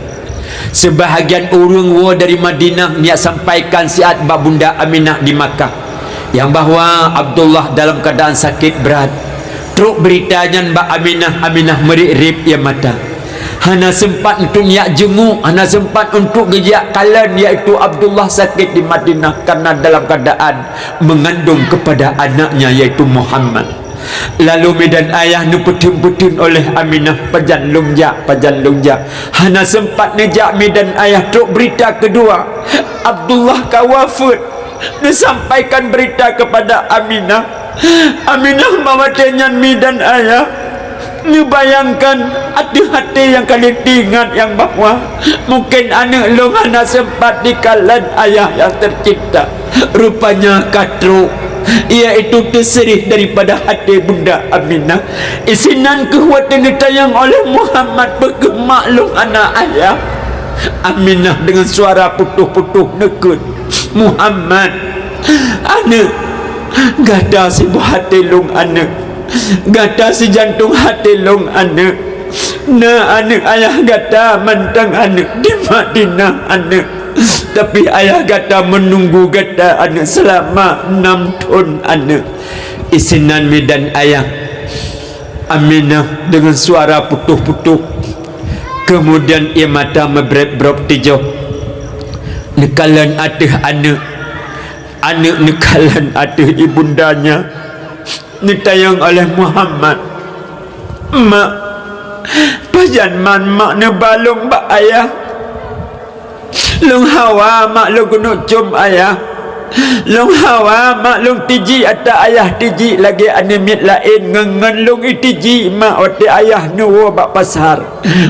Seubahagian ureuëng woe dari Madinah neujak sampaikan siat bak Bunda Aminah di Makkah, nyang bahwa Abdullah dalam keuadaan sakét brat. Trok beurita nyan bak Aminah, Aminah meureb-reb ie mata. Hana seumpat untuk neujak jeungeuk, hana seumpat untuk geujak kalon, yaitu Abdullah sakét di Madinah, karena dalam keuadaan meungandong keupada anaknya, yaitu Muhammad. Lalu mi dan ayah neupeutheun-peutheun oleh Aminah, "Pajan lôn jak, pajan lôn jak." Hana seumpat neujak mi dan ayah, trok beurita keudua, Abdullah ka wafeuet. Neusampaikan beurita keupada Aminah. Aminah bak watée nyan mi dan ayah neubayangkan ateueh até nyang ka lheueh teuingat nyang bahwa mungken aneuëk lôn hana seumpat dikalon ayah nyang teucinta. Rupanya ka trok, yaitu teuseureh daripada até Bunda Aminah. Isinan kheueh watée neutanyong oleh Muhammad, "Peu kheueh mak lôn hana ayah?" Aminah deungon suara putôh-putôh neukheun, "Muhammad, aneuëk, gata siboh até lôn, aneuëk. Gata sijantong até lôn, aneuëk. Na aneuëk ayah gata mantong, aneuëk, di Madinah, aneuëk. Tapi ayah gata meununggu gata, aneuëk, seulama nam thon, aneuëk." Isinan mi dan ayah, Aminah deungon suara putôh-putôh, keumudian ie mata meubreb-breb teujoh. Neukalon ateueh aneuëk, aneuëk neukalon ateueh ibundanya. Neutanyong oleh Muhammad, "Mak, pajan man mak neuba lôn bak ayah?" Lôn hawa mak lôn keuneuk com ayah. Lôn hawa mak lôn tijik ata ayah tijik lagée aneuëk miet laén ngon-ngon lôn itijik mak watée ayah neuwoe bak pasar.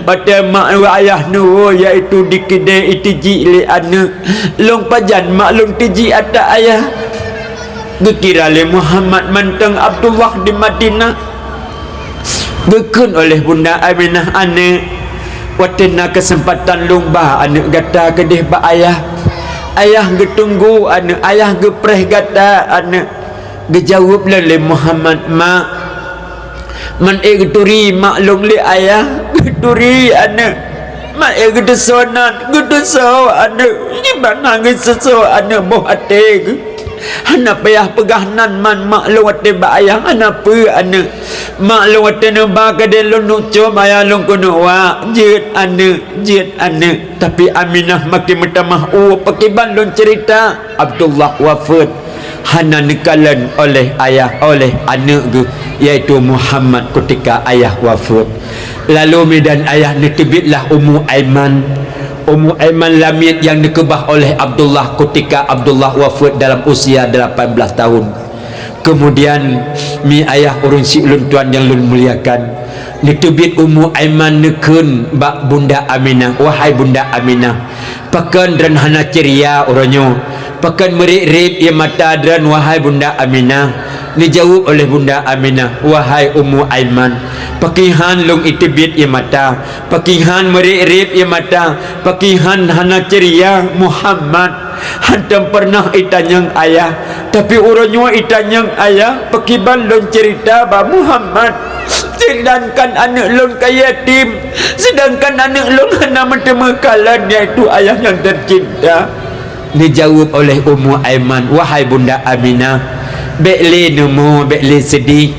Watée mak ayah neuwoe yaitu di keudée itijik lé aneuëk. Lôn pajan mak lôn tijik ata ayah. Geukira lé Muhammad mantong Abdullah di Madinah. Geukheun oleh Bunda Aminah aneuëk, watée na keuseumpatan lôn ba aneuëk gata keudeh bak ayah. Ayah geutunggu aneuëk, ayah geupreh gata aneuëk. Geujaweueb lé Muhammad, mak, man ék geuturi mak lôn lé ayah, geuturi aneuëk. Man ék geuteusoe nan, geuteusoe aneuëk. Di mana geuteusoe aneuëk boh até geuh. Hana payah peugah nan man mak lôn watée bak ayah, hana peue aneuëk. Mak lôn watée neuba keudeh lôn neuk com ayah lôn keuneuk wak, jeuet aneuëk, jeuet aneuëk. Tapi Aminah makin meutamah ueh, pakriban lôn ceurita, Abdullah wafeuet. Hana neukalon oleh ayah, oleh aneuëk geuh, yaitu Muhammad keutika ayah wafeuet. Lalu midan ayah neuteubietlah Ummu Aiman. Ummu Aiman lamiet nyang neukeubah oleh Abdullah keutika Abdullah wafeuet dalam usia delapan belas tahun. Keumudian, mi ayah ureuëng si ulôn tuan nyang lôn muliakan, neuteubiet Ummu Aiman neukheun bak Bunda Aminah, "Wahai Bunda Aminah, pakon droen hana ceuria uroe nyoe? Pakon meurieb-rieb ié mata droen, wahai Bunda Aminah?" Neujaweueb oleh Bunda Aminah, "Wahai Ummu Aiman, pakriban lôn iteubiet ié mata, pakriban meurieb-rieb ié mata, pakriban hana ceuria Muhammad. Hantom peureunah itanyong ayah, tapi uroe nyoe itanyong ayah, pakriban lôn ceurita bak Muhammad. Seudangkan aneuëk lôn ka yatim, seudangkan aneuëk lôn hana meuteumé kalon, yaitu ayah nyang teucinta." Neujaweueb oleh Ummu Aiman, "Wahai Bunda Aminah, bék lé neumo, bék lé seudeh.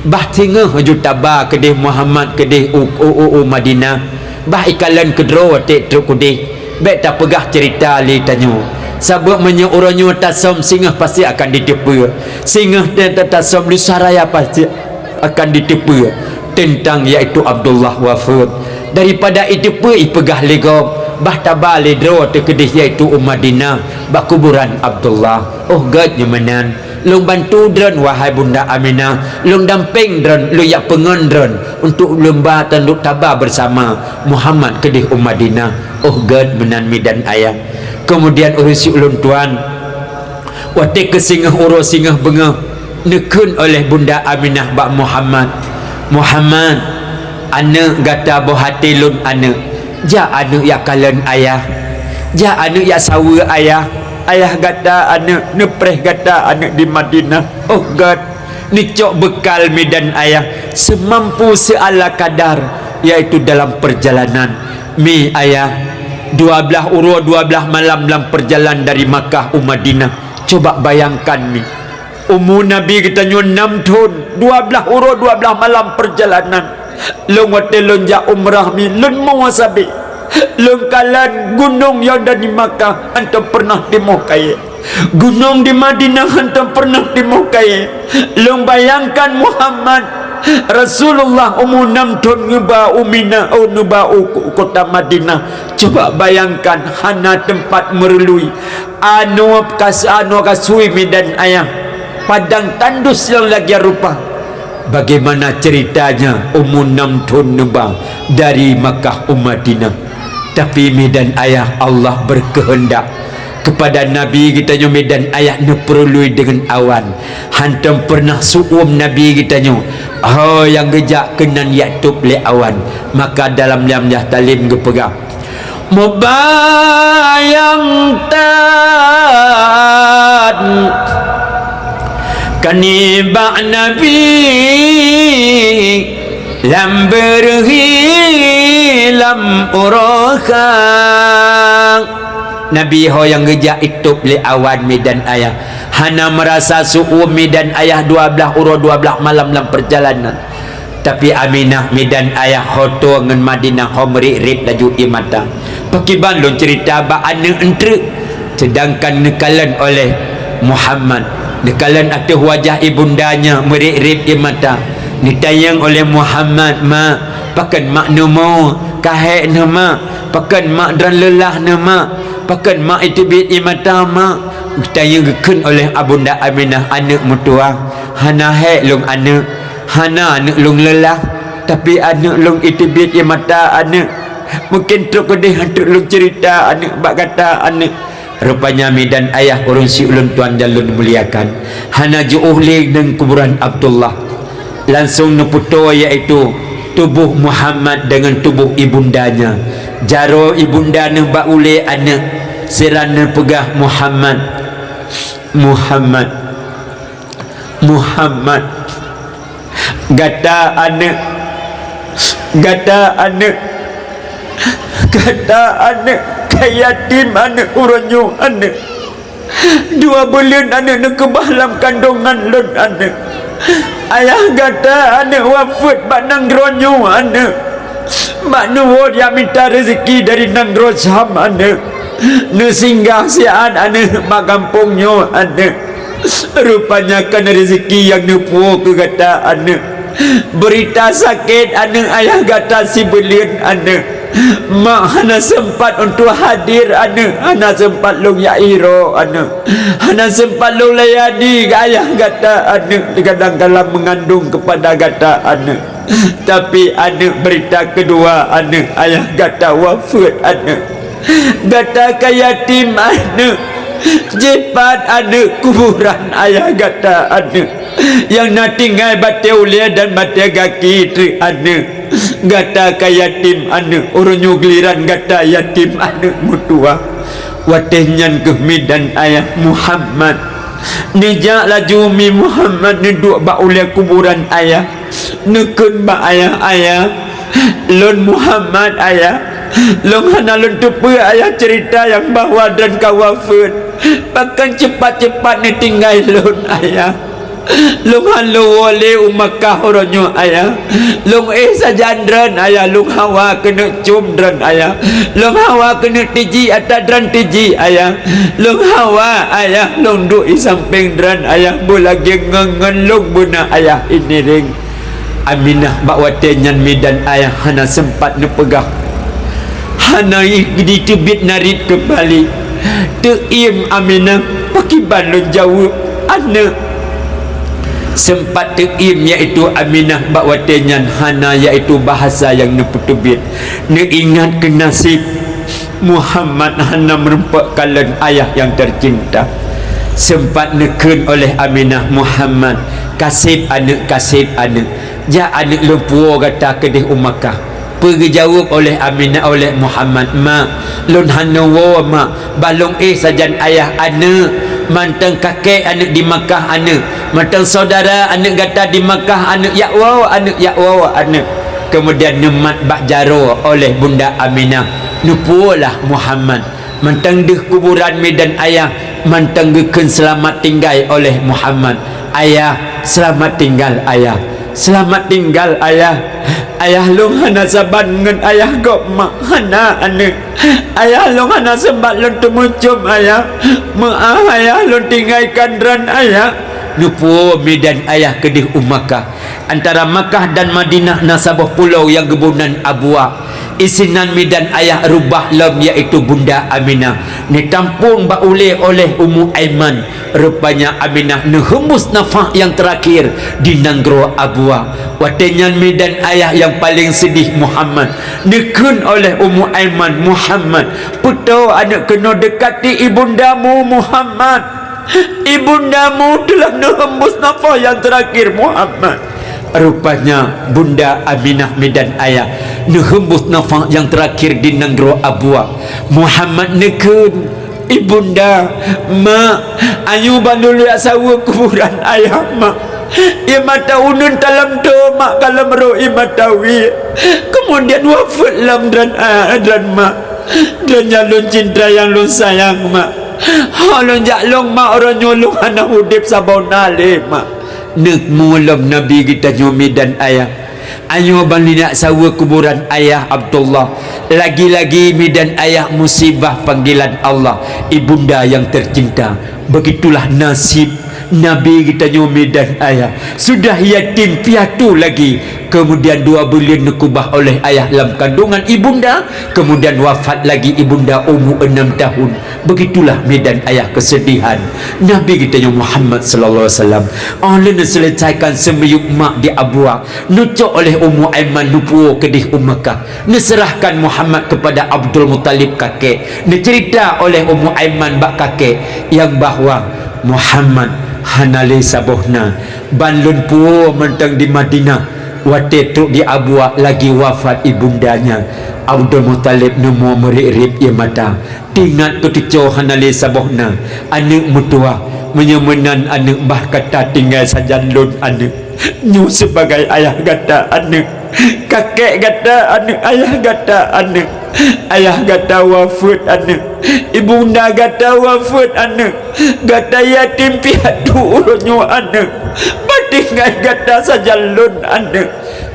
Bah singoh ju taba keudeh Muhammad keudeh u, u, u, u Madinah. Bah ikalon keudroe trok keudeh. Bék tapeugah ceurita lé tanyoe. Sabab meunyoe uroe nyoe tasöm, singoh pasti akan jiteupeue. Singoh ta-, ta-, tasöm, lusa raya pasti akan jiteupeue teuntang yaitu Abdullah wafeuet. Daripada iteupeue ipeugah lé gob, bah taba lé droe teukeudeh yaitu u Madinah bak kuburan Abdullah." "Oh gét nyoe meunan. Lôn bantu droen, wahai Bunda Aminah. Lôn dampéng droen, lôn jak peungon droen untuk lôn ba tanyoe taba beusama Muhammad keudeh u Madinah." "Oh gét meunan midan ayah." Keumudian ureuëng si ulôn tuan, watée keu singoh uroe singoh beungoh, neukheun oleh Bunda Aminah bak Muhammad, "Muhammad, aneuëk gata boh até lôn aneuëk. Jak aneuëk jak kalon ayah. Jak aneuëk jak saweue ayah. Ayah gata aneuëk, neupreh gata aneuëk di Madinah." "Oh gét." Neucok beukal midan ayah seumampu seuala kadar, yaitu dalam peurjalanan. Mi ayah, dua blaih uroe dua blaih malam lam peurjalanan dari Makkah u Madinah. Coba bayangkan mi, umu Nabi geutanyoe nam thon, dua blaih uroe dua blaih malam peurjalanan. Lôn watée lôn jak umrah mi, lôn muwoe sabe. Lôn kalon gunong nyang dan di Makkah hantom peureunah timoh kayée. Gunong di Madinah hantom peureunah timoh kayée. Lôn bayangkan Muhammad Rasulullah umu nam thon neuba u Mina, oh, neuba u ko-, kota Madinah. Coba bayangkan, hana teumpat meurului. Anoe kas-, anoe kasui midan ayah. Padang tandus nyang lagée rupa. Bagaimana ceritanya umu nam thon neuba dari Makkah u Madinah? Tapi midan ayah, Allah berkehendak kepada Nabi geutanyoe midan ayah neupeurului deungon awan. Hantom peureunah su'uem Nabi geutanyoe, ho nyang geujak keunan jak tôb lé awan. Maka dalam lam yah talim geupeugah, "Mubayang tan kanibak Nabi lam beureuhi lam uroe kha." Nabi ho nyang geujak itôb lé awan midan ayah. Hana meurasa su'uem midan ayah dua blaih uroe dua blaih malam lam peurjalanan. Tapi Aminah midan ayah ho toe ngon Madinah ho meurieb-rieb laju ie mata. Pakriban lôn ceurita bak aneuëk eunteuk, seudangkan neukalon oleh Muhammad. Neukalon ateueh wajah ibundanya meurieb-rieb ie mata. Neutanyong oleh Muhammad, "Mak, pakon mak neumo? Ka hék neuh mak? Pakon mak droen leulah neuh mak?" Pakon mak iteubiet ie mata mak? Geutanyong geukheun oleh Ibunda Aminah, "Aneuk meutuwah, hana hék lôn aneuk, hana aneuk lôn leulah, tapi aneuk lôn iteubiet ie mata aneuk. Mungken trok keudeh hantu lôn ceurita aneuk bak gata aneuk." Rupanya mi dan ayah ureuëng siulôn tuan nyang lôn muliakan, hana jiôh lé ngon kuburan Abdullah. Langsung neupeutoe, yaitu tuboh Muhammad deungon tuboh ibundanya. Jaroe ibunda neuh bak ulée aneuk, sira neupeugah, "Muhammad, Muhammad, Muhammad, gata aneuk, gata aneuk, gata aneuk ka yatim aneuk uroe nyoe aneuk." Dua buleuen aneuk neukeubah lam kandongan lôn aneuk. Ayah gata aneuk wafeuet bak nanggroe nyoe aneuk. Bak neuwoe jak mita reuzeki dari nanggroe Syam aneuk. Neusinggah siat aneuk bak gampông nyoe aneuk. Rupanya kon reuzeki nyang neupuwoe keu gata aneuk. Beurita sakét aneuk ayah gata sibuleuen aneuk. Mak hana seumpat untuk hadir aneuk, hana seumpat lôn jak hiroe aneuk, hana seumpat lôn layani ayah gata aneuk kadang dalam meungandong keupada gata aneuk. Tapi aneuk, beurita keudua aneuk, ayah gata wafeuet aneuk. Gata ka yatim aneuk. Jipat aneuk kuburan ayah gata aneuk nyang na tinggai batée ulée dan batée gaki treuk aneuk. Gata ka yatim aneuk, uroe nyoe giliran gata yatim aneuk meutuwah. Watée nyan keuh mi dan ayah Muhammad neujak laju, mi Muhammad neuduek bak ulée kuburan ayah, neukheun bak ayah, "Ayah, lôn Muhammad ayah, lôn hana lôn teupeue ayah ceurita nyang bahwa droen ka wafeuet. Pakon ceupat-ceupat neutinggai lôn ayah?" Lôn hana lôn woe lé u Makkah uroe nyoe ayah. Lôn éh sajan droen ayah, lôn hawa keuneuk com droen ayah. Lôn hawa keuneuk tiji ata droen tiji ayah. Lôn hawa ayah lôn duek i sampéng droen ayah, beulagée ngon-ngon lôn beuna ayah i niréng. Aminah bak watée nyan mi dan ayah hana seumpat neupeugah. Hana jiteubiet narit keumbali. Teuiem Aminah, pakriban lôn jaweueb, aneuk? Seumpat teuiem, yaitu Aminah bak watée nyan hana, yaitu bahasa nyang neupeuteubiet. Neuingat keu naseb, Muhammad hana meurumpok kalon ayah nyang teucinta. Seumpat neukheun oleh Aminah, "Muhammad, kaseb aneuk, kaseb aneuk. Jak aneuk lôn puwoe gata keudeh u Makkah." Peue geujaweueb oleh Aminah, oleh Muhammad, "Mak, lôn hana woe, Mak. Bah lôn éh sajan ayah aneuk, mantong kakek aneuk di Makkah aneuk, mantong syedara aneuk gata di Makkah aneuk, jak woe aneuk, jak woe aneuk." Keumudian neumat bak jaroe oleh Bunda Aminah, neupuwoe lah Muhammad. Mantong deuh kuburan mi dan ayah, mantong geukheun seulamat tinggai oleh Muhammad. "Ayah, seulamat tinggal ayah. Seulamat tinggal ayah. Ayah lôn hana saban ngon ayah gob, Mak, hana aneuk. Ayah lôn hana seumpat lôn teumeucom ayah. Meu'ah ayah lôn tinggai kandran ayah." Neupuwoe mi dan ayah keudeh u Makkah. Antara Makkah dan Madinah na saboh pulo nyang geuboh nan Abwa. Isinan mi dan ayah reubah lom, yaitu Bunda Aminah. Neutampong bak ulée oleh Ummu Aiman. Rupanya Aminah neuheumbus nafah nyang teurakhir di nanggroe Abwa. Watée nyan mi dan ayah nyang paleng seudeh Muhammad. Neukheun oleh Ummu Aiman, "Muhammad, peutoe aneuk keunoe deukati ibundamu, Muhammad. Ibundamu telah neuheumbus nafah nyang teurakhir, Muhammad." Rupanya Bunda Aminah mi dan ayah neuheumbus nafah nyang teurakhir di nanggroe Abwa. Muhammad neukheun, "Ibunda, Mak, ayo bandum jak saweue kuburan ayah, Mak. Ie mata uneuen talam toe, Mak, ka lom rhot ie mata wie. Keumudian wafeuet lom droen, a, droen, Mak. Droen nyang lôn cinta, nyang lôn sayang, Mak. Ho lôn jak lôn, Mak, uroe nyoe lôn hana udeb saboh na lé, Mak." Neuk mulom Nabi geutanyoe mi dan ayah. Ayo bandum jak saweue kuburan ayah Abdullah. Lagi-lagi mi dan ayah musibah panggilan Allah, ibunda nyang teucinta. Begitulah nasib Nabi geutanyoe mi dan ayah. Sudah yatim piatu lagi, Kemudian dua buleuen neukeubah oleh ayah lam kandungan ibunda, kemudian wafat lagi ibunda umu enam tahun. Begitulah medan ayah kesedihan Nabi geutanyoe Muhammad sallallahu alaihi wasallam. Óh lheueh neuseulesaikan seumiyueb mak di Abuwak, neucok oleh Ummu Aiman neupuwoe keudeh u Makkah, neuseurahkan Muhammad kepada Abdul Muthalib kakek. Neuceurita oleh Ummu Aiman bak kakek nyang bahwa Muhammad hana lé saboh na. Ban lôn puwoe mantong di Madinah, watée trok di Abuwak lagi wafat ibundanya. Abdul Muthalib neumoe meurib-rib ié mata. Teuingat keu teucoe hana lé saboh na, aneuëk meutuwah, meunyoe meunan aneuëk bah gata tinggai sajan lôn aneuëk. Nyoe sibagai ayah gata aneuëk, kakek gata aneuëk, ayah gata aneuëk. Ayah gata wafeuet aneuëk, ibunda gata wafeuet aneuëk. Gata yatim piatu uroe nyoe aneuëk, bah tinggai gata sajan lôn aneuëk.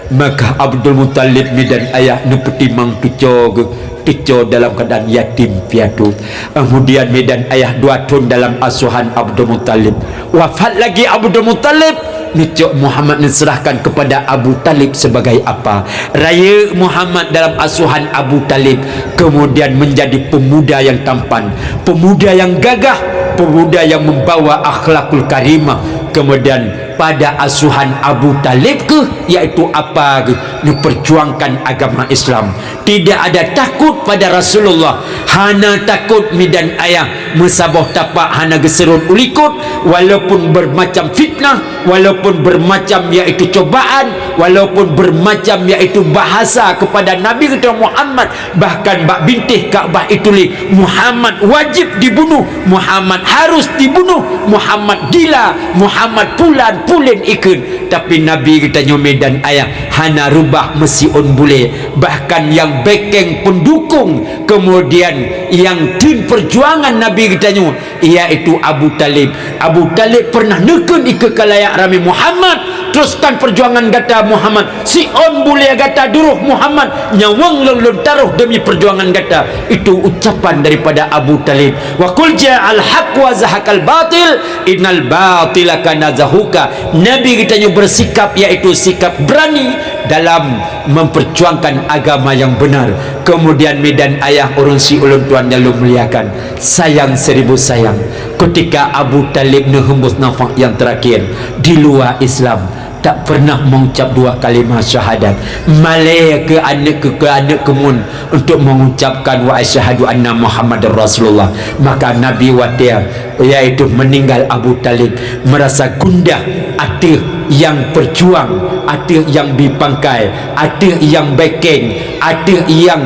Maka Abdul Muthalib medan ayah neupeutimang teucoe geuh, teucoe dalam keuadaan yatim piatu. Kemudian medan ayah dua thon dalam asuhan Abdul Muthalib. Wafat lagi Abdul Muthalib, neucok Muhammad neuseurahkan kepada Abu Thalib sebagai apa. Rayeuk Muhammad dalam asuhan Abu Thalib, kemudian menjadi pemuda yang tampan, pemuda yang gagah, pemuda yang membawa akhlakul karimah. Kemudian pada asuhan Abu Thalib keuh, yaitu apa geuh, neuperjuangkan agama Islam. Tidak ada takut pada Rasulullah. Hana takot medan ayah, meusaboh tapak hana geuseurot u likot, walaupun bermacam fitnah, walaupun bermacam yaitu cobaan, walaupun bermacam yaitu bahasa kepada Nabi kita Muhammad, bahkan bak bintéh Ka'bah ituléh, Muhammad wajib dibunuh, Muhammad harus dibunuh, Muhammad gila, Muhammad pulan pulen ikheun. Tapi Nabi geutanyoe medan ayah hana reubah meusiôn bulée, bahkan nyang békeng peundukong, kemudian nyang teun peujuangan Nabi geutanyoe, yaitu Abu Thalib. Abu Thalib pernah neukheun ikeue ka layak ramé, "Muhammad, teruskan peujuangan gata, Muhammad. Siôn bulée gata duroh, Muhammad. Nyawöng lôn lôn taroh demi peujuangan gata." Itu ucapan daripada Abu Thalib. "Wa qul ja'al haqq wa zahaqal batil, innal batila kana zahuqa." Nabi geutanyoe bersikap, yaitu sikap berani dalam memperjuangkan agama yang benar. Kemudian medan ayah ureuëng siulôn tuan nyang lôn muliakan, sayang seribu sayang, ketika Abu Thalib neuhembus nafas yang terakhir di luwa Islam, tak pernah mengucap dua kalimah syahadat. Malée keu aneuëk keu, keu aneuëk keumun untuk mengucapkan "Wa asyhadu anna Muhammadar Rasulullah." Maka Nabi watée, yaitu meninggal Abu Thalib, merasa gundah ateueh nyang peujuang, ateueh nyang bi pangkai, ateueh nyang békeng, ateueh nyang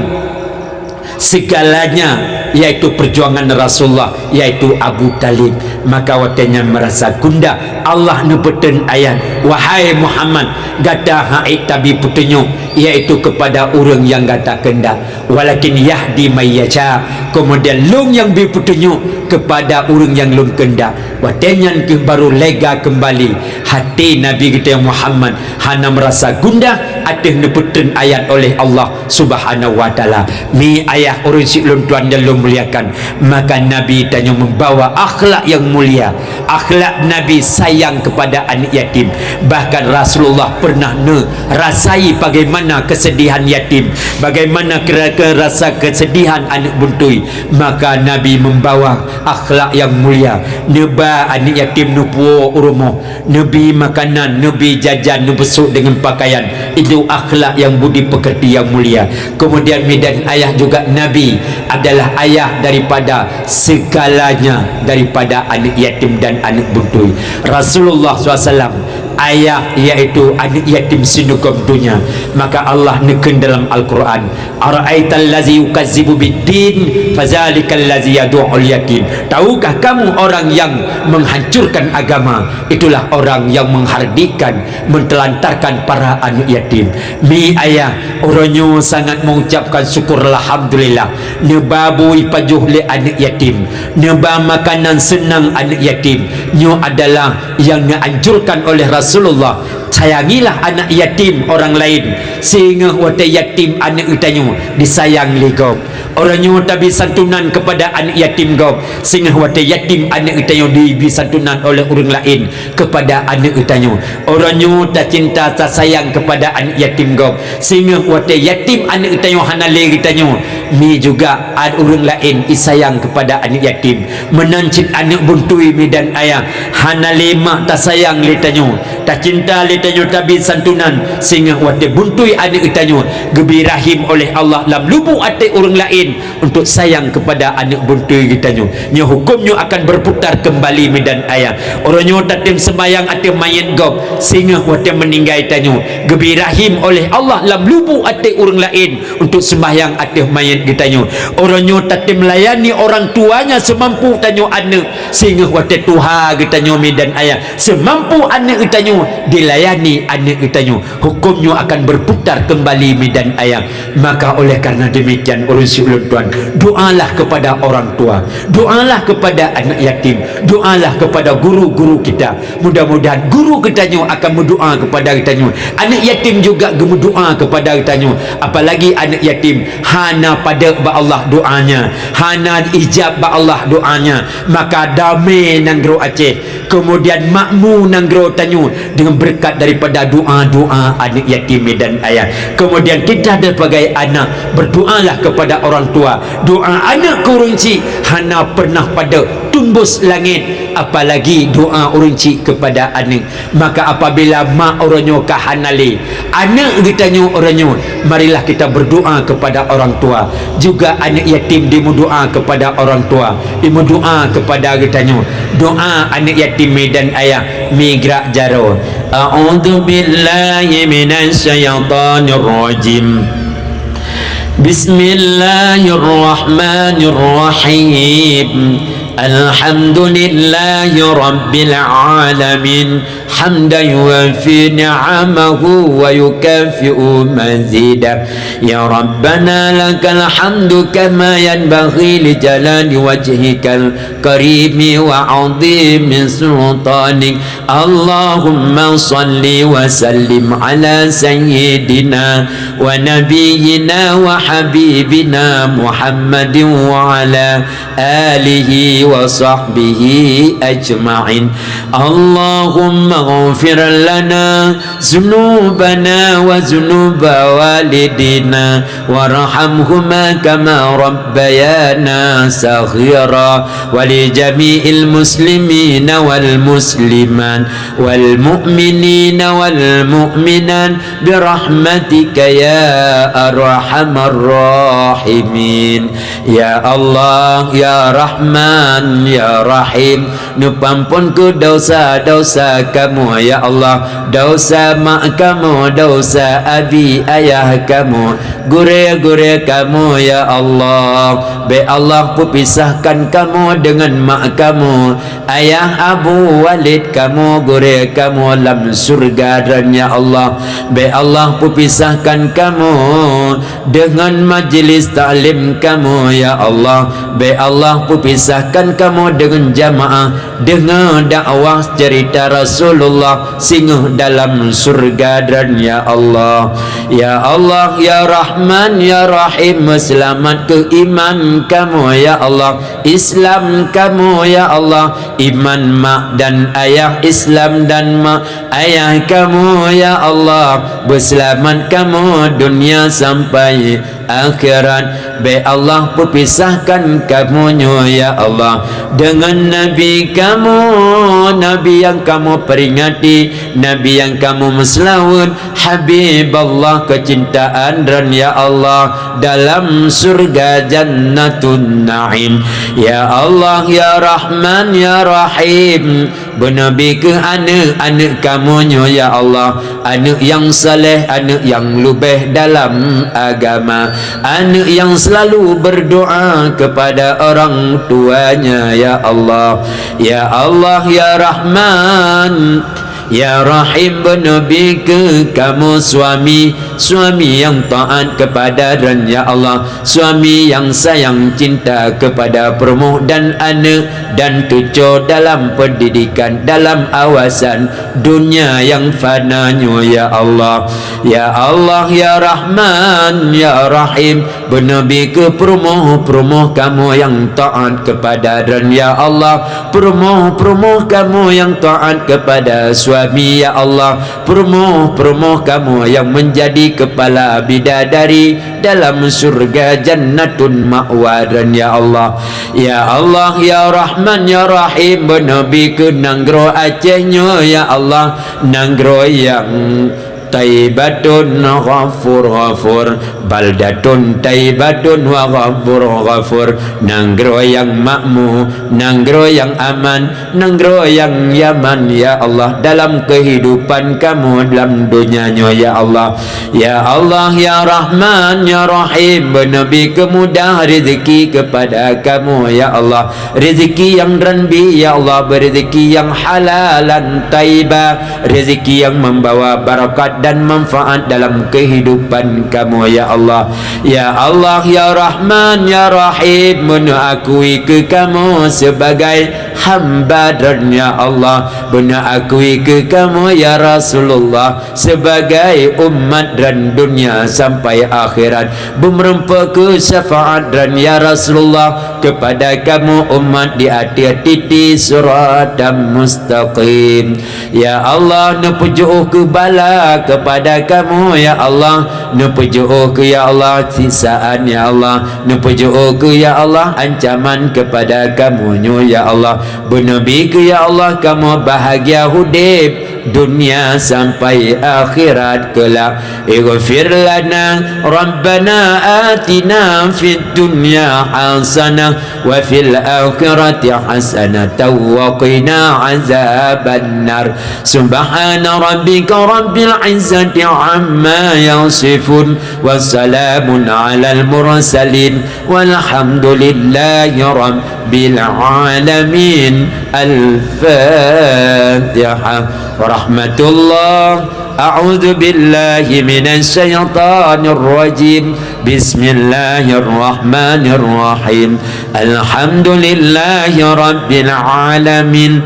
segalanya, yaitu peujuangan Rasulullah, yaitu Abu Thalib. Maka watée nyan merasa gundah, Allah neupeuteun ayat, "Wahai Muhammad, gata hana ék tabi peutunyok, yaitu kepada ureuëng nyang gata keundak. Walakin yahdi may yasha." Kemudian lôn nyang bi peutunyok kepada ureuëng nyang lôn keundak. Watée nyan keuh baru lega keumbali até Nabi geutanyoe Muhammad, hana meurasa gundah ateueh neupeuteun ayat oleh Allah Subhanahu wa Taala. Mi ayah ureuëng siulôn tuan nyang lôn muliakan, maka Nabi tanyoe membawa akhlak nyang mulia. Akhlak Nabi sayang kepada aneuëk yatim. Bahkan Rasulullah pernah neurasai bagaimana kesedihan yatim, bagaimana kira-, rasa kesedihan aneuëk buntui. Maka Nabi membawa akhlak nyang mulia. Neuba aneuëk yatim neupuwoe u rumoh, neubi makanan, neubi jajan, neubeusôk deungon pakaian. Itu akhlak nyang budi pekerti nyang mulia. Kemudian medan ayah juga Nabi adalah ayah daripada segalanya, daripada aneuëk yatim dan aneuëk buntui. Rasulullah sallallahu alaihi wasallam, ayah yaitu aneuëk yatim sinugom donya. Maka Allah neukheun dalam Al-Quran, "Ara'aital ladzi yukazzibu biddin, fadzalikal ladzi yadu'ul yatim." Tahukah kamu orang yang menghancurkan agama? Itulah orang yang menghardikkan, mentelantarkan para aneuëk yatim. Mi ayah, uroe nyoe sangat mengucapkan syukur alhamdulillah. Neuba bui pajoh lé aneuëk yatim. Neuba makanan seunang aneuëk yatim. Nyoe adalah yang dianjurkan oleh Rasulullah. Sayangilah anak yatim orang lain, sehingga watée yatim aneuëk geutanyoe disayang lé gob. Uroe nyoe tabi santunan keupada aneuk yatim gob, singoh watée yatim aneuk geutanyoe dibi santunan oleh ureuëng laén keupada aneuk geutanyoe. Uroe nyoe tacinta tasayang keupada aneuk yatim gob, singoh watée yatim aneuk geutanyoe hana lé geutanyoe, mi juga ureuëng laén isayang keupada aneuk yatim. Meunan cit aneuk buntui mi dan ayah, hana lé mak tasayang lé tanyoe, tacinta lé tanyoe tabi santunan, singoh watée buntui aneuk geutanyoe geubi rahim oleh Allah lam lubuk até ureuëng laén untuk sayang keupada aneuk buntui geutanyoe. Nyoe huköm nyoe akan berputar keumbali mi dan ayah. Uroe nyoe tatem seumayang ateueh manyét gob, singoh watée meuninggai tanyoe geubi rahim oleh Allah lam lubuk até ureuëng laén untuk seumayang ateueh manyét geutanyoe. Uroe nyoe tatem layani orang tuanya seumampu tanyoe aneuk, singoh watée tuha geutanyoe mi dan ayah, seumampu aneuk geutanyoe dilayani aneuk geutanyoe. Huköm nyoe akan berputar keumbali mi dan ayah. Maka oleh karena demikian ureuëng siulôn tuan, doalah kepada orang tua, doalah kepada anak yatim, doalah kepada guru-guru kita. Mudah-mudahan guru geutanyoe akan meudoa keupada geutanyoe, aneuk yatim juga geumeudoa keupada geutanyoe. Apalagi aneuk yatim hana padek bak Allah doanya, hana ijab bak Allah doanya, maka damé nanggroe Aceh, kemudian makmu nanggroe tanyoe deungon beureukat daripada doa-doa aneuk yatim mi dan ayah. Kemudian kita sebagai anak berdoalah kepada orang tua. Doa aneuk keu ureuëng chik hana pernah padek tumbus langét, apalagi doa ureuëng chik keupada aneuk. Maka apabila mak uroe nyoe ka hana lé, aneuk geutanyoe uroe nyoe, marilah kita berdoa kepada orang tua. Juga aneuk yatim dimeudoa kepada orang tua, dimeudoa kepada geutanyoe. Doa aneuk yatim mi dan ayah mi gerak jaroe. A'udzubillahi minasyaitonirrajim. Bismillahirrahmanirrahim. Alhamdulillahi rabbil alamin. Hamdan yuwafi ni'amahu wa yukafi'u mazidah. Ya Rabbana lakal hamdu kama yanbaghi li jalali wajhikal karimi wa 'azimi sultanik. Allahumma salli wa sallim ala sayyidina wa nabiyyina wa habibina Muhammadin wa ala alihi wa sahbihi ajma'in. Allahumma ghfir lana zunubana wa zunuba walidina warhamhuma kama rabbayana saghira, wa li jami'il muslimina wal muslimat wal mu'minina wal mu'minat birahmatika ya arhamar rahimin. Ya Allah, ya Rahman, ya Rahim, neupeuamphon keu dosa-dosa kamoe, ya Allah, dosa mak kamoe, dosa abi ayah kamoe, gurée-gurée kamoe, ya Allah. Bék Allah peupisahkan kamoe deungon mak kamoe, ayah Abu Walid kamoe, gurée kamoe lam syeuruga droen, ya Allah. Bék Allah peupisahkan kamoe deungon majlis taklim kamoe, ya Allah. Bék Allah peupisahkan kamoe deungon jamaah deungon dakwah ceurita Rasulullah singoh dalam syeuruga droen, ya Allah. Ya Allah, ya Rahman, ya Rahim, meuseulamat keu iman kamoe, ya Allah. Islam kamoe, ya Allah. Iman mak dan ayah, Islam dan mak ayah kamoe, ya Allah. Beuseulamat kamoe dunia sampai akhirat. Bék Allah peupisahkan kamoe nyoe, ya Allah, deungon Nabi kamoe, Nabi nyang kamoe peuringati, Nabi nyang kamoe meuseulaweuet, Habib Allah keucintaan droen, ya Allah, dalam syeuruga Jannatun Naim. Ya Allah, ya Rahman, ya Rahim, beuneubri keu aneuk-aneuk kamoe nyoe, ya Allah, aneuk nyang saleh, aneuk nyang leubeh dalam agama, aneuk nyang seulalu berdoa kepada orang tuanya, ya Allah. Ya Allah, ya Rahman, ya Rahim, beuneubri keu kamoe suami, suami nyang taat kepada droen, ya Allah, suami nyang sayang cinta kepada peurumoh dan aneuk, dan tuco dalam pendidikan, dalam awasan dunia nyang fana nyoe, ya Allah. Ya Allah, ya Rahman, ya Rahim, Beunabi keu peurumoh-peurumoh kamoe nyang taat kepada Droen, ya Allah. Peurumoh-peurumoh kamoe nyang taat kepada suami, ya Allah. Peurumoh-peurumoh kamoe nyang menjadi kepala bidadari dalam syurga Jannatun Ma'wa Droen, ya Allah. Ya Allah, ya Rahman, ya Rahim, beunabi keu nanggroe Aceh nyoe, ya Allah. Nanggroe nyang Thaibatun ghafur ghafur, baldatun thaibatun wa ghafur ghafur. Nanggroe nyang makmu, nanggroe nyang aman, nanggroe nyang nyaman, ya Allah, dalam kehidupan kamoe dalam donya nyoe, ya Allah. Ya Allah, ya Rahman, ya Rahim, beunabi keu mudah rezeki kepada kamoe, ya Allah. Rezeki nyang ranbi, ya Allah, beurezeki nyang halalan thaibah, rezeki nyang membawa barakat dan manfaat dalam kehidupan kamoe, ya Allah. Ya Allah, ya Rahman, ya Rahim, beuneuk akui keu kamoe sebagai hamba Droen, ya Allah. Beuneuk akui keu kamoe, ya Rasulullah, sebagai umat Droen dunia sampai akhirat. Beumeureumpok keu syafaat Droen, ya Rasulullah, kepada kamoe umat di ateueh titi siratal mustaqim. Ya Allah, neupeujeuôh keu bala kepada kamoe, ya Allah. Neupeujeuôh keu, ya Allah, siksaan, ya Allah. Neupeujeuôh keu, ya Allah, ancaman kepada kamoe nyoe, ya Allah. Beunabi keu, ya Allah, kamoe bahagia udeb dunia sampai akhirat kelak. Ighfir lana Rabbana atina fid dunya hasanah wa fil akhirati hasanatan wa qina azabannar. Subhana rabbika rabbil izzati amma yasifun, wa salamun alal mursalin, walhamdulillahi rabbil alamin. Al-Fatihah. Warahmatullah. A'udzu billahi minasy syaithanir rajim. Bismillahirrahmanirrahim. Alhamdulillahi rabbil alamin.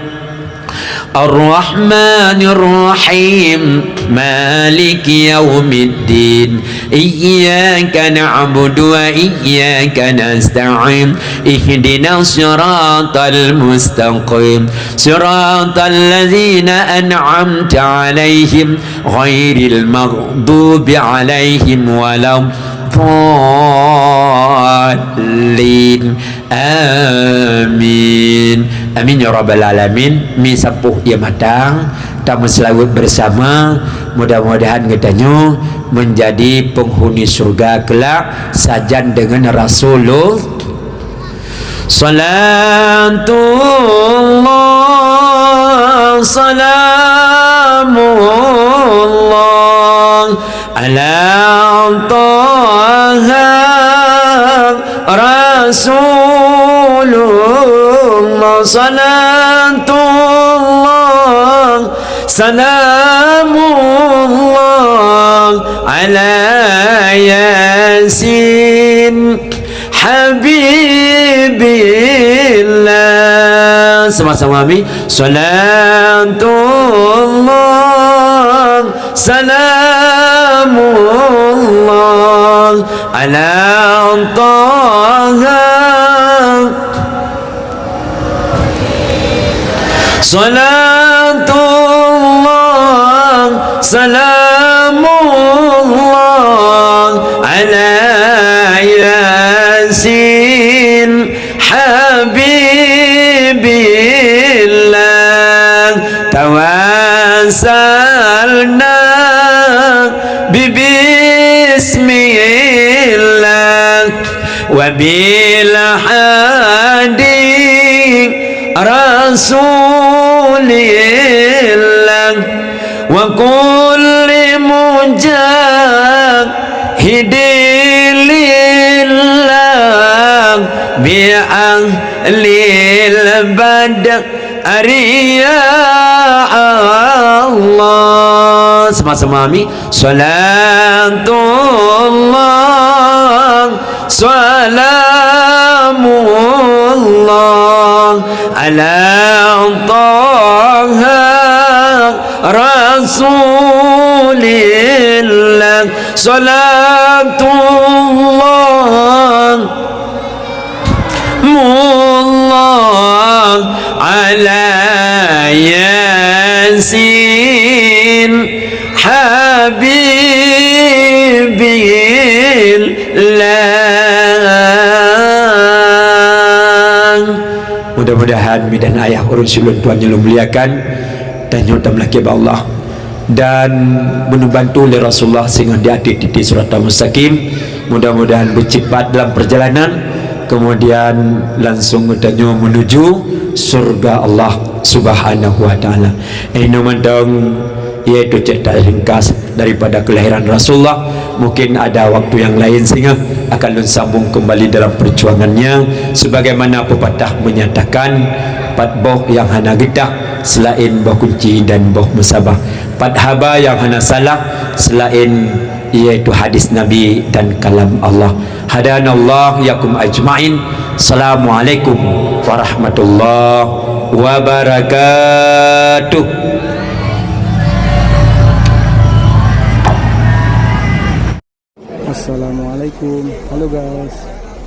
Ar-Rahmanir Rahim. Maliki yaumiddin. Iyyaka na'budu wa iyyaka nasta'in. Ihdinas siratal mustaqim. Siratal ladzina an'amta 'alaihim ghairil maghdubi 'alaihim waladdallin. Amin. Amin ya rabbal alamin. Mi sapoh ié mata, tameuseulaweuet bersama. Mudah-mudahan geutanyoe menjadi penghuni syurga kelak sajan dengan Rasulullah. Salatullah, salamullah, ala Taha Rasulullah. Salatullah, salamullah, ala Yasin Habibillah. Sama-sama, amin. Salatullah, salamullah, ala Taha. Salatullah, salamullah, ala Yasin Habibillah. Tawassalna bi bismillah, wa bil hadi Rasulillah, wa kulli mujahidin lillah, bi ahlil badri ya Allah. Sama-sama, amin. Salatullah, salamullah, ala Taha Rasulillah. Salatullah, Mudah-mudahan mi dan ayah ureuëng siulôn tuan nyang lôn muliakan, tanyoe tameulakée bak Allah dan meubantu lé Rasulullah singoh di ateueh titi siratal mustaqim. Mudah-mudahan beucipat dalam perjalanan, kemudian langsung geutanyoe menuju surga Allah Subhanahu wa Taala. Inoe mantong, yaitu cerita ringkas daripada kelahiran Rasulullah. Mungkin ada waktu yang lain singoh akan lôn sambung kembali dalam perjuangannya, sebagaimana pepatah menyatakan, "Pat boh nyang hana geutah selain boh kunci dan boh musabah. Pat haba nyang hana salah selain, yaitu hadis Nabi dan kalam Allah." Hadanallah yakum ajmain. Assalamualaikum warahmatullahi wabarakatuh. Assalamualaikum. Halo guys,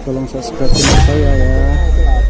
tolong subscribe channel saya ya.